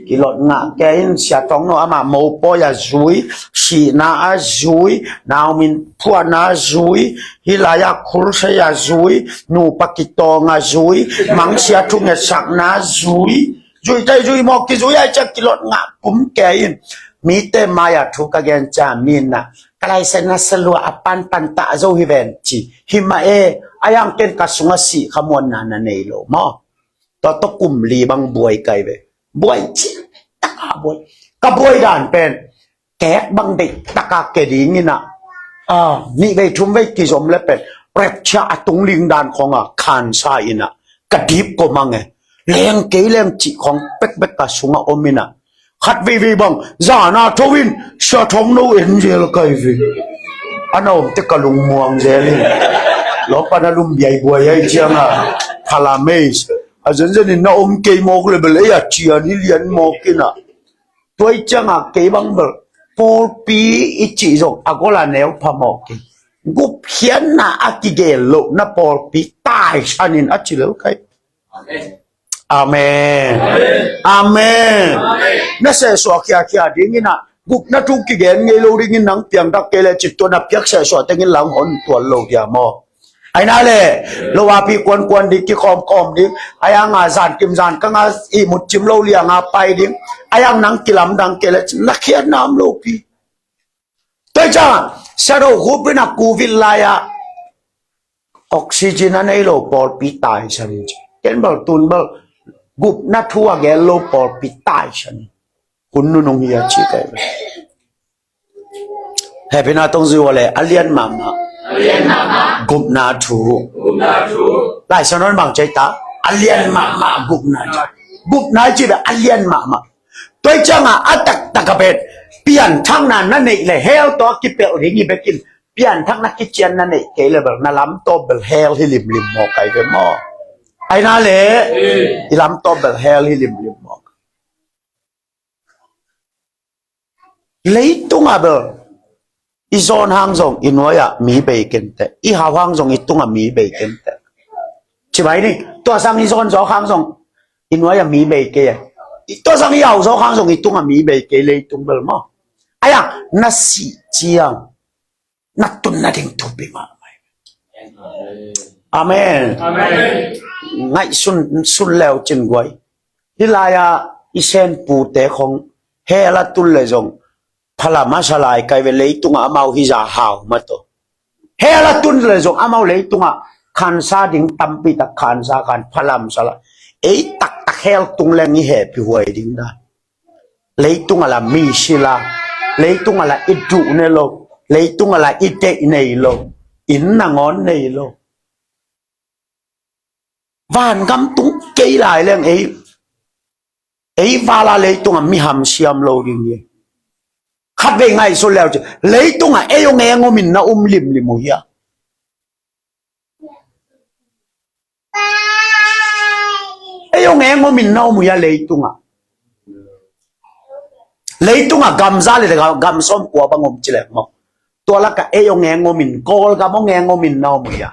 Kilot ngah kei in sia thawng no ama mopawi a zui, sihna a zui, naumin phuahna a zui, hilai a khulsei a zui, nupa kitawng a zui, mangsia thu ngetsakna a zui. Zui tai zui maw kizui ai ciang kilot ngah pum kei in. Mite mai a thu ka gen ciang mi na ka laisen na salua a panpan ta zo hi ven ci. Hi mah e, a yang ken ka sunga sih kha muanna na nei lo maw. Tua tawh kum li bang buai kai ve. Buai ci taka buai. Ka buai dan pen kek bang deih taka ke dingin a, a, nih vei thum vei kizom le pen rapture a tung ling dan khawnga khansa in a ka dip ko mang e. Leng kei leng cih khawng pekpek ka sunga om in a khat veivei bang zana tho in sia thawng no en zel kai ve. A na om te ka lungmuang zel in lawpan a lum biai buai ai cianga phala meis a zenzen in na om kei mawk le bel ei a cian hi lian mawk in a. Tuai cianga kei bang bel pawlpi i cih zong a gola neu pha mawk in gupkhiatna a kigel loh na pawlpi taisan in a ci lel kai. Amen. Amen. Na sehsuah khiakhia dingin a gupna thu kigen ngei lo dingin nang piangdak kei le cit tua na piak sehsuah tengin lang hon tuan lo dia maw. Aina le lo a pi kuankuan ding kikhawmkhawm ding a yang a zan kim zan kanga ihmut cim lo lianga pai ding a yang nang kilamdang kei le na khiatna om lo pi. Tua i cianga shadow group in a covid lai-a oxygen a nei lo pawlpi taisan in ci. Ken bal tun bal gupna thu a gel lo pawlpi taisan in hun nunung hi a ci kai. Hepina tong zui wale a lian mahmah gupna thu. Laisa non bang cai ta a lian mahmah gupna thu. Gupna ci be a lian mahmah. Tua i cianga a taktak a pen pianthakna na neih le hell tawh a kipelh ding hi bekin pianthakna kician na neih kei le bel na lamtawp bel hell hi limlim maw kai ve maw. Aina le i lamtawp bel hell hi limlim maw. Leitunga bel i zawn hang zong i nuai-ah mi bei kenteh, i hau hang zong i tungah mi bei kenteh. Cibai ni, tua sang i zawn zawk hang zong i nuai-ah mi bei kei. Tua sang i hau zawk hang zong i tungah mi bei kei leitung bel maw. Ai-ah na sih ciang na tun nading thupi mahmah. Amen. Amen. Ngaihsun sun leu cin guai. Hih lai-ah i senpute khong hell a tun le zong phalam a sa lai kai ve, leitungah amau hih zah hau mah tawh. Hell a tun le zong amau leitungah khansa ding tampi tak khansa khan phalam sa lai. Ei taktak hell tung leng i hehpih huai ding dan. Leitungah la mi sila, leitungah la i duh ne lo, leitungah la i deih nei lo, inn nangawn nei lo. Vangam tung kei lai leng ei, ei vala leitungah mi hamsiam lo ding hi. Khatvei ngaihsun leu ci, leitungah ei hong eng omin na um limlim uh hia? Ei hong eng omin na um uh hia leitungah? Leitungah gamza le gam sawmkua bang om ci lek maw? Tua lakah ei hong eng omin, Kawlgam hong eng omin na om uh hia?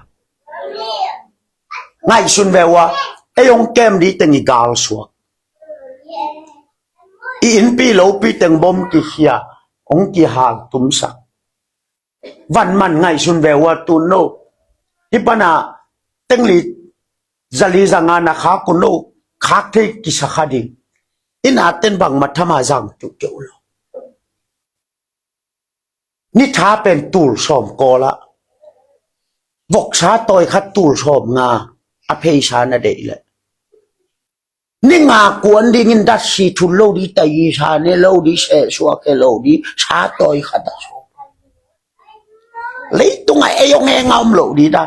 Ngaihsun ve ua, ei hong kem dih teng i galsuak, i innpi lopi teng bom kikhia, hong kihal tumsak. Van man ngaihsun ve ua tun no. Hih pana tengli zali zanga na khak un no, khak thei kisa kha ding. I naten bangmah thama zang tuh keuh lo. Ni tha pen tul sawm kawl ah, voksa tawi khat tul sawm nga a pheisa na deih leh, ni nga kuan dingin datsi thun lo ding, taisa ne lo ding, sehsuak he lo ding, sa tawi khat ah sawm. Leitungah ei hong enga om lo ding ta.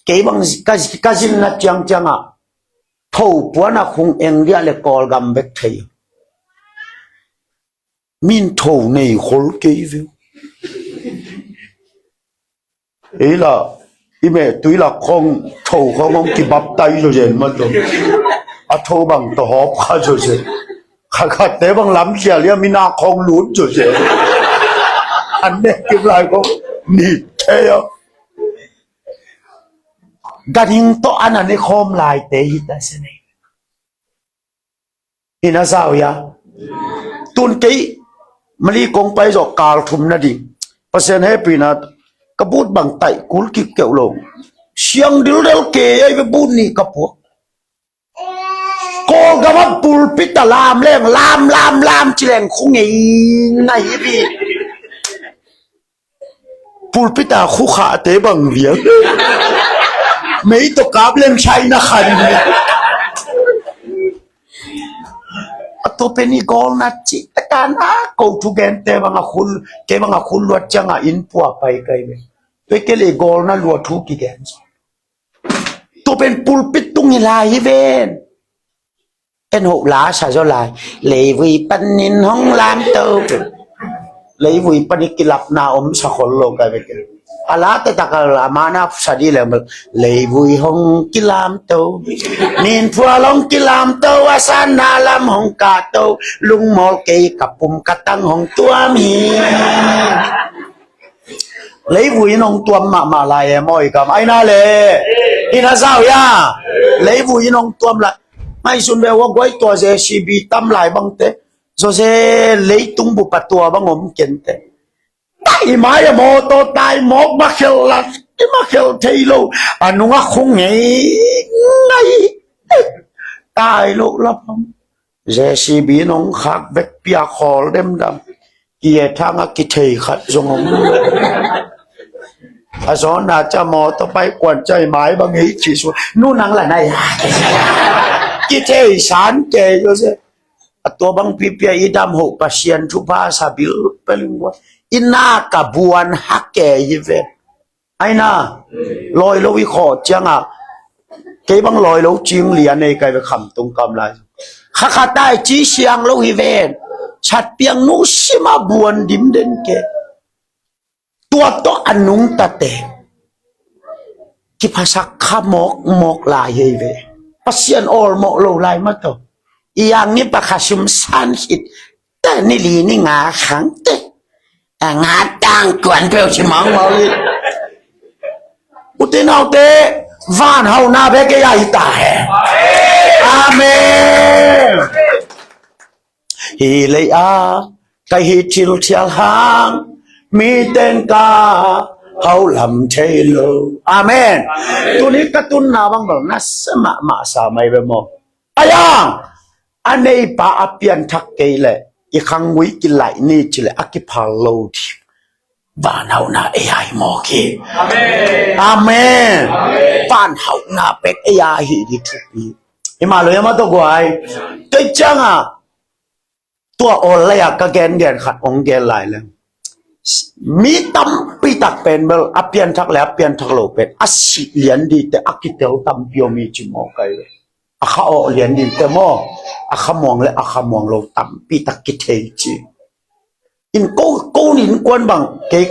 Kei bang ka, ka zinna ciangciangah tho puanah khung eng diah le Kawlgam bek thei. Min tho nei khol kei veu. Ei la, i meh tui la khong tho khong hong kibaptai zo zen ma tho. A tho bang tawh hawp kha zo zen. Kha khatte bang lam khial ia mina khong lut zo zen. An ne kim lai khong ni thei a. Gading tawh an an i khawm laite hi ta se nei. Hi na zau ia. Tun kei Mali kong pai zawh kal thum na ding, Pasian hehpihna ka but bang taih kul kik keuh lo. Siang dildel ke ei ve, but nih ka puak. Kawlgam ah pulpit a lam leng, lam lam lam ci leng khu ngei ngai hi. Pulpit a khu khahte bang vial. Mei tawh kap leng China khan. A tua pen i gawlna cih takan a ko thugente bang a khul, kei bang a khul luat ciangah inn pua pai kai ve. Tua i kei le i gawlna luat thu kigen. Tua pen pulpit tung hi lai hi ven. En hoh la sa zaw lai. Leivui panin hong lamto. Leivui panin kilapna om sa khol lo kai ve. A la taktak a la mana sa di le. Leivui hong kilamto. Nin phual hong kilamto. A sanna lam hong kahto. Lungmawl kei ka pum ka tang hong tuam hi. Leivui in hong tuam mahmah lai e maw i kam? Aina le. Hi na zau ia. Leivui in hong tuam lai. Ngaihsun ve ua guai tua J C B tam lai bangte. Zose leitung bup a tua bang om kente. Tai mai a mawtaw tai mawk ma khel la. I ma khel thei lo. A nungah khung ngei ngai. Tai lo lapam. J C B nong khak vek pia khawl demdam. Ki e thang a kithei khat zong om. A zawn na ca mawtaw pai kuan cai mai bang hei ci su. Nu nang la nai. Kithei san kei zo se. A tua bang pipia i dam hoh Pasian thupha sa bil peling wa. I na ka buan ha kei hi ve. Aina, lawi lo i khawh ciangah, kei bang lawi lo cing lian ei kai ve kham tung kam lai. Kha kha tai ci siang lo hi ven. Chat piang nu sima buan dim den ke. Tua tawh a nungtate. Kiphasak kha mawk mawk lai hei ve. Pasian awlmawh lo lai ma tawh. I ang i pa kha sum san khit. Te ni li ni nga khang te. A nga tang kuan peuh ci mawngmawng hi. U te nau te, van hauhna bek ei a hi ta hen. Amen. Hi lei a, ka hi thil thial hang, mi teng ka hau lam thei lo. Amen. Tuni ka tunna bang bang na sa mahmah sa mai ve maw. A yang, a neipa a pianthak kei leh i khangui kilaih ni ci leh a kiphal lo ding. Vanhauhna ei a hi mawk hi. Amen. Amen. Vanhauhna pek ei a hi ding thupi. Hi mah lo hi a mah tawh guai. Tua ciangah tua awl lai-ah ka gengen khat hong gen lai leng. Mi tampi tak pen bel a pianthak le a pianthak lo pen a sih lian dingte a kitel tampi om hi ci mawk ai ve. A kha awh lian dingte maw, a kha muang le a kha muang lo tampi tak kithei ci. In ko, ko ni innkuan bang kei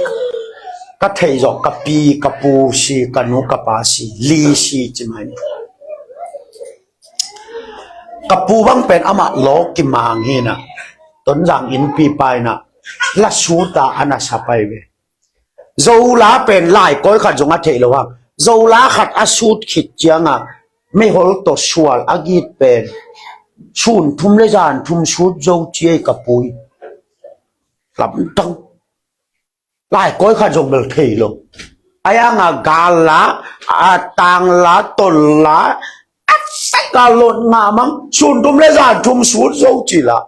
ka theih zawh ka pi, ka pu si, ka nu, ka pa si, li si ci mai. Ka pu bang pen amah law kimang hi na, Tonzang innpi pa hi na, la suta a na sa pai ve. Zola pen lai kawi khat zong a theih lo hang. Zola khat a sut khit ciangah meihol tawh sual a git pen sun thum le zan thum sut zo ci ei ka pu hi. Lamtang. Lai kawi khat zong bel thei lo. A yanga gal la, a tang la, tol la, a sai gal lot ngah mang, sun thum le zan thum sut zo ci la.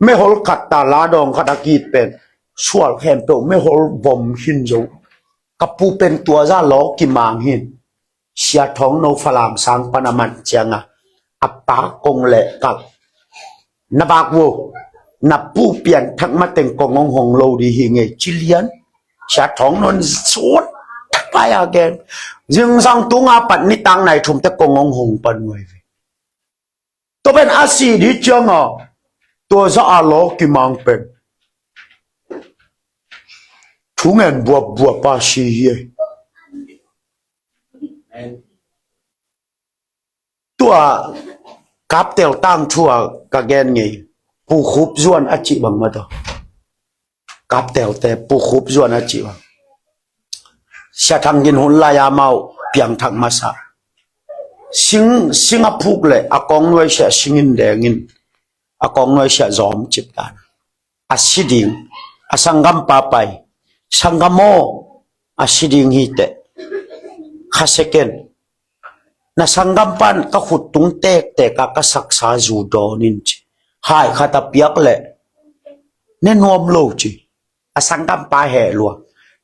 Mehol khat ta la dawng khat a kit pen. sual khempeuh mehol vom khin zo. Ka pu pen tua zah law kimang hi. Sia Thawng No Falam sang pan a man ciang a, a pa kong leh kal. Na vak vo, na pu Pianthak mateng kong hong hong lo ding hi ngei ci lian. Sia Thawng No'n suan thak lai a gen. Zingsang tung a pat nitang nai thum teh kong hong hong pan nuai ve. Tua pen a sih ding ciang a, tua zah a law kimang pen thungen buapbuap a si hi. Tua Kaptel tangthu a ka gen ngei, Pu Khup Zuan a cih bang mah tawh. Kaptelte Pu Khup Zuan a cih bang. Sia Thang Gin hun lai a amau piangthak masa. Sing, sing a phuk leh a kawng nuaisiah sing in deng in, a kawng nuaisiah zawm cip dan. A si ding, a sanggampa pai, sanggam aw, a si ding hi teh. Kha second, na sanggampa in ka khut tung tektek a ka saksa zu dawn in ci. Hai khat a piak leh ne nuam lo ci. A sanggampa heh lua.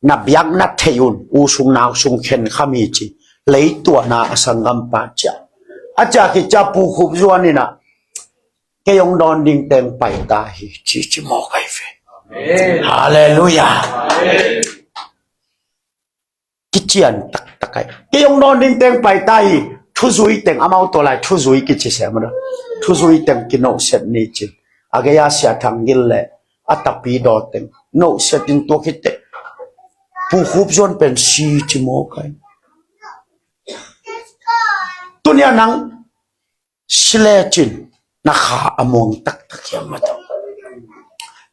Na biakna thei un, u sung nau sung khen kha mi ci. Leituahna a sanggampa ciah. A ciah khit ciang Pu Khup Zuan in a, kei hong dawn ding teng pai ta hi, ci ci mawk ai ve. Amen. Halleluiah. Amen. Kician taktak ai. Kei hong dawn ding teng pai ta hi, thuzui teng amau tua lai thuzui kici se mah. Thuzui teng kinohset ni ci. A gei a Sia Thang Gin leh a tapi daw teng nohset in tua khit teh Pu Khup Zuan pen si ci mawk ai. Tuni a nang si lecin na kha a muang taktak hiam mah tawh.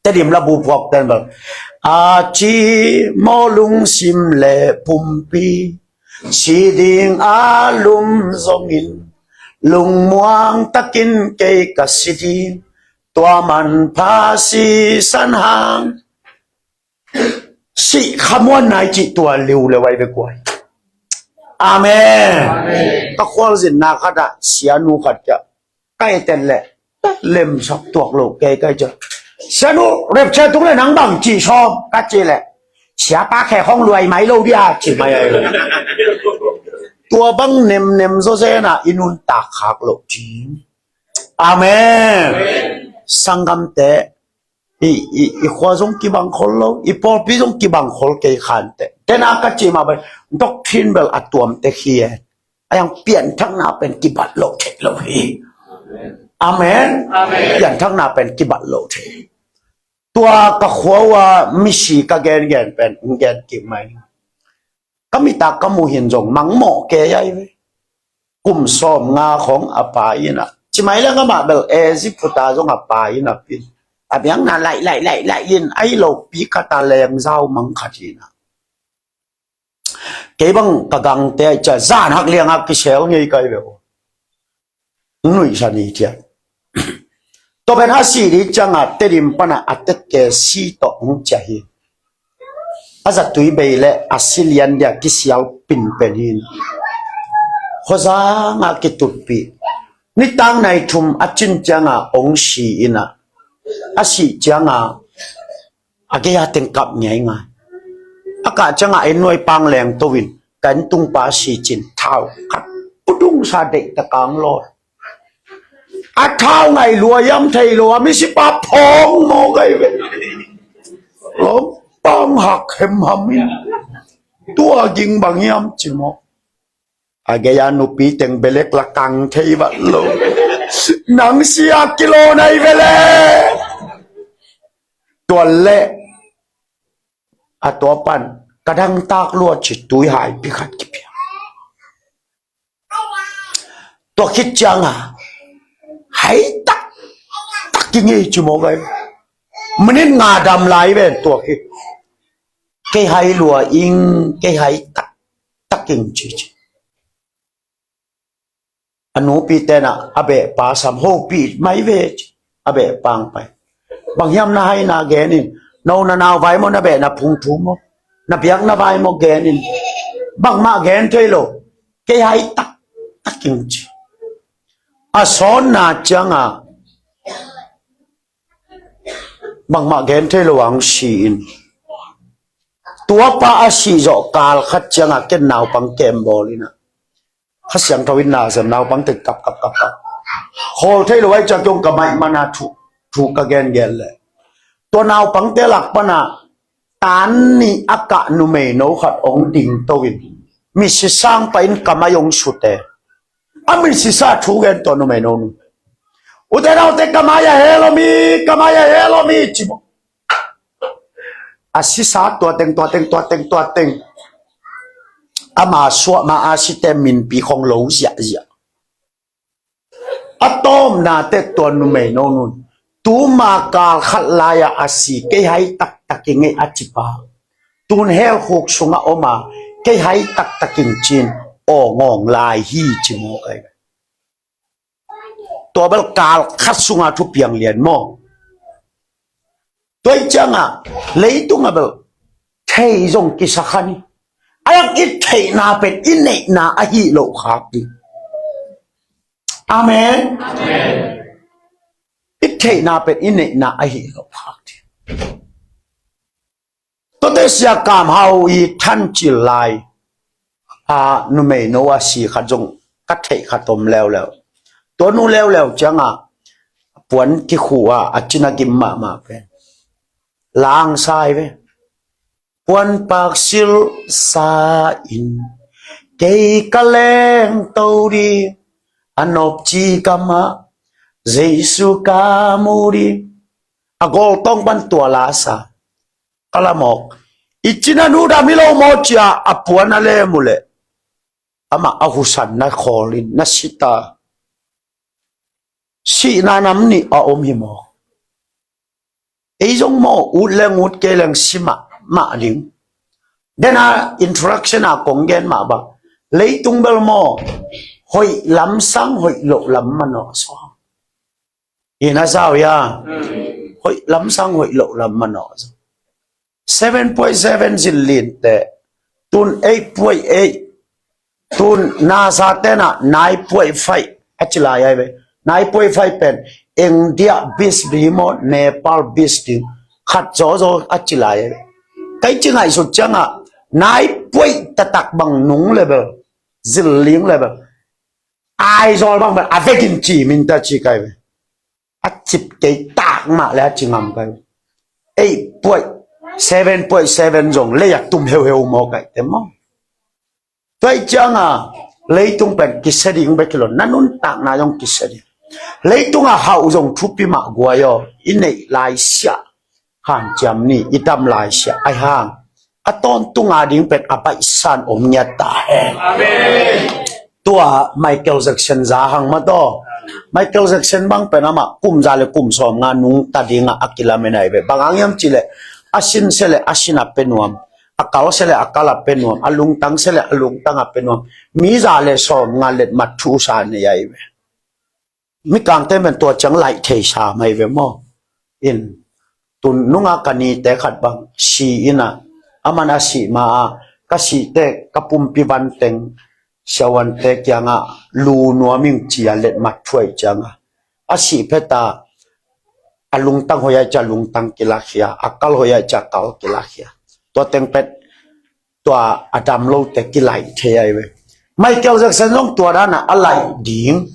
Tedim la bu phuak ten bel, a ci maw lungsim le pumpi, si ding a lum zongin, lungmuang takin kei ka si ding, tua manpha sisan hang. Sih khamuan nai cih tua liu le vai ve kuai. Amen. Amen. Ka khualzinna khat ah sianu khat kia ka eten leh lemsak tuak lo kei kai cia. Sianu, rapture tung leh nang bang ci sawm ka ci leh, siapa khe khong luai mai lo dia ci mai ai. Tua bang nemnem zawzen ah i nuntak khak lo ci. Amen. Sanggamte, i, i, i khua zong kibang khol lo, i pawlpi zong kibang khol kei khanteh. Tena ka ci mah bai, doctrine bel a tuamte hi e. A yang pianthakna pen kibat lo thei lo hi. Amen. Amen. Pianthakna pen kibat lo thei. Tua ka khua uh a misi ka gengen pen gen kik mai. Ka mitak ka muhin zong mangmawh kei ai ve. Kum sawm nga khong a pa inn ah, ci mai leng amah bel Egypt phuta zong a pa inn ah pin. A biakna laih laih laih laih in ai lo pi khat a lengzau mang khat hi na. Kei bang ka gangte ai cia zan hak liang a kisel ngei kai ve uh. Nuihsa ni thiat. Tua pen a sih ding ciangah Tedim panah a tekke si tawh hong ciah hi. A zatui bei le a si lian dia kisial pinpen hi. Khuazangah kitutpih. Nitang nai thum a cin ciangah hong si inah, a sih ciangah a gei-a teng kap ngiaingai. A kah ciangah en nuai pang leng to in ka en tungpa si cin thau khat pudungsa deih ta kang law. A thau ngai lua hiam thei lo a misipa phawng maw gai ve. Lawm pang hak hemham in tua ging bang hiam ci maw. A gei-a nupi teng belek la kang thei vat lo. Nang sia kilo nai vele. Tua le a tua pan ka dangtak lua ci tui haipi khat kipia. Tua khit cianga hai tak tak kingei ci maw gai. Minit nga dam lai ven tua khit. Kei hai lua ing, kei hai tak tak ing ci ci. A nupi tenah a behpa sam hopih mai ve ci. A behpa ang pai. Bang hiam na hai na genin, no na nau vai maw, na beh na phung thu maw, na biak na vai maw genin. Bangmah gen thei lo. Kei hai tak tak ing ci. A sawnna cianga Bangmah gen thei lo ang si in. Tua pa a sih zawh kal khat ciangah ken naupang kem bawl in ah, Kha Siangtho in na sem, naupang teng kap kap kap kap. Khawl thei lo ai ciang kiong ka maih mana thu, thu ka gen gen leh, tua naupangte lak pana tan nih a kah numeino khat ong ding to in, misisang pa in ka mai ong sute. A misisa thu gen tua numeino nu, "Ute naute, ka mai a hel om hi, ka mai a hel om hi," ci maw. A sisa tua teng, tua teng, tua teng, tua teng. Ama suah ma a site minpi khong lo ziahziah. A tawpna teh tua numeino nun, "Tuma kal khat lai-a a si, kei hai taktak i ngei a ci pa, tun hell khuk sungah om a, kei hai taktak in cin, aw ngawng lai hi," ci maw kai. Tua bel kal khat sunga thupiang lian maw. Tua i ciangah leitung a bel thei zong kisa kha ni. A yak i theihna pen i neihna ahi lo khak ding. Amen. Amen. I theihna pen i neihna ahi lo khak ding. Tuate Sia Kam Hau i thancil lai a numeino a si khat zong ka theih khat om leuleu. Tua nu leuleu ciangah puan kikhu a, a cina gim mahmah pen langsai ve. Puan paksil sa in kei ka leng to di, a nopci kamah Jesu ka mu di. A gol tong ban tua la sa. Ka la mawk. I cina nu dam hi lo maw cia a puan a lem uh leh, amah a husan na khawl in na sita. Sihna nam nih a om hi maw. Ei zong maw, ut leng ut kei leng si mah, mah ding. Dena introduction a kong gen mah bang, leitung bel maw, hoih lamsang hoih loh lam manawh saw. Ina zau ya. Hoih lamsang hoih loh lam manawh. Seven point seven zillin te, tun eight point eight, tun NASA tena nine point five a ci lai ai ve. Nine point five pen India bis ding maw, Nepal bis ding, khat zawzaw a ci lai ai ve. Kai ci ngaihsut ciangah nine point tatak bang nung level, zilling level, Aizawl bang bel a vekin ci min ta ci kai ve. A cip kei tak mah le a ci ngam kai ve. Eight point seven point seven zong lei a tum heuheu maw kai te maw. Tua i cianga leitung pen kisia ding bek hi lo, na nuntakna zong kisia ding. Leitunga hauh zong thupi mah guai aw, i neih lai siah hanciam ni, i dam lai siah ai hang a tawntunga ding pen a baihsan om ngiat ta hen. Amen. Tua Michael Jackson za hang mataw. Michael Jackson bang pen amah kum za le kum sawm nga nungta dingah a kilamen ai ve. Bang hang hiam cihleh a sin se le a sin a pe nuam, a kal se le a kal a pe nuam, a lungtang se le a lungtang a pe nuam. Mi za le sawm nga letmat thu sa nei ai ve. Mikangte men tua ciang laih thei sa mai ve maw. In tun nunga ka nite khat bang si ina, aman a sih ma a, ka sihte ka pumpi vanteng siawante kianga lu nuam ing cia letmat thuai cianga a sih pheta, a lungtang hoih ai cia lungtang kilakhia, a kal hoih ai cia kal kilakhia. Tua teng pet tua a dam lote kilaih thei ai ve. Michael Jackson zong tua dana a laih ding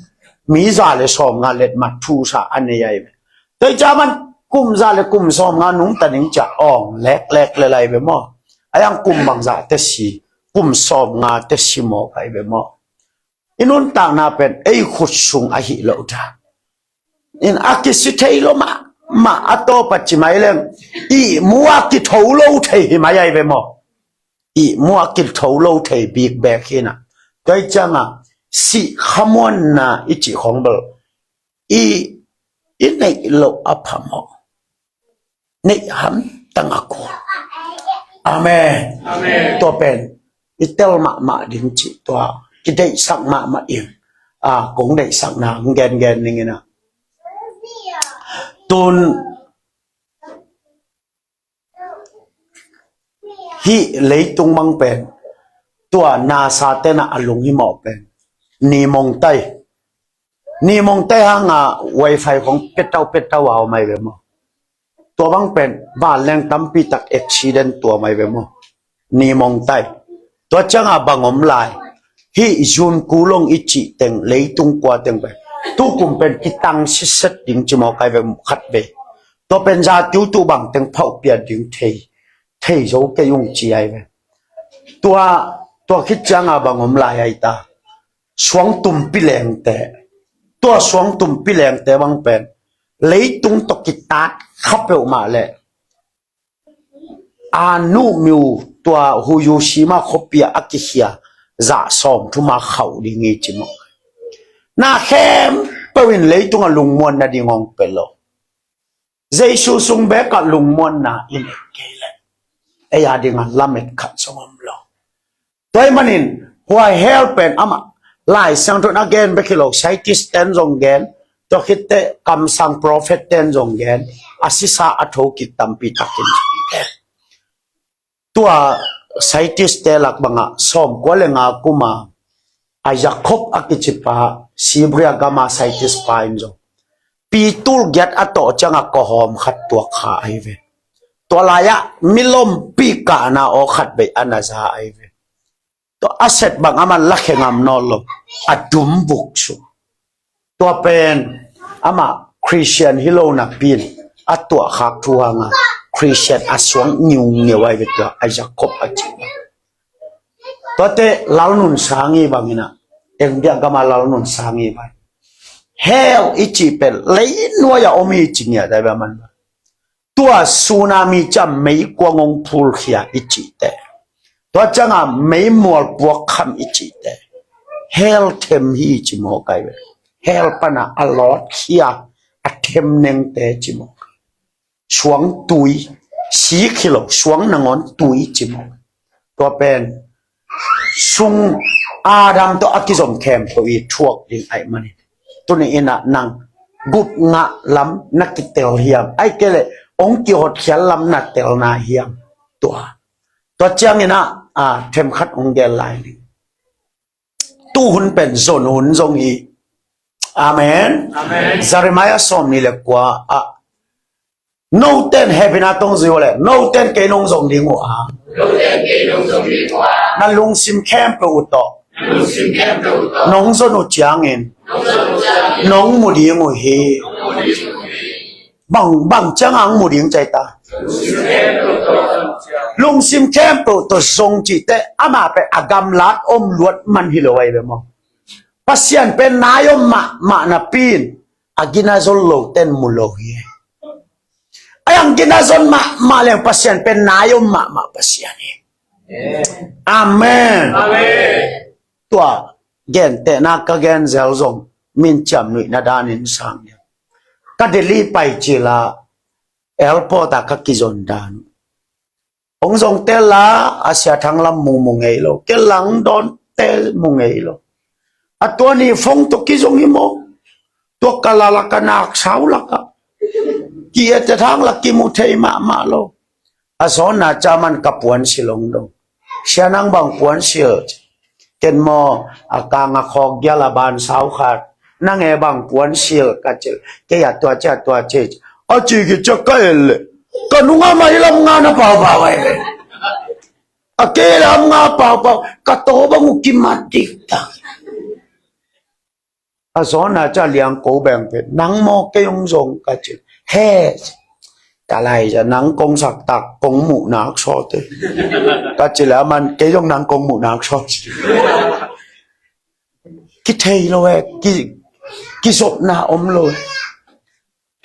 mi za le sawm nga letmat thu sa a nei ai ve. Tua i cia man kum za le kum sawm nga nungta ding cia awng leklek le lai ve maw. A yang kum bang za te si, kum sawm nga te si maw kai ve maw. I nuntakna pen ei khut sung ahi lo ta. In a kisi thei lo mah mah a tawpa ci mai leng i mu a kitho lo thei hi mai ai ve maw. I mu a kitho lo thei bik bek hina. Tua i cianga sih khamuanna i cih khong bel i, i neih loh a phamawh, neih hamtang a kul. Amen. Amen. Tua pen i tel mahmah ding cih tua kideihsak mahmah in, a, kong deihsakna hong gengen ning ina. Tun hih leitung mang pen tua NASA tena a lunghimawh pen ni mongtai, ni mongtai hanga wifi khong petau petau a om ai ve maw. Tua bang pen vanleng tampi tak accident tuam ai ve maw? Ni mong tai. Tua cianga bang om lai? Hih zun kulong i cih teng, leitung kua teng pen tukum pen kitang siset ding ci mawk ai ve khat ve. Tua pen za tiutu bang teng phauh pian ding thei, thei zo kei ung ci ai ve. Tua, tua khit cianga bang om lai ai ta? Suangtum pilengte. Tua suangtum pilengte bang pen leitung tawh kitat kha peuhmah leh a nuhmiu tua Hiroshima khuapi ah a kikhia zah sawm thuma khauh ding hi ci mawk. Na khempeuh in leitung a lungmuan nading hong pia lo. Jesu sung bekah lungmuanna i neih kei leh ei a dingah lamet khat zong om lo. Tua ahih manin hua hell pen amah Lai Siangtho in a gen bek hi lo, scientist ten zong gen, tua khitteh kamsang prophet ten zong gen, a sisa a thokik tampi takin zong gen. Tua scientist te lak bangah sawmkua le nga kuma a Jacob a kicipa, Siberia gama scientist pa in zong pitul giat a tawh cianga kawhawm khat tuak kha ahi ve. Tua lai-ah milompi kahna aw khat beih a na za ahi ve. Tua a set bang aman lakhe ngam nawn lo, a dum buk sung. Tua pen amah Christian hi lo napi in a tuahkhak thu hanga Christian a suang ngiungiu ai ve tua a Jacob a ci. Tuate Lalnunsangi bangin ah, India gama Lalnunsangi bang, hell i cih pen leinuai a om hi ci ngiat ai ve aman. Tua tsunami ciang meikuang hong phulkhia i cihte, tua cianga meimual puakkham i cihte hell them hi ci mawk ai ve. Hell pana a lawtkhia a them nengte ci mawk. Suang tui, sik hi lo, suang nangawn tui ci mawk. Tua pen sung Adam tawh a kizom khempeuh i thuak ding aih manin, tuni inah nang gupngah lam na kitel hiam, aih kei leh hong kihotkhial lam na telna hiam? Tua, tua cianginah a themkhat hong gel lai ning. Tuhun pen zon hun zong hi. Amen. Amen. Jeremiah sawmnih le kua ah, noten hehpihna tawh zui uh leh noten kei nong zong ding uh a, na lungsim khempeuh uh tawh nong zon uh ciangin nong mu ding uh hi. Bang, bang cianga hong mu ding ci ai ta? Lungsim khempeuh tawh zong cihte amah pen a gamlat om luat man hi lo ai ve maw? Pasian pen nai om mahmah napi in a gina zon loten mu lo hi. A yang gina zon mahmah leng Pasian pen nai om mahmah Pasian hi. Amen. Amen. Tua gentehna ka gen zel zong min ciam nuihna danin sang ding. Ka Delhi pai cila airport ah ka kizon dan. Hong zong tel la, a Sia Thang Lam Mung mu ngei lo. Kei lang dawnte mu ngei lo. A tua ni phone tawh kizong hi maw? Tua ka la lak a nak sau lak a ki-et thang lak kimu thei mahmah lo. A zawnna ca man ka puansil hong dong. Sia nang bang puansil? Ken maw a kang a khawk gial a ban sau khat. Nang e bang puansil ka cil. Kei a tua ci a tua ci. A ci ki cia ka el le. Ka nunga mai lam nga na pau pau ai le. A kei lam nga pau pau. Ka to bang u kimat dik tak. A zawnna ca liang ko beng pe. Nang maw kei hong zong ka cil. He. Ka lai za nang kong sak tak kong muh nak sawt e. Ka cil a man kei zong nang kong muh nak sawt. Kithei lo e, ki, kizopna om lo e.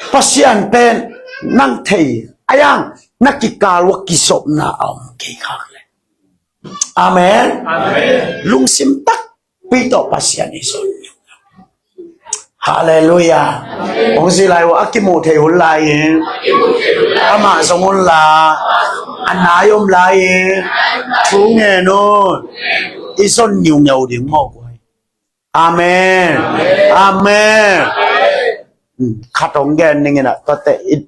Pasian pen nang thei a, yang na kikal ua kizopna a om kei khak le. Amen. Amen. Lungsim takpi tawh Pasian i zon. Halleluiah. Hong zi lai uh a kimuh thei hun lai in amah zong hun la, a nai om lai in thu ngen un. I zon ngiungeu ding mawk uh hi. Amen. Amen. Khat hong gen ning inah tuate i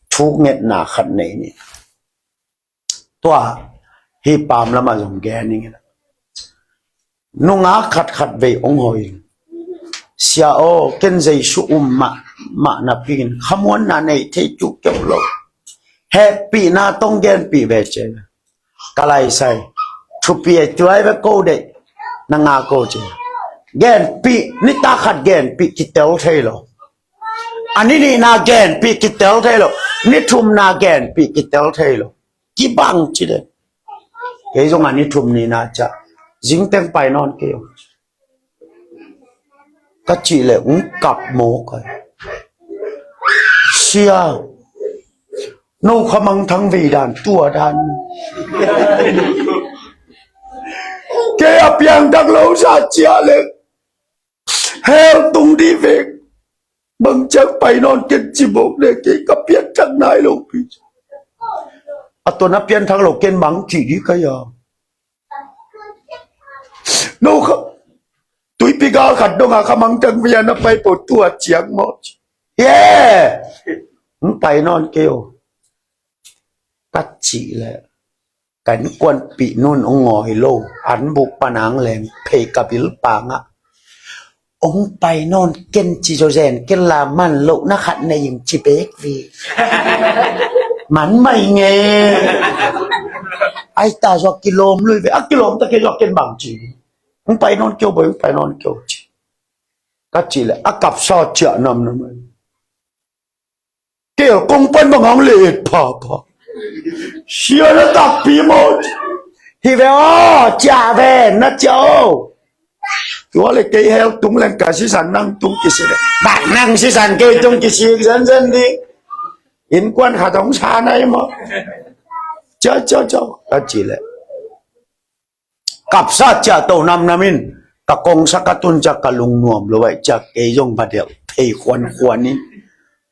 thuk ngetna khat nei ni. Tua hi pam lamah zong gen ning inah nungak khatkhat vei hong hoi. Sia aw, ken Jesu um mah, mah napi in khamuanna nei thei cu keuh lo. Hehpihna tong genpih ve ci. Ka laisai thupi a tuai ve ko deih. Na nga ko ci. Genpih, nitak khat genpih kitel thei lo. A ni nihna genpih kitel thei lo. Ni thumna genpih kitel thei lo. Kibang ci de. Kei zong a ni thum nihna ciah zingteng pai nawn kei o. Ka cih leh hong kap mawk a. Sia, no kha mangthang vei dan tua dan. Kei a piangthak lo sa ciah leh hell tung dih vek. Bang ciang pai nawn ken ci mawk de, kei ka pianthak nai lo pi. A tua na pianthak lo ken bang cih dih ka ya. No kha, tuipi gal khat dong a kha mangthang vei a na pai po tua ciang maw ci. Ye, hong pai nawn kei o. Ka cih leh ka innkuanpih nun hong ngawi lo, an buk pan ang leng phei ka bil pangah hong pai nawn ken ci zaw zen ken la man loh na khat nei ing ci bek vi. Man mai nge. Ai ta zaw kilawm lui ve, a kilawm ta kei zaw ken bang ci. Hong pai nawn kei o boi, hong pai nawn kei o ci. Ka cih leh a kapsa ciah namnam ai. Kel kong pan bang ang le et phapha. Sia na takpi maw? Hi ve aw, ciah ve na ciah o. Tua le kei hell tung leng ka sisan nang tung kisi le. Bang nang sisan kei tung kisi zenzen ding. Innkuan khat hong sa nai maw? Ciah ciah ciah ka cih leh kapsa ciah to namnam in ka kongsa ka tun ciah ka lungnuam lo ai ciah kei zong va delh thei khuankhuan in.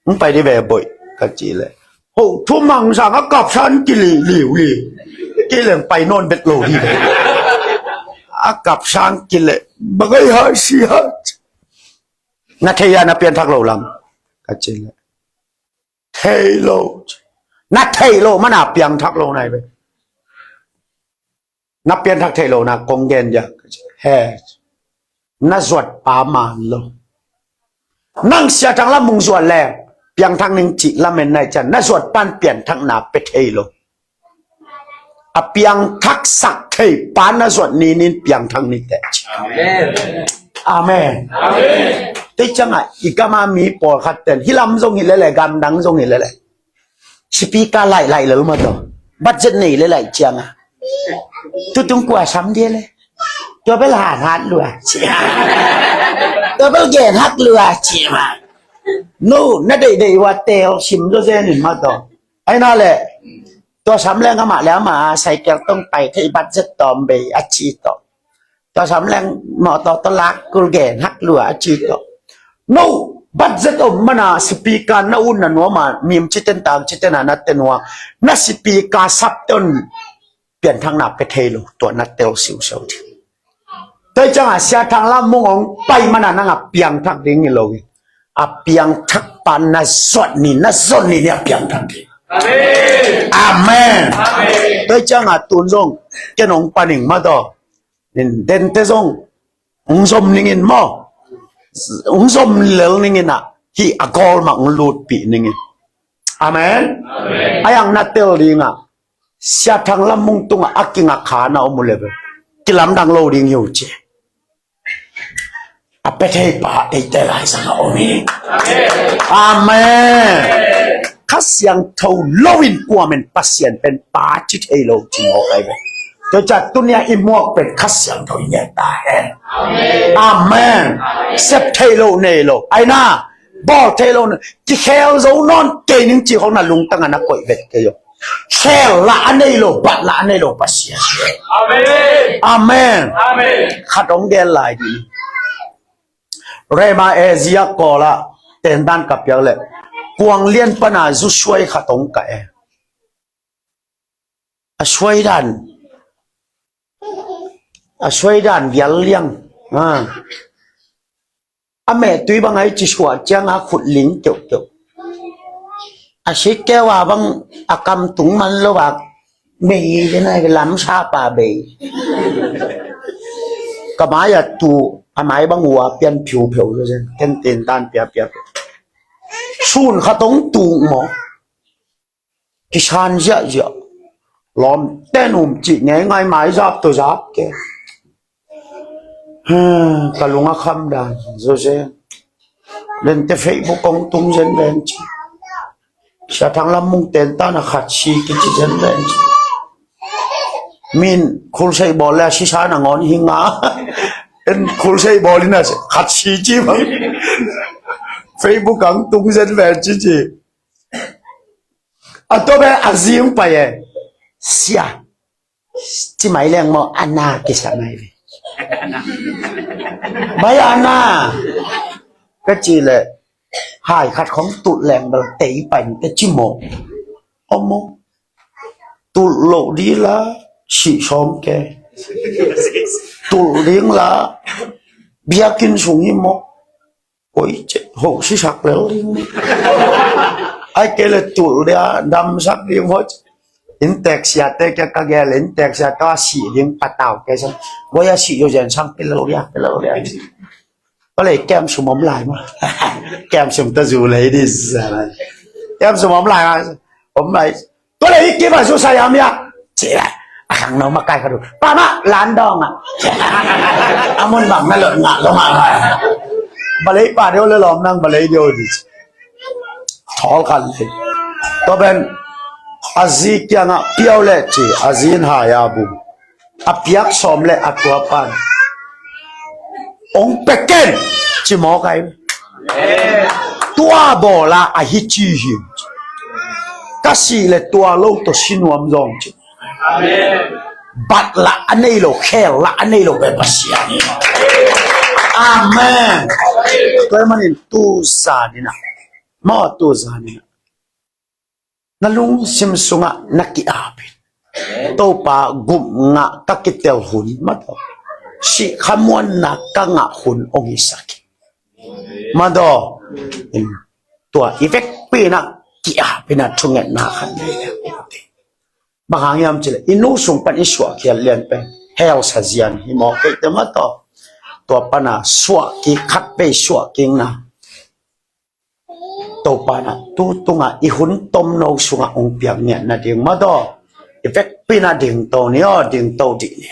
Hong pai dih ve boih ka cih leh ho thu mangsang a kapsa in kilih liu hi. Kei leng pai nawn bet lo dih ve. A kapsa in kileh bagai hai si hai. Na thei a na pianthak lo lam ka cih leh thei lo. Na thei lo mana piangthak lo nai ve. Na pianthak thei lo na kong gen ya. He, na zuat pa man lo. Nang Sia Thang Lam mung zuat leng piangthak ning cih lamen nai cian na zuat pan pianthakna pe thei lo. A piangthak sak thei pa na zuat ninin piangthak ni teh ci. Amen. Amen. Amen. Tei ciangah i gama mi pawlkhat ten hi lam zong hi lele, gamdang zong hi lele. Speaker laih laih lel maw taw. Budget nei le laih cianga tutung kua sam dia le. Tua bel han hat lua cia. Tua bel gen hak lua cia ma. No, na deih deih ua tel sim zo zen in maw taw. Aina le tua sam leng amah le amah cycle tong pai thei budget tawm bei a ci taw. Tua sam leng mawtaw tawh lak kul gen hak lua a ci tawh. No, budget om mana speaker na un na nuam a mim citen tang citen a na te nuam na speaker sap te on pianthakna pe thei lo tua na tel siusiau ding. Tua ciangah Sia Thang Lam mung hong pai mana nang a piangthak ding hi lo hi. A piangthak pan na zuat ni na zuat ni ni a piangthak ding. Amen. Amen. Tua ciangah tun zong ken hong paning maw taw. Nin dente zong hong zom ningin maw, hong zom lel ningin ah hih a gawl mah hong lutpih ningin. Amen. Amen. A yang na tel dingah Sia Thang Lam mung tungah a kinga kha na om uh le ve. Kilamdang lo ding hi uh ci. A pe thei pa eite lai sang a om hi. Amen. Kha Siangtho lo in kuamen Pasian pen pa ci thei lo ci mawk ai ve. Tua ciah tunia i muak pen Kha Siangtho i ngen ta hen. Amen. Sep thei lo nei lo aina bawl thei lo nei kikhel zo nawn kei ning ci khong na lungtang a na koih vet kei lo. Khel lah a nei lo bat lah a nei lo Pasian. Amen. Amen. Amen. Khat hong gen lai dih. Rema Asia Kawla tendan ka piak leh kuang lian pana zu suai khat hong ka e. A suai dan a suai dan vial liang. A mehtui bang ai ci suah cianga khut ling keuhkeuh. A sikkeu a bang a kam tung man lo a bei le nai lam sapa bei. Ka mai a tu a mai bang ua pian phiu pheu lo zen ken ten dan pia pia sun khat hong tuk maw. Kisan ziahziah. Lawmten um cih ngeingai, maizap tawh zap kei. Ka lung a kham dan Jose. Lente Facebook kong tung zen ven ci. Sia Thang Lam Mung ten tan a khat si kici zen ven ci. Min khulsei bawl le a sisa nangawn hi nga. En khulsei bawl in a khat si ci bang. Facebook ang tung zen ven ci ci. A tua be a zing pai e. Sia. Ci mai leng maw, a na kisa mai ve. Bai a na. Ka ci le. Hai khat khong tulh leng bel tei pai te ci maw. Om maw. Tulh lo di la. Si sawm ke. Tulh ding la. Biakinn sung hi maw. Koi ceh ho sisak lel ding. Ai kei le tulh dia damsak ding ho. Inntek siate kia ka gel, inntek siate a sih ding patau kei sang. Koi a sih yo zen sang pilel dia, pilel dia. Palei kem sum om lai ma. Kem sum ta zu lei di sa. Kem sum om lai ma. Om lai. Tua le i kip a su sa yam ya. Ci lai. A khang no makai ka du. Pa ma lan dong a. A mun bang na lot ngah lo ngah lai. Balei pa deu le lawm nang balei deu di. Thawl khan le. Tua pen a zi kiangah piau le ci a zi in hai a bu. A piak sawm le a tua pan. Ong peken ci mawk ai. Tua bawla a hi ci hi. Ka sih le tua lo tawh si nuam zawng ci. Bat lah a nei lo, khel lah a nei lo, be Pasian hi. Amen. Tua manin tu zaninah. Maw tu zaninah. Na lungsim sungah na ki-apin. Topa gupna ka kitel hun mataw. Sih khamuanna ka ngah hun ong hisak hi. Mataw. Tua i vekpi inah ki-apin a thungetna khan nei le. Bang hang hiam cih le i nu sung pan i suahkhiat lian pen hell sa zian hi maw kei te mataw. Tua pana suahkik khat pei suahkikna. Topa inah tu tungah i hun tomno sungah ong piak niat nading mataw. I vekpi inah dingto ni aw, dingto dih ni.